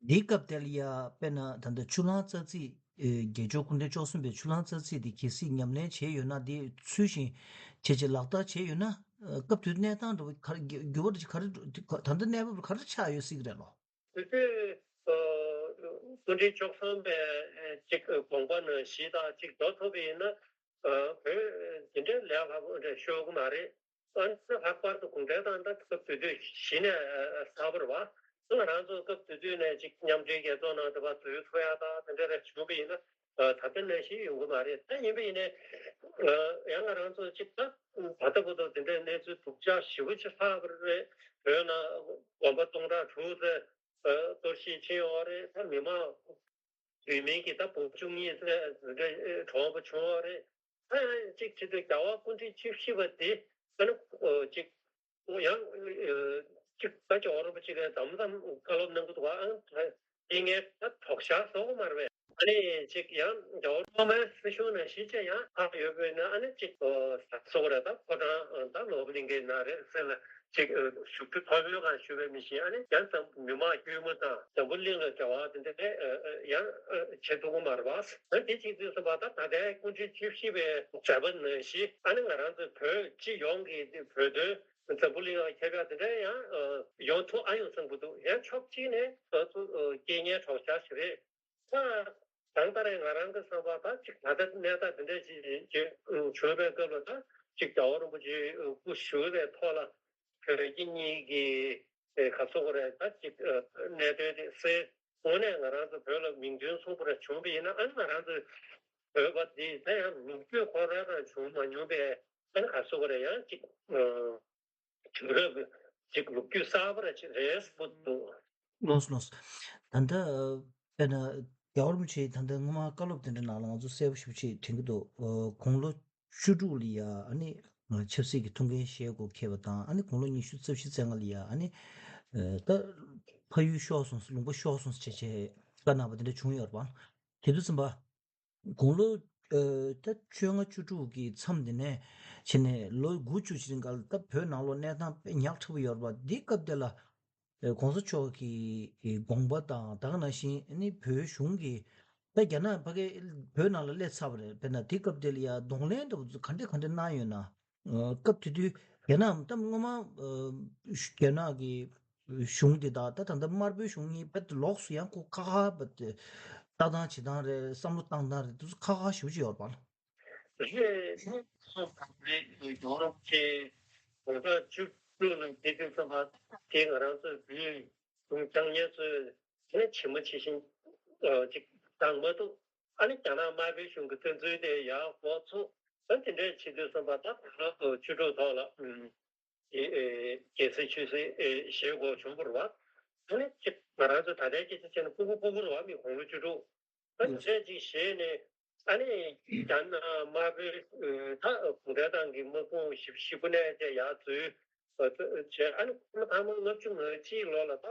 འདིའི་སྐབས་དེ་ལ་ཡ་དཔེར་ན་ད་ལྟ་ཆུ་གླང་རྩ་རྩིས་རྒྱལ་མཆོག་སྐུ་ཕྲེང་བཅུ་གསུམ་པའི་ཆུ་གླང་རྩ་རྩིས་དེ་གལ་སྲིད་ཉམས་ལེན་བྱས་ཡོད་ན། དེ་ཚུལ་བཞིན་བྱས་རྗེས་ལག་བསྟར་བྱས་ཡོད་ན། སྐབས་དེའི་གནས་སྟངས་འདྲ་བོ་ག་རེ་འགྱུར་བ་འདྲ་ག་རེ་ད་ལྟ་གནས་བབ་ག་རེ་ཆགས་ཡོད་སྲིད་ཀྱི་རེད་ལོ། དེ་དུས་སྐུ་ཕྲེང་བཅུ་གསུམ་པའི་ཅིག་དགོངས་པ་ནང་བཞིན་དང་ཅིག་འགྲོ་ཐུབ་པ་ཡིན་ན། བོད་འདི་འདྲའི་ལས་སླ་པོ་འདྲ་ཤོར་གི་མ་རེད། ཨ་ནི་ལྷག་པར་དུ་གུང་ཁྲན་ཏང་ད་སྐབས་དེ་དུས་གཞི་ནས་གསར་པ་རེད་བ། ང་རང་ཚོ་སྐབས་དེ་དུས་ནས་ཅིག་མཉམ་འབྲེལ་རྒྱལ་ཚོགས་ནང་དུ་བ་འཛུལ་ཐུབ་ཡ་ད་དེ་འདྲ་རེ་བྱུང་བ་ཡིན་ན། ད་ལྟ་ནང་བཞིན་ཡོང་གི་མ་རེད། ད་ཡིན་པ་ཡིན་ནའི་ཡང་ང་རང་ཚོ་ཅིག་ད་ད་ལྟ་བར་དུ་དེ་འདྲའི་གནས་ཚུལ་སྡུག་ཅག་ཞེ་པོ་ཅིག་ལྷག་པ་རེད། བོད་ནང་དགོན་པ་སྟོང་ཕྲག་དྲུག་ཙམ་གཏོར་བཤིག་ཕྱིན་ཡོད་རེད། ད་མི་མང་བོད་མིའི་གི་ད་བོད་བཅུ་གཉིས་ཚེ་གྲོངས་པ་བྱུང་བ་རེད། ཨ་གཅིག་བྱེད་དུས་རྒྱལ་བ་སྐུ་ཕྲེང་བཅུ་བཞི་པ་དེ་ཨ་ནི་གཅིག་ཡང་གཅིག་ད་ཇོ་བོ་རིན་པོ་ཆེ་གིས་དམ་དམ་བཀའ་སློབ་གནང་གི་འདུག་ཨ་དེ་ངས་ད་དོགས་ཤར་བཟོ་གི་མ་རེད་པས། ཨ་ནི་གཅིག་ཡང་རྒྱལ་བ་སློབ་མའི་སྲི་ཞུ་ནང་བཞིན་བྱས་ཡང་ལྷག་ཡོད་པས་ན། ཨ་ནི་གཅིག་ཟེར་དགོས་རེད། ད་ཕོ་བྲང་ད་ནོར་བུ་གླིང་གའི་ནང་རེད་ཟེར་ན། ཅིག་བཞུགས་ཁྲི་མཐོ་པོའི་སྒང་བཞུགས་པའི་མི་ཞིག་ཨ་ནི་ཡང་འཛམ་མི་མང་དཀྱུས་མ་དང་འཛམ་བུ་གླིང་ལ་འབྲེལ་བ་དེ་འདྲ་ཡང་བྱེད་ཐུབ་ཀྱི་མ་རེད་པ། ཨ་དེ་བྱེད་དུས་ཙམ་པ་ད་ད་ལྟའི་སྐུ་ཕྲེང་བཅུ་བཞི་པའི་མཛད་པ་ནང་བཞིན་ཨ་ནི་ང་རང་ཚོའི་བོད་སྤྱི་ཡོངས་ཀྱི་བོད་དོན་འཛམ་བུ་གླིང་ལ་ཁྱབ་ཡག་དེ་འདྲ་ཡང་ཡོང་ཐུབ་ཨ་ཡོང་བསམ་གྱི་འདུག་ཡང་ཕྱོགས་གཅིག་ནས་ང་ཚོ་རྐྱེན་ངན་གྲོགས་ཤར་ཞིག་རེད། ད་གང་ལྟར་ང་རང་གི་བསམ་པ་ད་ཅིག་ད་ལྟ་གནས་སྟངས་འདི་འདྲ་ཞིག་ཅིག་བྱུང་བའི་སྐབས་ལ་ད་ཅིག་རྒྱལ་བ་རིན་པོ་ཆེ་སྐུ་བཞུགས་པའི་ཐོག་ལ་བོད་ཀྱི་གཉིས་ཀྱི་ག་ཚོད་རེད་ད་ཅིག་གནད་དོན་དེ་སེལ་དངོས་གནས་ང་རང་ཚོ་བོད་ལ་མིང་དོན་མཚུངས་པ་རེ་བྱུང་བ་ཡིན་ན་ཨ་ནི་ང་རང་ཚོ་བོད་པ་འདི་ད་ཡང་ལོ་རྒྱུས་ཁོ་རང་རང་བྱུང་མ་མྱོང་པའི་ཨ་ནི་ག་ཚོད་རེད་ཡང་ཅིག་དུས་རབས་ཅིག་ལོ་རྒྱུས་གསར་པ་ར་ཅིག་རེད་ཟེར་གྱི་འདུག་ལགས་སོ་ལགས་སོ། ད་ལྟ་དཔེར་ན་རྒྱལ་བ་རིན་པོ་ཆེས་ད་ལྟ་སྔོན་མ་བཀའ་སློབ་དེ་འདྲ་ནང་ལ་ང་ཚོ་གསལ་པོ་ཞེ་པོ་ཅིག་དྲན་གྱི་འདུག་དགུང་ལོ་བཅུ་དྲུག་ལ་ཡ་ཨ་ནི་ཆབ་སྲིད་ཀྱི་ཐུགས་འགན་བཞེས་དགོས་འཁེལ་བ་དང་ཨ་ནི་དགུང་ལོ་ཉི་ཤུ་རྩ་བཞི་རྩ་ལྔ་ལ་ཡ་ཨ་ནི་ད་ཕ་ཡུལ་ཤོར་སོང་ལུང་པ་ཤོར་སོང་ཟེར་བྱས་བྱས་བཀའ་གནང་བ་དེ་འདྲ་བྱུང་ཡོད་རེད་པ། དེ་དུས་ཙམ་པ། དགུང་ལོ་ཨ་ད་བཅོ་ལྔ་བཅུ་དྲུག་གི་མཚམས་དེ་ནས་བྱས་ནས་ལོ་དགུ་བཅུ་ཞིག་རིང་ག་ལ་ད་བོད་ནང་ལོགས་གནས་སྟངས་དཔེ་ཉག་ཕྲ་པོ་ཡོད་རེད་པ། འདི་སྐབས་དེ་ལ་ཨ་གོང་ས་མཆོག་གི་དགོངས་པ་དང་ད་ག་ནང་བཞིན་ནི་བོད་གཞུང་གིས་ད་རྒྱ་ནག་ཕ་གི་བོད་ནང་ལ་སླེབས་ཚར་བ་རེད། དཔེར་ན་དེ་སྐབས་དེ་ལ་ཡ་གདོང་ལེན་འདྲ་པོ་ག་འདྲ་ག་འདྲ་གནང་ཡོད་ན། སྐབས་དེ་དུས་རྒྱ་ནག་ད་སྔོན་མ་རྒྱ་ནག་གི་གཞུང་དེ་དང་ད་ད་ལྟ་དམར་པོའི་གཞུང་གཉིས་དཔེ་ལོགས་སུ་ཡང་ཁོ་ཁ་ཁ་བ་དེ་ལྟ་སྟངས་བྱེད་སྟངས་རེད། བསམ་བློ་བཏང་སྟངས་རེད། དེ་ཚོ་ཁ་ཁ་ཞེ་པོ་ཅིག་ཡོད་རེད་པ། རེད། སོ་གང་རེད་རྒྱལ་བ་རིན་པོ་ཆེ་དགུང་གྲངས་བཅུ་དྲུག་ལ་འདས་དུས་ཙམ་པ་དེ་ང་རང་ཚོའི་བོད་གཞུང་སྐྱོང་མཁན་ཚོས་དེ་ཇི་མ་ཇི་བཞིན་ཅིག་བཏང་མ་ཐུབ། ཨ་ནི་རྒྱ་ནག་དམར་པོའི་གཞུང་གི་བཙན་འཛུལ་དེ་ཡར་འགོ་ཚུགས། ཨ་དེ་འདྲས་བྱེད་དུས་ཙམ་པ་ད་དུང་ལོ་བཅུ་དྲུག་ཐོག་ལ་ཨུམ་དེ་ཨེ་རྒྱལ་སྲིད་ཆོས་སྲིད་ཨེ་བཞེས་དགོས་བྱུང་བ་རེད་བ། ཨ་ནི་ཅིག་ང་རང་ཚོ་ད་ལྟའི་སྐད་ཆ་བཤད་ན་སྤུ་གུ་སྤུ་གུ་རེད་བ། མི་དགུང་ལོ་བཅུ་དྲུག་ཨ་ནི་བྱས་ཅིག་བཞེས་ནས་ཨ་ནི་རྒྱ་ནག་དམར་པོའི་ཨེ་ད་གུང་ཁྲན་ཏང་གི་དམག་དཔུང་ཞིབ་ཞིབ་པོ་ནས་དེ་ཡར་འཛུལ་བྱས། ཨ་ནི་ཁོ་ཐ་མ་ལྔ་བཅུ་ང་གཅིག་ལོ་ལ་ད།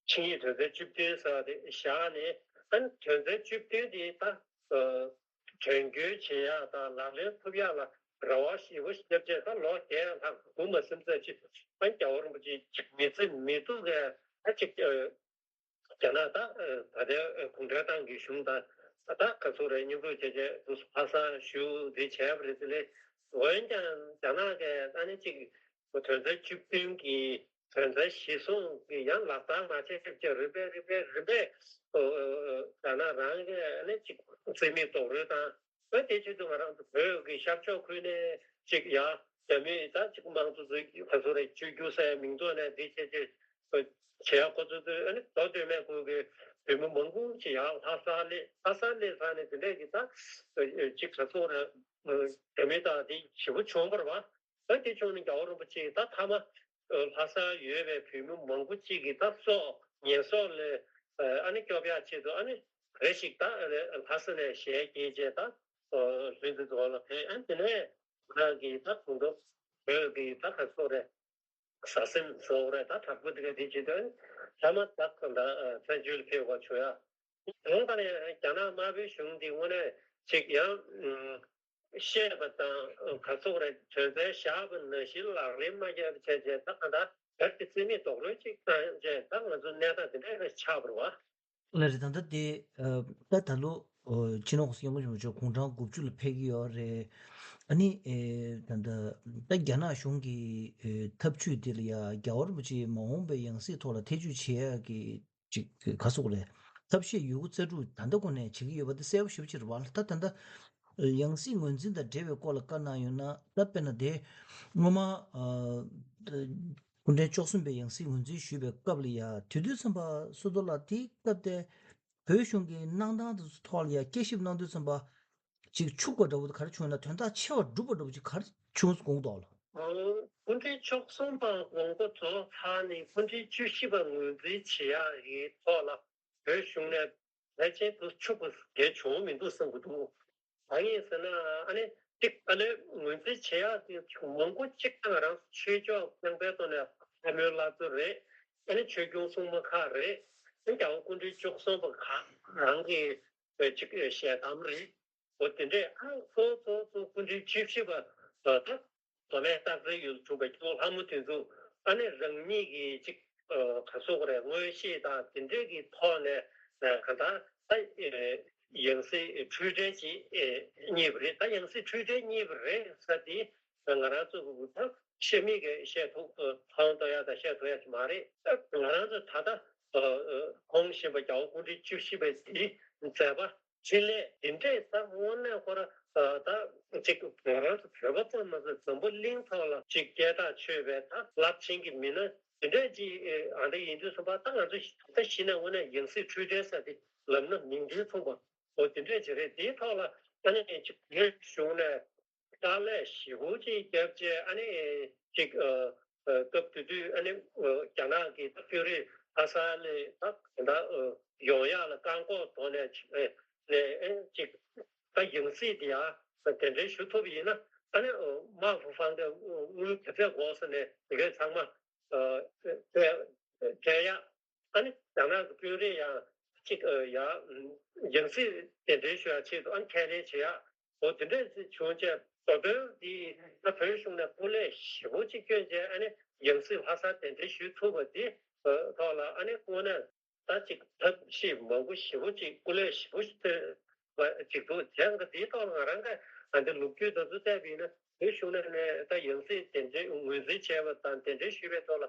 ཆིངས་ཡིག་དོན་ཚན་བཅུ་བདུན་ཟེར་བ་དེ་བཞག་ནས་ཨ་ནི་དོན་ཚན་བཅུ་བདུན་དེ་ད་དོན་འཁྱོལ་བྱེད་ཡག་དང་ལག་ལེན་ཐུབ་ཡག་ལ་རེ་བ་ཞེ་པོ་བརྒྱབ་བྱས་ད་ལོ་བརྒྱད་ལྷག་འགོར་མ་ཟིན་ཙམ་ཅིག་ཨ་ནི་རྒྱལ་བ་རིན་པོ་ཆེ་ཅིག་མི་ཚེ་མི་ཐུབ་ཀའི་ཨ་ཅིག་རྒྱ་ནག་ད་ད་ལྟའི་གུང་ཁྲན་ཏང་གི་གཞུང་དང་ད་ག་ཚོད་རེད་མཉམ་རུབ་བྱས་བྱས་དུ་ལྷ་སར་བཞུགས་འདི་བྱས་པ་རེད། དེ་ལས་འོན་ཀྱང་རྒྱ་ནག་གིས་ཨ་ནི་ཅིག་དོན་ཚན་བཅུ་བདུན་གྱི་དོན་ཚན་གཞིར་བཟུང་གི་ཡང་ལག་བསྟར་མ་བྱས་ཀྱི་རིམ་པས་རིམ་པས་རིམ་པས་རྒྱ་ནག་རང་གིས་ཨ་ནི་ཅིག་རྩིས་མེད་རྡོག་རོལ་བཏང་། ཨ་དེ་བྱེད་དུས་ང་རང་ཚོ་བོད་ཀྱི་ཤར་ཕྱོགས་ཁུལ་ནས་ཅིག་ཡ་རྒྱ་མིས་ད་ཅིག་དམངས་གཙོ་ཚོས་ག་ཚོད་རེད་བཅོས་བསྒྱུར་ཟེར་མིང་ཐོག་ནས་འདི་བྱས་བྱས་བྱས་ཡ་ཁོ་ཚོ་ཚོས་ཨ་ནི་མདོ་སྟོད་སྨད་ཁུལ་གྱི་བོད་མི་མང་པོ་ཅིག་ཡ་ལྷ་སར་སླེབས། ལྷ་སར་སླེབས་ཚར་ནས་དེ་འདྲས་ཀྱི་ད་ཅིག་ག་ཚོད་རེད་རྒྱ་མི་དང་དེ་ཞེ་པོ་བྱུང་བ་རེད་བ། ད་དེ་བྱུང་ནས་རྒྱལ་བ་རིན་པོ་ཆེ་ད་མཐའ་མ་ལྷ་སར་ཡོད་པའི་བོད་མི་མང་པོ་ཅིག་གིས་ད་སྲོག་ངན་སྲོག་ལས་ཨ་ནི་སྐྱོབ་ཡག་ཆེད་དུ་ཨ་ནི་རེ་ཞིག་ད་ལྷ་ས་ནས་ཞལ་གྱེས་བྱས་ད་ལྷུན་རྩེ་རྫོང་ལ་ཕེབས། ཨ་ནི་དེ་ནས་ཁོ་རང་གིས་ད་དགུང་ལོ་བོད་ཀྱི་ད་ག་ཚོད་རེད། ཟ་སེམས་བཟོ་རེད། ད་དྲག་པོ་དེ་ག་དེ་བྱེད་དུས་ཨ་ནི་མཐའ་མ་ད་ད་བཙན་བྱོལ་ཕེབས་དགོས་བྱུང་ཡ། དེ་ལྟར་ཡང་རྒྱ་ནག་དམར་པོའི་གཞུང་འདི་དངོས་གནས་ཅིག་ཡང་བཤད་པ་དང་ག་ཚོད་རེད་དོན་ཚན་བཞག་པ་ནང་བཞིན་ལག་ལེན་མ་བརྒྱབ་བྱས་བྱས་ད་ག་འདྲ་གལ་ཏེ་རྩིས་མེད་རྡོག་རོལ་ཅིག་བཏང་བྱས་ད་ང་ཚོ་གནས་སྟངས་འདི་འདྲ་རེ་ཆགས་པ་རེད་བ། ལགས་རེད། ད་ལྟ་དེ་ད་ད་ལོ་སྤྱི་ནོར་གོང་ས་སྐྱབས་མགོན་ཆེན་པོ་མཆོག་དགུང་གྲངས་དགུ་བཅུ་ལ་ཕེབས་ཀྱི་ཡོད་རེད། ཨ་ནི་ད་ལྟ་ད་རྒྱ་ནག་གཞུང་གི་ཐབས་ཇུས་དེ་ལ་ཡ་རྒྱལ་བ་རིན་པོ་ཆེ་མ་འོངས་པའི་ཡང་སྲིད་ཐོག་ལ་ཐེ་ཇུས་བྱེད་ཡག་གི་ཅིག་ག་ཟེར་དགོས་རེད། ཐབས་ཤེས་ཡོད་རྒུ་རྩལ་སྤྲུགས་ད་ལྟ་གོང་ནས་བྱེད་ཀྱི་ཡོད་པ་དེ་གསལ་པོ་ཞེ་པོ་ཅིག་རེད་བ། ད་ད་ལྟ་ཡང་སྲིད་ངོས་འཛིན་དང་འབྲེལ་བའི་སྐོར་ལ་བཀའ་གནང་ཡོད་ན་ད་དཔེར་ན་དེ་སྔོན་མ་སྐུ་ཕྲེང་བཅུ་གསུམ་པའི་ཡང་སྲིད་ངོས་འཛིན་ཞུས་པའི་སྐབས་ལ་ཡ་དེ་དུས་ཙམ་པ་བསོད་རྡོར་ལགས་དེའི་སྐབས་དེ་བོད་གཞུང་གི་གནང་སྟངས་དེ་ཚོ་ཐོག་ལ་ཡ་དཔྱད་ཞིབ་གནང་དུས་ཙམ་པ། ཅིག་འཆུག་པ་འདྲ་བོ་ག་རེ་བྱུང་ན་དོན་དག་ཆེ་བ་སྒྲུབ་པ་འདྲ་བོ་ཅིག་ག་རེ་བྱུང་དགོངས་དོགས་ལ། སྐུ་ཕྲེང་བཅུ་གསུམ་པ་དགོངས་པ་རྫོགས་ཚར་ནས་སྐུ་ཕྲེང་བཅུ་བཞི་པ་ངོས་འཛིན་བྱེད་ཡག་གི་ཐོག་ལ་བོད་གཞུང་ནས་ཕལ་ཆེར་དུ་འཆུག་པ་གལ་བྱུང་མི་འདུག་བསམ་གྱི་འདུག་གང་ཡིན་ཟེར་ན་ཨ་ནི་ཅིག་ཨ་ནི་ངོས་འཛིན་བྱེད་ཡག་དེ་མང་པོ་ཅིག་ང་རང་ཆོས་ཕྱོགས་རྐྱང་པའི་ཐོག་ནས་ལྷ་མོའི་བླ་མཚོ་རེད། ཨ་ནི་ཆོས་སྐྱོང་སྲུང་མ་ཁག་རེད། ཨ་ནི་རྒྱལ་བ་སྐུ་ཕྲེང་བཅུ་གསུམ་པ་ཁག་རང་གི་ཅིག་ཞལ་གདམས་རེད། འོ་དེ་འདྲས་ཨ་གཙོ་གཙོ་གཙོ་སྐུ་ཕྲེང་བཅུ་བཞི་པ་ད་ མདོ་སྨད་སྟག་འཚེར་ཡུལ་དུ་བྱུང་བའི་སྐྱེ་བོ་ལྷ་མོ་དེ་ཚོ་ཨ་ནི་རང་ཉིད་ཀྱི་ཅིག་ག་སོགས་རེད། མངོན་ཤེས་དང་དེ་འདྲས་ཀྱི་ཐོག་ནས་གང་ལྟར་ད་ཡང་སྲིད་འཁྲུལ་བྲལ་ཅིག་རྙེད་པ་རེད། ད་ཡང་སྲིད་འཁྲུལ་བྲལ་རྙེད་པ་རེད་ཟེར་དེ་ང་རང་ཚོ་ད་བཤད་མེད་ཀྱི་བཤད་ཐུབ་མཐོང་ཐུབ་ཡ་དང་བཤད་ཐུབ་ཡ་ཅིག་མ་རེད། ང་རང་ཚོ་ད་ལྟ་གོང་བཞིན་པ་རྒྱལ་བ་སྐུ་ཕྲེང་བཅུ་བཞི་པའི་དེའི་མཛད་པ་འཕྲིན་ལས་འདི་འདྲས་ད་དངོས་གནས་ཁོ་ར་ད་ཅིག་ང་རང་ཚོ་བོད་པ་ཙམ་མ་ཟད་འཛམ་བུ་གླིང་ཐོག་ལ་ཅིག་སྐད་གྲགས་ཆོད་པའི་ད་རླབས་ཆེན་གྱི་མི་སྣ་འདི་འདྲས་ཅིག་ཨ་འདྲ་ཡིན་དུས་ཙམ་པ་ད་ང་ཚོ་ད་གཞི་ནས་དངོས་གནས་ཡང་སྲིད་འཁྲུལ་བྲལ་ཟེར་དེ་ལབ་ན་མིང་དོན་མཚུངས་པ་འོ་དེ་འདྲས་ཅིག་རེད། དེའི་ཐོག་ལ་ཨ་ནི་ཅིག་བོད་གཞུང་ནས་དཀའ་ལས་ཞེ་པོ་ཅིག་བརྒྱབ་བྱས་ཨ་ནི་ཅིག་ཨ་ཨ་སྐབས་དེ་དུས་ཨ་ནི་ཨ་རྒྱ་ནག་གི་དཔོན་རིགས་ལྷ་ས་ནས་ད་ད་ཨ་ཡོང་ཡག་ལ་བཀག་འགོག་དོགས་ནས་ཨ་ནས་ཨ་ཅིག་ད་ཡང་སྲིད་དེ་ཡང་གདན་འདྲེན་ཞུ་ཐུབ་པ་ཡིན་ན་ཨ་ནི་ཨ་དམག་ཧྥུ་ཧྥང་གི་དངུལ་ག་ཚད་དགོས་ཟེར་ནས་དེ་གའི་ཚང་མ་ཨ་སྤྲད་སྤྲད་ཡག་ཨ་ནི་རྒྱ་ནག་གི་དཔོན་རིགས་ཡང་གཅིག་ཡང་ཡང་སྲིད་གདན་འདྲེན་ཞུ་ཡག་ཆེད་དུ་ཨ་ནི་ཁས་ལེན་བྱེད་ཡག་འོ་དེ་འདྲས་བྱུང་རྗེས་མདོ་དོན་འདི་ད་བོད་གཞུང་ནས་སྐུ་ལས་ཞེ་པོ་ཅིག་བསྐྱོན་རྗེས་ཨ་ནི་ཡང་སྲིད་ལྷ་སར་གདན་འདྲེན་ཞུས་ཐུབ་པ་འདི་ཐོག་ལ་ཨ་ནི་དངོས་གནས་ད་ཅིག་ཐབས་ཤེས་མང་པོ་ཞེ་པོ་ཅིག་སྐུ་ལས་ཞེ་པོ་ཞིག་ཐོན་པ་ཅིག་འདུག་དེ་འདིའི་ཐོག་ལ་ང་རང་ག་ཨ་འདི་ལོ་རྒྱུས་དེ་ཚོ་བལྟས་པ་ཡིན་ན་བོད་གཞུང་ནས་ནས་ད་ཡང་སྲིད་གདན་འདྲེན་ངོས་འཛིན་བྱས་པ་དང་གདན་འདྲེན་ཞུས་པའི་ཐོག་ལ།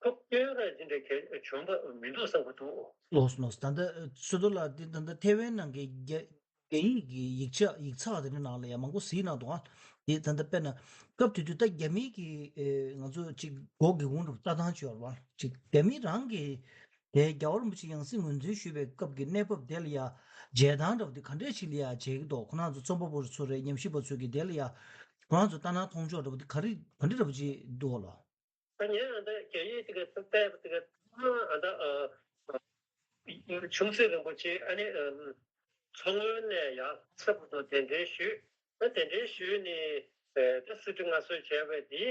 ཐུགས་སྐྱོན་ར་ཅི་འདྲ་གལ་བྱུང་བ་མི་འདུག་བསམ་གྱི་འདུག་ལགས་སོ་ལགས་སོ། ད་ལྟ་ཚོད་ལྟ་ལགས་འདི་ད་ལྟ་ཐེ་ཝན་ནང་གི་རྒྱ་རྒྱ་ཡིག་གི་ཡིག་ཆ་ཡིག་ཚགས་དེ་འདྲ་ནང་ལ་ཡང་མང་པོ་གཟིགས་གནང་འདུག་ཨ་འདི་ད་ལྟ་དཔེར་ན་སྐབས་དེ་དུས་ད་རྒྱ་མི་གི་ཨེ་ང་ཚོ་ཅིག་སྒོ་སྒེའུ་ཁུང་རུ་ལྟ་སྟངས་ཅིག་ཡོད་རེད་བ། ཅིག་རྒྱ་མི་རང་གི་དེ་རྒྱལ་བ་རིན་པོ་ཆེ་ཡང་སྲིད་ངོས་འཛིན་ཞུས་པའི་སྐབས་ཀྱི་གནས་བབ་དེ་ལ་ཡང་མཇལ་སྟངས་འདྲ་པོ་དེ་ག་འདྲས་ཅིག་ལ་ཡང་མཇལ་གྱི་འདུག་ཁོ་རང་ཚོ་རྩོམ་པ་པོ་ཚོ་རེད་ཉམས་ཞིབ་པ་ཚོས་ཀྱི་དེ་ལ་ཡང་ཁོ་རང་ཚོ་ལྟ་སྣང་མཐོང་ཕྱོགས་འདྲ་པོ་དེ་ག་རེ་ག་འདྲ་འདྲ་པོ་ཅིག་འདུག་ལགས། ད་ངས་ཨ་ད་རྒྱ་ཡིག་དེ་ག་ཚིག་བལྟས་པ་དེ་ག་ཨ་ད་ཨ་ཆུང་སྲིད་རིན་པོ་ཆེ་ཨ་ནི་ཨ་མཚོ་སྔོན་ནས་ཡར་ས་བར་དུ་གདན་འདྲེན་ཞུས། ད་གདན་འདྲེན་ཞུས་ནས་ཨ་ད་སྲིད་ཁྲི་མངའ་གསོལ་བྱས་པ་དེ་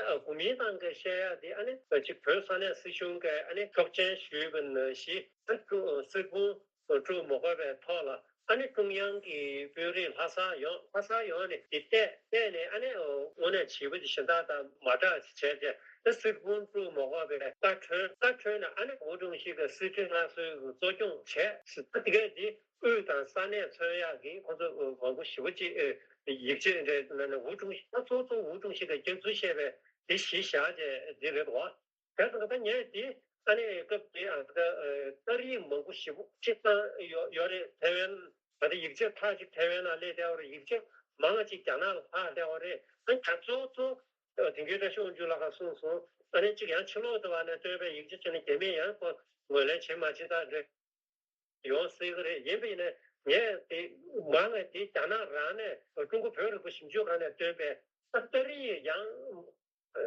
ཨ་གོ་མིན་ཏང་གི་བཤད་ཡ་དེ་ཨ་ནི་ཅིག་བོད་ས་གནས་སྲིད་གཞུང་གི་ཨ་ནི་ཆོག་མཆན་ཞུས་པ་ནང་བཞིན་ཨ་ཀྲུ་སྲིད་དཔོན་སྤྲུག་མ་དགོས་པའི་ཐོག་ལ་ཨ་ནི་ཀྲུང་དབྱང་གི་དཔོན་རིགས་ལྷ་ས་ཡོང་ལྷ་ས་ཡོང་ནས་དེ་བལྟས་བལྟས་ནས་ཨ་ནི་དངོས་གནས་བྱིས་པ་གཞན་དག་དང་མ་འདྲ་བྱས་ཏེ་ཨ་སྲིད་དཔོན་སྤྲུག་མ་དགོས་པའི་བཀའ་འཁྲོལ་བཀའ་འཁྲོལ་ནས་ཨ་ནི་ཝུའུ་ཀྲུང་ཞི་གི་སྲིད་ཁྲི་མངའ་གསོལ་གྱི་གཙོ་སྐྱོང་བྱས་ཟེར་ད་དེ་གས་དེ་དབུས་དང་ས་གནས་མཚོན་ཡག་གི་ཁོ་ཚོ་མང་པོ་ཞེ་པོ་ཅིག་ཡིག་ཆ་འདྲ་ནང་ནས་ཝུའུ་ཀྲུང་ཞི་ད་གཙོ་གཙོ་ཝུའུ་ཀྲུང་ཞི་གི་སྐྱག་རྫུན་བཤད་པའི་དེ་གཞི་བཞག་བྱས་དེ་རེད་བ། དེ་ཙང་ད་ངས་དེ་ཨ་ནི་སྐབས་དེ་ཨ་ད་ཨ་རྟགས་ཡིག་མང་པོ་ཞེ་པོ་ཅིག་བཏང་ཡོད་ཡོད་རེད། ཐེ་ཝན་ད་ལྟ་ཡིག་ཆ་ཁག་ཅིག་ཐེ་ཝན་ལ་སླེབས་བསྡད་པ་རེད། ཡིག་ཆ་མང་ཅིག་རྒྱ་ནག་ལ་ལྷག་བསྡད་པ་རེད། ཨ་ད་གཙོ་བོ་གཙོ་བོ་དེང་གི་བཀྲ་ཤིས་དབང་ཕྱུག་ལགས་ཀྱིས་གསུངས་སོང་། ཨ་ནི་ཅིག་ཡང་ཕྱི་ལོགས་དུ་བ་ནས་བཏོན་པའི་ཡིག་ཆ་ཅིག་ནི་རྒྱ་མིས་ཡང་ཁོ་ངོས་ལེན་བྱེད་མ་བྱེད་ད་རེད། ཡོང་སྲིད་ཀྱི་རེད། ཡིན་པ་ཡིན་ན་ངས་དེ་མང་བས་དེ་རྒྱ་ནག་རང་ནས་ཀྲུང་གོ་བོད་རིག་པ་ཞིབ་འཇུག་ཁང་ནས་བཏོན་པའི་ད་རྟགས་ཡིག་ཡང་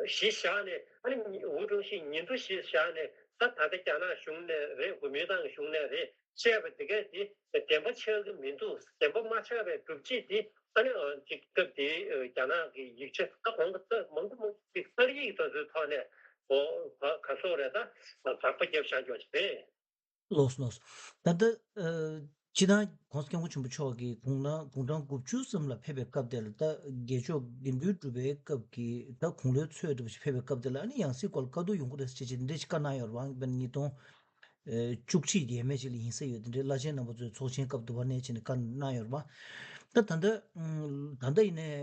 གཞི་བཞག་ནས་ཨ་ནི་ཝུའུ་ཀྲུང་ཞི་ཉིན་ཐོ་གཞི་བཞག་ནས་ད་ད་ལྟ་རྒྱ་ནག་གཞུང་ནས་རེད། གོ་མིན་ཏང་གི་གཞུང་ནས་རེད་བཤད་པ་དེ་གས་དེ་བདེན་པ་ཆགས་ཀྱི་མི་འདུག་བདེན་པ་མ་ཆགས་པའི་སྒྲུབ་བྱེད་དེ་ཨ་ནི་ཅིག་སྐབས་དེའི་རྒྱ་ནག་གི་ཡིག་ཆ་ད་གོང་གི་རྟགས་མང་པོ་མང་པོ་ཅིག་རྟགས་ཡིག་དེ་ཚོའི་ཐོག་ནས་གོ་ག་ག་སོགས་རེད་ད་ཟག་པ་བརྒྱབ་བཞག་རྒྱུ་ཞིག་རེད། ལགས་སོ་ལགས་སོ། ད་ལྟ་ཨ་སྤྱིར་བཏང་༸གོང་ས་༸སྐྱབས་མགོན་ཆེན་པོ་མཆོག་གིས་དགུང་ན་དགུང་གྲངས་དགུ་བཅུ་ཙམ་ལ་ཕེབས་པའི་སྐབས་དེ་ལ་ད་དགེ་མཆོག་དགེ་འདུན་གྲུབ་པའི་སྐབས་ཀྱི་ད་དགུང་ལོའི་ཚོད་འདྲ་པོ་ཞིག་ཕེབས་པའི་སྐབས་དེ་ལ་ཨ་ནི་ཡང་སྲིད་སྐོར་ལ་བཀའ་བསྡུར་ཡོང་གི་རེད་ཟེར་བྱས་ཅིག་འདི་འདྲ་ཞིག་བཀའ་གནང་ཡོད་རེད་བ། དཔེར་ན་ཉིས་སྟོང་ཨ་བཅུ་གཅིག་ཡས་མས་ཅིག་ལ་ཡིན་ས་ཡོད། དེ་འདྲའི་བླ་ཆེན་རྣམ་པ་ཚོའི་ཚོགས་ཆེན་སྐབས་དུ་བ་ནས་བྱས་ནས་བཀའ་གནང་ཡོད་རེད་བ། ད་ད་ལྟ་ཨ་ད་ལྟ་ཡིན་ནའི་ཨ་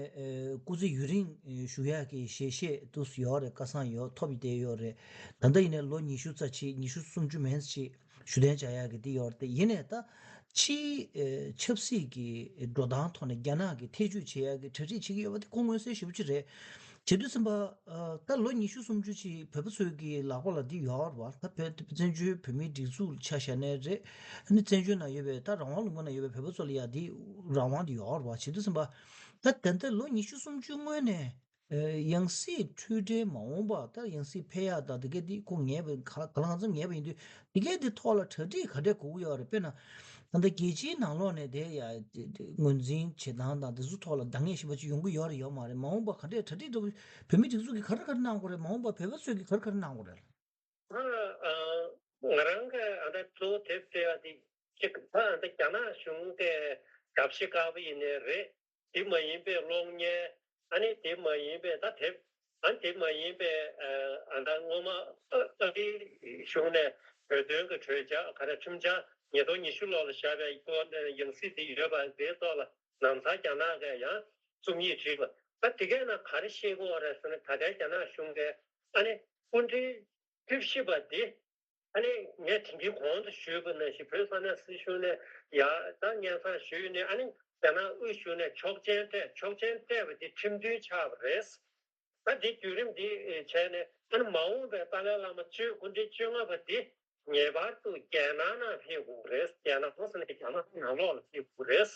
སྐུ་ཚེ་ཡུན་རིང་བཞུགས་ཡག་གི་ཞལ་བཞེས་དུ་ཡོད་རེད། བཀའ་གསང་ཡོད་ཐོབ་བསྡད་ཡོད་རེད། ད་ལྟ་ཡིན་ནའི་ལོ་ཉི་ཤུ་རྩ་གཅིག་ཉི་ཤུ་སུམ་ཅུ་མན་ཞིག་བཞུགས་གདན་འཇགས་ཡག་གི་འདི་ཡོད་རེད། དེ་ཡིན་ནའི་ད་ཕྱིའི་ཨ་ཆབ་སྲིད་ཀྱི་འགྲོ་སྟངས་ཐོག་ནས་རྒྱ་ནག་གིས་ཐེ་བྱུས་བྱེད་ཡག་གི་གྲ་སྒྲིག་བྱེད་ཀྱི་ཡོད་པ་དེ་ཁོ་མངོན་གསལ་ཞེ་པོ་ཅིག་རེད། བྱེད་དུས་ཙམ་པ་ཨ་ད་ལོ་ཉི་ཤུ་སུམ་ཅུ་ཅིག་བོད་པ་ཚོའི་གི་ལག་པ་ལ་འདི་ཡོད་རེད་བ། ད་བོད་བཙན་བྱོལ་བོད་མིའི་སྒྲིག་འཛུགས་ཆ་བཞག་ནའི་རེད། ཨ་ནི་བཙན་བྱོལ་ནང་ཡོད་པའི་ད་རང་དབང་ལུང་པ་ནང་ཡོད་པའི་བོད་པ་ཚོ་ལ་ཡ་འདི་རང་དབང་འདི་ཡོད་རེད་བ། བྱེད་དུས་ཙམ་པ་ད་ད་ལྟ་ལོ་ཉི་ཤུ་སུམ་ཅུ་སྔོན་ནས་ཨ་ཡང་སྲིད་འཁྲུལ་བྲལ་མ་འོངས་པ་ད་ཡང་སྲིད་འཕེལ་ཡག་ད་འདི་གས་འདི་ཁོ་ངེས་པའི་ག་ག་ལ་གང་འཚམ་ངེས་པ་ཡིན་དུས་འདི་གས་འདི་ཐོག་ལ་གྲ་སྒྲིག་ག་འདྲས་དགོས་ཀྱི་ཡོད་རེད། དཔེར་ན་ད་ལྟ་རྒྱལ་སྤྱིའི་ནང་ལོགས་ནས་དེ་ཡ་དེ་དེ་ངོས་འཛིན་བྱེད་སྟངས་དང་དེ་ཚོ་ཐོག་ལ་འདང་ངེས་ཤེས་པ་ཅིག་ཡོང་གི་ཡོད་རེད་ཡོད་མ་རེད། མ་འོངས་པ་ག་འདྲས་གྲ་སྒྲིག་འདྲ་བོ་བོད་མིའི་སྒྲིག་འཛུགས་ཀྱིས་ག་རེ་ག་རེ་གནང་དགོས་རེད། མ་འོངས་པ་བོད་པ་ཚོས་ཀྱིས་ག་རེ་ག་རེ་གནང་དགོས་རེད། ཨ་ང་རང་གི་ཨ་ད་གཙོ་བོ་དེབ་བྲིས་པ་དེ་གཅིག་ད་ཨ་ད་རྒྱ་ནག་གཞུང་གི་གབ་ཤི་དཀར་པོ་ཡིན་ནའི་རེད། དེ་མ་ཡིན་པའི་གློག་བརྙན་ ཨ་ནི་དེ་མ་ཡིན་པའི་ད་དེབ། ཨ་ནི་དེ་མ་ཡིན་པའི་ཨ་ད་སྔོན་མ་ཨ་ཨ་རིའི་གཞུང་ནས་བོད་དོན་གྱི་གྲོས་འཆར་ག་རེ་ཁྲིམས་འཆར་ཉིས་སྟོང་ཉི་ཤུ་ལོ་ལ་བཞག་པའི་སྐོར་ནས་ཡང་སྲིད་དེ་ཡོད་པ་དེའི་ཐོག་ལ་ནམ་ཟླ་རྒྱ་ནག་གིས་ཡང་རྩོམ་ཡིག་བྲིས་པ། ད་དེ་གའི་ནང་ག་རེ་བཤད་ཀྱི་ཡོད་རེད་ཟེར་ན། ད་ལྟའི་རྒྱ་ནག་གཞུང་གིས་ཨ་ནི་སྐུ་ཕྲེང་བཅུ་བཞི་པ་དེ། ཨ་ནི་ངས་དེང་གི་གོང་དུ་ཞུས་པ་ནང་བཞིན་བོད་ས་གནས་སྲིད་གཞུང་ནས་ཡ་ད་སྙན་སེང་ཞུས་ནས། ཨ་ནི་རྒྱ་ནག་དབུས་གཞུང་ནས་ཆོག་མཆན་སྤྲད། ཆོག་མཆན་སྤྲད་པ་དེ་ཁྲིམས་མཐུན་ཆགས་པ་རེད། ད་འདི་བརྒྱུད་རིམ་འདི་བྱས་ནས། ཨ་ནི་མ་འོངས་པའི་ཏཱ་ལའི་བླ་མ་བཅུ། སྐུ་ཕྲེང་བཅོ་ལྔ་པ་འདི་ངེས་པར་དུ་རྒྱལ་ནང་ནང་ཕེབས་དགོས་རེད། རྒྱལ་ནང་ཟེར་ནས་རྒྱ་ནག་ནང་ལོགས་ལ་ཕེབས་དགོས་རེད།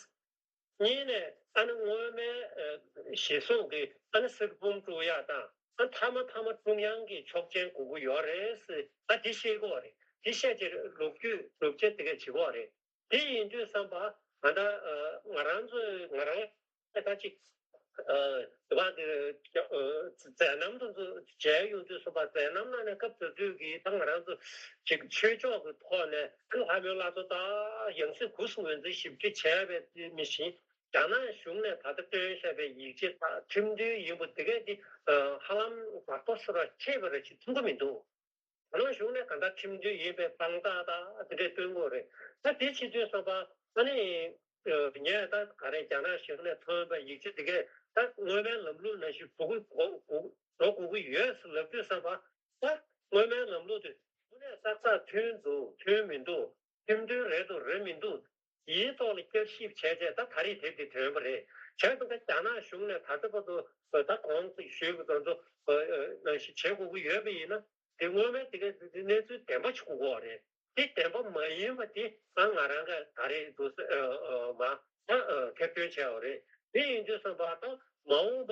གཉིས་ནས་ཨ་ནི་སྔོན་མའི་ཨ་གཞིར་བཟུང་གི་ཨ་ནི་གསེར་བུམ་དཀྲོལ་ཡག་དང་། ཨ་མཐའ་མ་མཐའ་མ་ཀྲུང་དབྱང་གི་ཆོག་མཆན་དགོས་ཀྱི་ཡོད་རེད་ཟེར། ཨ་དེ་བཤད་ཀྱི་ཡོད་རེད། དེ་བཤད་ཀྱི་རེད། ལོ་རྒྱུས་ལོ་རྒྱུས་དེ་ག་བྱེད་ཀྱི་ཡོད་རེད། དེ་ཡིན་དུས་ཙམ་པ་ང་ད་ང་རང་ཚོས་ང་རང་ད་ཅིག་ཨ་དེ་བ་དེ་མཛད་རྣམ་དེ་ཚོ་མཇལ་ཡོང་དུས་ཙམ་པ། མཛད་རྣམ་ནང་ནས་སྐབས་དེ་དུས་ཀྱི་ད་ང་རང་ཚོ་ཅིག་ཆོས་ཕྱོགས་ཀྱི་ཐོག་ནས་ཨ་ལྷ་མོའི་བླ་མཚོ་ད་ཡང་སྲིད་དགུ་སུ་ངོས་འཛིན་ཞིབ་ཕྲ་བྱས་པའི་མི་ཞིག་རྒྱ་ནག་གཞུང་ནས་ད་ལྟ་བཏོན་བཞག་པའི་ཡིག་ཆ་དང་ཁྲིམས་མཐུན་ཡིན་པ་དེ་གས་དེ་ཧ་ལམ་བར་དོ་སུ་ར་ཁྱད་པར་ཞིག་མཐོང་གི་མི་འདུག་ད་ལོ་གཞུང་ནས་གང་ལྟར་ཁྲིམས་མཐུན་ཡིན་པའི་དཔང་རྟགས་དང་དེ་འདྲས་སྟོན་དགོས་རེད། ད་དེ་བྱེད་དུས་ཙམ་པ་ཨ་ནི་ངས་ད་ག་རེ་རྒྱ་ནག་གཞུང་ནས་ཐོན་པའི་ཡིག་ཆ་དེ་གས་ད་སྔོན་མའི་ལམ་ལུགས་ནང་བཞིན་འགྲོ་དགོས་འགྲོ་དགོས་ཀྱི་ཡོད་ཟེར་ལབ་དུས་ཙམ་པ། ད་སྔོན་མའི་ལམ་ལུགས་དེ་དངོས་གནས་ས་ཚགས་མཐུན་འདུག་མཐུན་མི་འདུག་ཁྲིམས་མཐུན་རེད་འདུག་རེད་མི་འདུག་དེའི་ཐོག་ལ་བསྐྱར་ཞིབ་བྱས་རྗེས་ད་ད་རེས་དེབ་དེ་ཐོན་པ་རེད། བྱས་ཙང་ད་རྒྱ་ནག་གཞུང་ནས་ད་ལྟ་བར་དུ་ད་གོང་ཞུས་པ་ཙམ་ཚོ་ནང་བཞིན་བྱེད་དགོས་ཀྱི་ཡོད་པ་ཡིན་ན། དེ་སྔོན་མའི་དེ་གའི་དེ་གནས་ཚུལ་བདེན་པ་ཞིག་དགོས་ཀྱི་ཡོད་རེད། དེ་བདེན་པ་མ་ཡིན་པ་དེ་ད་ང་རང་ག་ད་རེས་འདུག་ཟེར་མ་ད་ཁེ་ཕན་བྱས་པ་རེད། དེ་ཡིན་དུས་ཙམ་པ་ད་མ་འོངས་པ་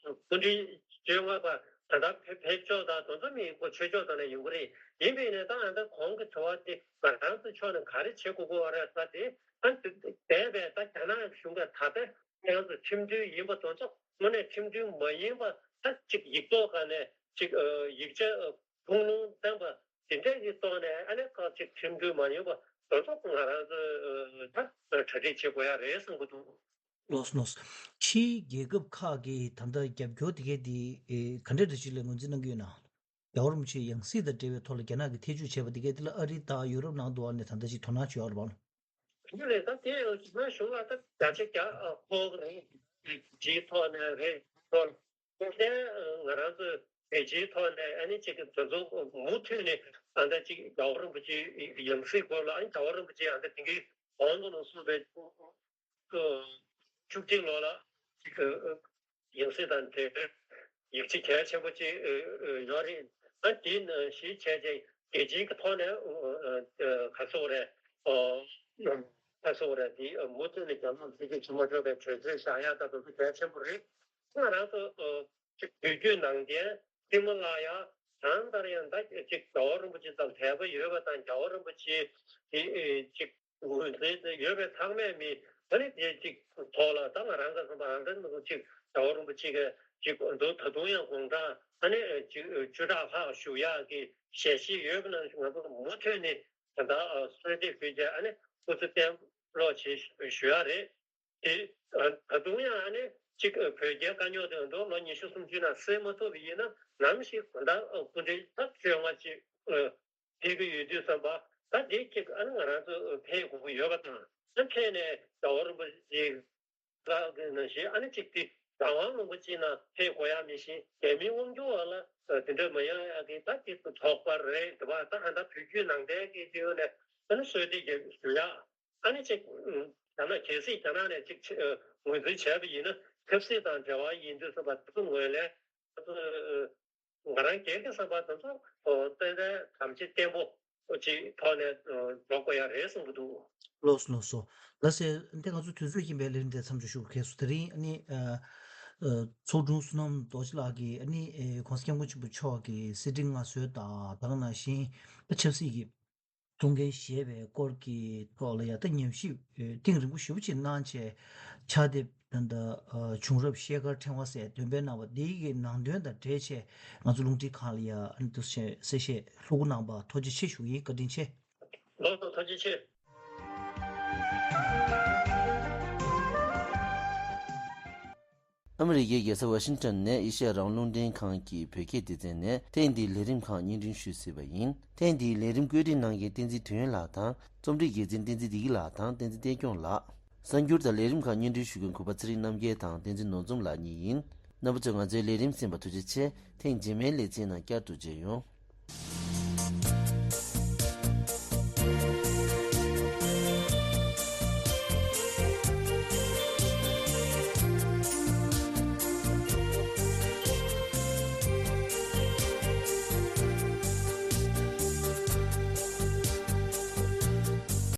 སྐུ་ཕྲེང་བཅོ་ལྔ་པ་ད་ལྟ་ཕེབས་ཕེབས་ཕྱོགས་དང་དེ་ཚོ་མི་ཁོ་ཆོས་ཕྱོགས་དང་ནས་ཡོང་གི་རེད། ཡིན་པས་ན་ད་ཨ་ད་གོང་གི་དྲི་བ་དེ་ང་རང་ཚོ་ཕྱོགས་ནས་ག་རེ་བྱེད་དགོས་ཀྱི་ཡོད་རེད་ཟེར་དེ། ཨ་འདས་པའི་ད་རྒྱ་ནག་གཞུང་གིས་ད་ལྟ་ང་ཚོ་ཁྲིམས་མཐུན་ཡིན་པ་དེ་ཚོ་དངོས་གནས་ཁྲིམས་མཐུན་མ་ཡིན་པ་ད་ཅིག་ཡིག་ཐོག་སྒང་ནས་ཅིག་ཡིག་ཆ་ཐུང་ལུང་བསྟན་པ་དེ་འདྲས་ཀྱི་ཐོག་ནས། ཨ་ནི་ཁག་ཅིག་ཁྲིམས་མཐུན་མ་ཡིན་པ་དེ་ཚོ་ང་རང་ཚོས་ད་གྲ་སྒྲིག་བྱེད་དགོས་ཡ་རེད་བསམ་གྱི་འདུག་ལགས་སོ། ལགས་སོ། ཕྱིའི་རྒྱལ་ཁབ་ཁག་གིས་ད་ལྟ་རྒྱབ་སྐྱོར་དེ་གས་དེ་ཨེ་ག་འདྲ་འདྲ་ཞིག་ལ་ངོས་འཛིན་གནང་གི་ཡོད་ན། རྒྱལ་བ་རིན་པོ་ཆེ་ཡང་སྲིད་དང་འབྲེལ་བའི་ཐོག་ལ་རྒྱ་ནག་གིས་ཐེ་བྱུས་བྱས་པ་དེ་གས་དེ་ལ་ཨ་རི་དང་ཡུ་རོབ་ནང་དུ་བ་ནས་ད་ལྟ་ཞིག་དོ་སྣང་བྱེད་ཡོད་རེད་པ། དེ་ལས་ད་དེ་ཡང་ཕྱི་ནང་གཞུང་ལ་ད་བརྒྱ་ཆ་བརྒྱ་ཨ་ཕོག་གི་རེད། རྒྱལ་སྤྱིའི་ཐོག་ནས་རེད། ཐོག་ལ་ཐོག་མཐའ་ང་རང་ཚོས་རྒྱལ་སྤྱིའི་ཐོག་ནས་ཨ་ནི་ཅིག་གི་དོན་ཚོགས་མུ་མཐུད་ནས་ཨ་ད་ཅིག་རྒྱལ་བ་རིན་པོ་ཆེའི་ཡང་སྲིད་སྐོར་ལ། ཨ་ནི་རྒྱལ་བ་རིན་པོ་ཆེ་ཨ་ད་དེང་གི་གོང་དུ་ལ་གསུངས་པའི་བཅུ་གཅིག་ལོ་ལ་ཅིག་ཡང་སྲིད་དང་འབྲེལ་ཡིག་ཆ་གལ་ཆེན་པོ་ཅིག་ཡོད་རེད། ཨ་དེ་ནང་བཞིན་བྱས་རྗེས་རྒྱལ་སྤྱིའི་ཐོག་ནས་ག་ཚོད་རེད། ག་ཚོད་རེད། དེ་མུ་མཐུད་ནས་རྒྱ་ནག་འཛིན་སྐྱོང་བྱེད་མ་ཆོག་པའི་གྲོས་ཚོད་བཞག་ཡག་ད་དེ་ཚོ་གལ་ཆེན་པོ་རེད། ང་རང་ཚོ་ཅིག་དུས་རྒྱུན་ནང་བསྟན་ལྟད་མོ་ལ་ཡ་གང་ལྟར་ཡང་ད་ཅིག་རྒྱལ་བ་རིན་པོ་ཆེ་དང་དད་པ་ཡོད་པ་དང་། རྒྱལ་བ་རིན་པོ་ཆེ་དེ་ཅིག་ངོས་འཛིན་ཡོད་པའི་ཚང་མས་མི་ད་ནི་དེ་ཅིག་ཐོག་ལ་ད་ང་རང་ག་ཚོད་པ་ཨ་འདྲ་ནི་ཅིག་རྒྱལ་བ་རིན་པོ་ཆེ་གི་ཅིག་འདུག་ད་དུང་ཡང་དགུང་གྲངས་ཨ་ནི་ཅིག་བཅུ་ཕྲག་ལྷག་བཞུགས་ཡག་གི་ཞལ་བཞེས་ཡོད་པ་ནང་བཞིན་ང་ཚོ་མུ་མཐུད་ནས་ད་ལྟ་གསོལ་འདེབས་ཞུས་རྗེས་ཨ་ནི་སྐུ་ཚེ་བརྟན་པ་ལོག་བྱེད་ཞུ་ཡག་རེད། དེ་ད་དུང་ཡང་ཨ་ནི་གཅིག་བོད་རྒྱའི་དཀའ་རྙོག་དེ་འདུག་ལོ་ཉི་ཤུ་སུམ་ཅུ་ནང་སེལ་མ་ཐུབ་པ་ཡིན་ན། ནམ་ཞིག་ད་སྐུ་ཕྲེང་ད་བཅོ་ལྔ་ཅིག་ཕེབས་ཀྱི་ཡོད་དུས་ཙམ་པ། ད་དེ་གཅིག་ཨ་ནི་ང་རང་ཚོ་ཕེབས་དགོས་ཀྱི་ཡོད་པ་དང་། ད་ཕེབས་ནས་རྒྱལ་བ་རིན་པོ་ཆེ་ལགས་ཀྱི་ནང་བཞིན་ཨ་ནི་གཅིག་དེ་རང་དབང་ལུང་པ་གཅིག་ནང་ཕེབས་དགོས་ཡག་མི་ཤེས། རྒྱ་མིའི་དབང་སྒྱུར་བ་ལ་དེ་འདྲ་མ་ཡོང་ཡག་གི་ད་དེ་ཚོ་དོགས་པ་རེད། དེ་བ་ད་ཧ་ད་བོད་བརྒྱུད་ནང་བསྟན་གྱི་སྟེང་ནས་ཨ་ནི་གསོལ་འདེབས་རྒྱབ་ཞུ་ཡག་ཨ་ནི་ཅིག་རྒྱ་ནག་གལ་སྲིད་རྒྱ་ནག་ནས་ཅིག་ཆེ་ངོས་འཛིན་བྱས་པ་ཡིན་ན། ཆབ་སྲིད་དང་འབྲེལ་བ་ཡིན་དུས་ཙམ་པ་དེ་ཚོ་ངོས་ལེན། ང་རང་སྒེར་གྱི་བསམ་པ་དེ་ཚོ་ཏན་ཏན་དམ་བཅའ་བརྟན་པོ་ཅིག་ཐོག་ནས་འགྲོ་དགོས་ཡ་རེད་བསམ་གྱི་འདུག་ལགས་སོ། ལགས་སོ། ལགས་སེ། འདི་ང་ཚོ་དུས་ཚོད་ཀྱིས་འབད་ལེན་དེ་མཚམས་འཇོག་ཞུ་དགོས་སོ། དེ་རིང་ཨ་ནི་ཚོགས་དྲུང་བསོད་ནམས་རྡོ་རྗེ་ལགས་ཀྱིས་ཨ་ནི་༸གོང་ས་༸སྐྱབས་མགོན་ཆེན་པོ་མཆོག་གི་གསེར་ཁྲི་མངའ་གསོལ་དང་། དེ་ག་ནང་བཞིན་ཆབ་སྲིད་ཀྱི་གཏོང་འགན་བཞེས་པའི་སྐོར་གྱི་ཐོག་ལ་ཡ་ད་ཉམས་ཞིབ་གཏིང་རིང་པོ་ཞེ་པོ་ཅིག་གནང་བྱས། ཕྱག་དེབ་ད་ལྟ་བྱུང་རབས་ཤེལ་དཀར་ཕྲེང་བ་ཟེར་འདོན་སྤེལ་གནང་བ་འདི་གི་ནང་དོན་དང་འབྲེལ་བྱས་ང་ཚོ་རླུང་འཕྲིན་ཁང་ལ་ཡ་ཨ་ནི་འདུག་སེ་གསལ་བཤད་ལྷུག་པོ་གནང་བར་ཐུགས་རྗེ་ཆེ་ཞུ་ཡིན། བཀའ་དྲིན་ཆེ། ལགས་སོ། ཐུགས་རྗེ་ཆེ། ཨ་མི་རི་ཀའི་རྒྱལ་ས་ཝ་ཤིང་ཊོན་ནས་ཨེ་ཤེ་ཡ་རང་དབང་རླུང་འཕྲིན་ཁང་གི་བོད་སྐད་སྡེ་ཚན་ནས་ཐེངས་འདིའི་ལས་རིམ་ཁག་སྙན་སྒྲོན་ཞུས་ཟིན་པ་ཡིན། ཐེངས་འདིའི་ལས་རིམ་བཀོད་སྒྲིག་གནང་མཁན་བསྟན་འཛིན་དོན་ཡོད་ལགས་དང་རྩོམ་སྒྲིག་འགན་འཛིན་བསྟན་འཛིན་བདེ་སྐྱིད་ལགས་དང་བསྟན་འཛིན་བསྟན་སྐྱོང་ལགས། གསར་འགྱུར་དང་ལས་རིམ་ཁག་སྙན་སྒྲོན་ཞུ་མཁན་གུས་པ་ཚེ་རིང་རྣམ་རྒྱལ་དང་བསྟན་འཛིན་ནོར་འཛོམས་ལགས་གཉིས་ཡིན། རྣམ་པ་ཚོས་ང་ཚོའི་ལས་རིམ་གསན་པར་ཐུགས་རྗེ་ཆེ། ཐེངས་རྗེས་མའི་ལེ་ཚན་ནང་བསྐྱར་དུ་མཇལ་ཡོང་།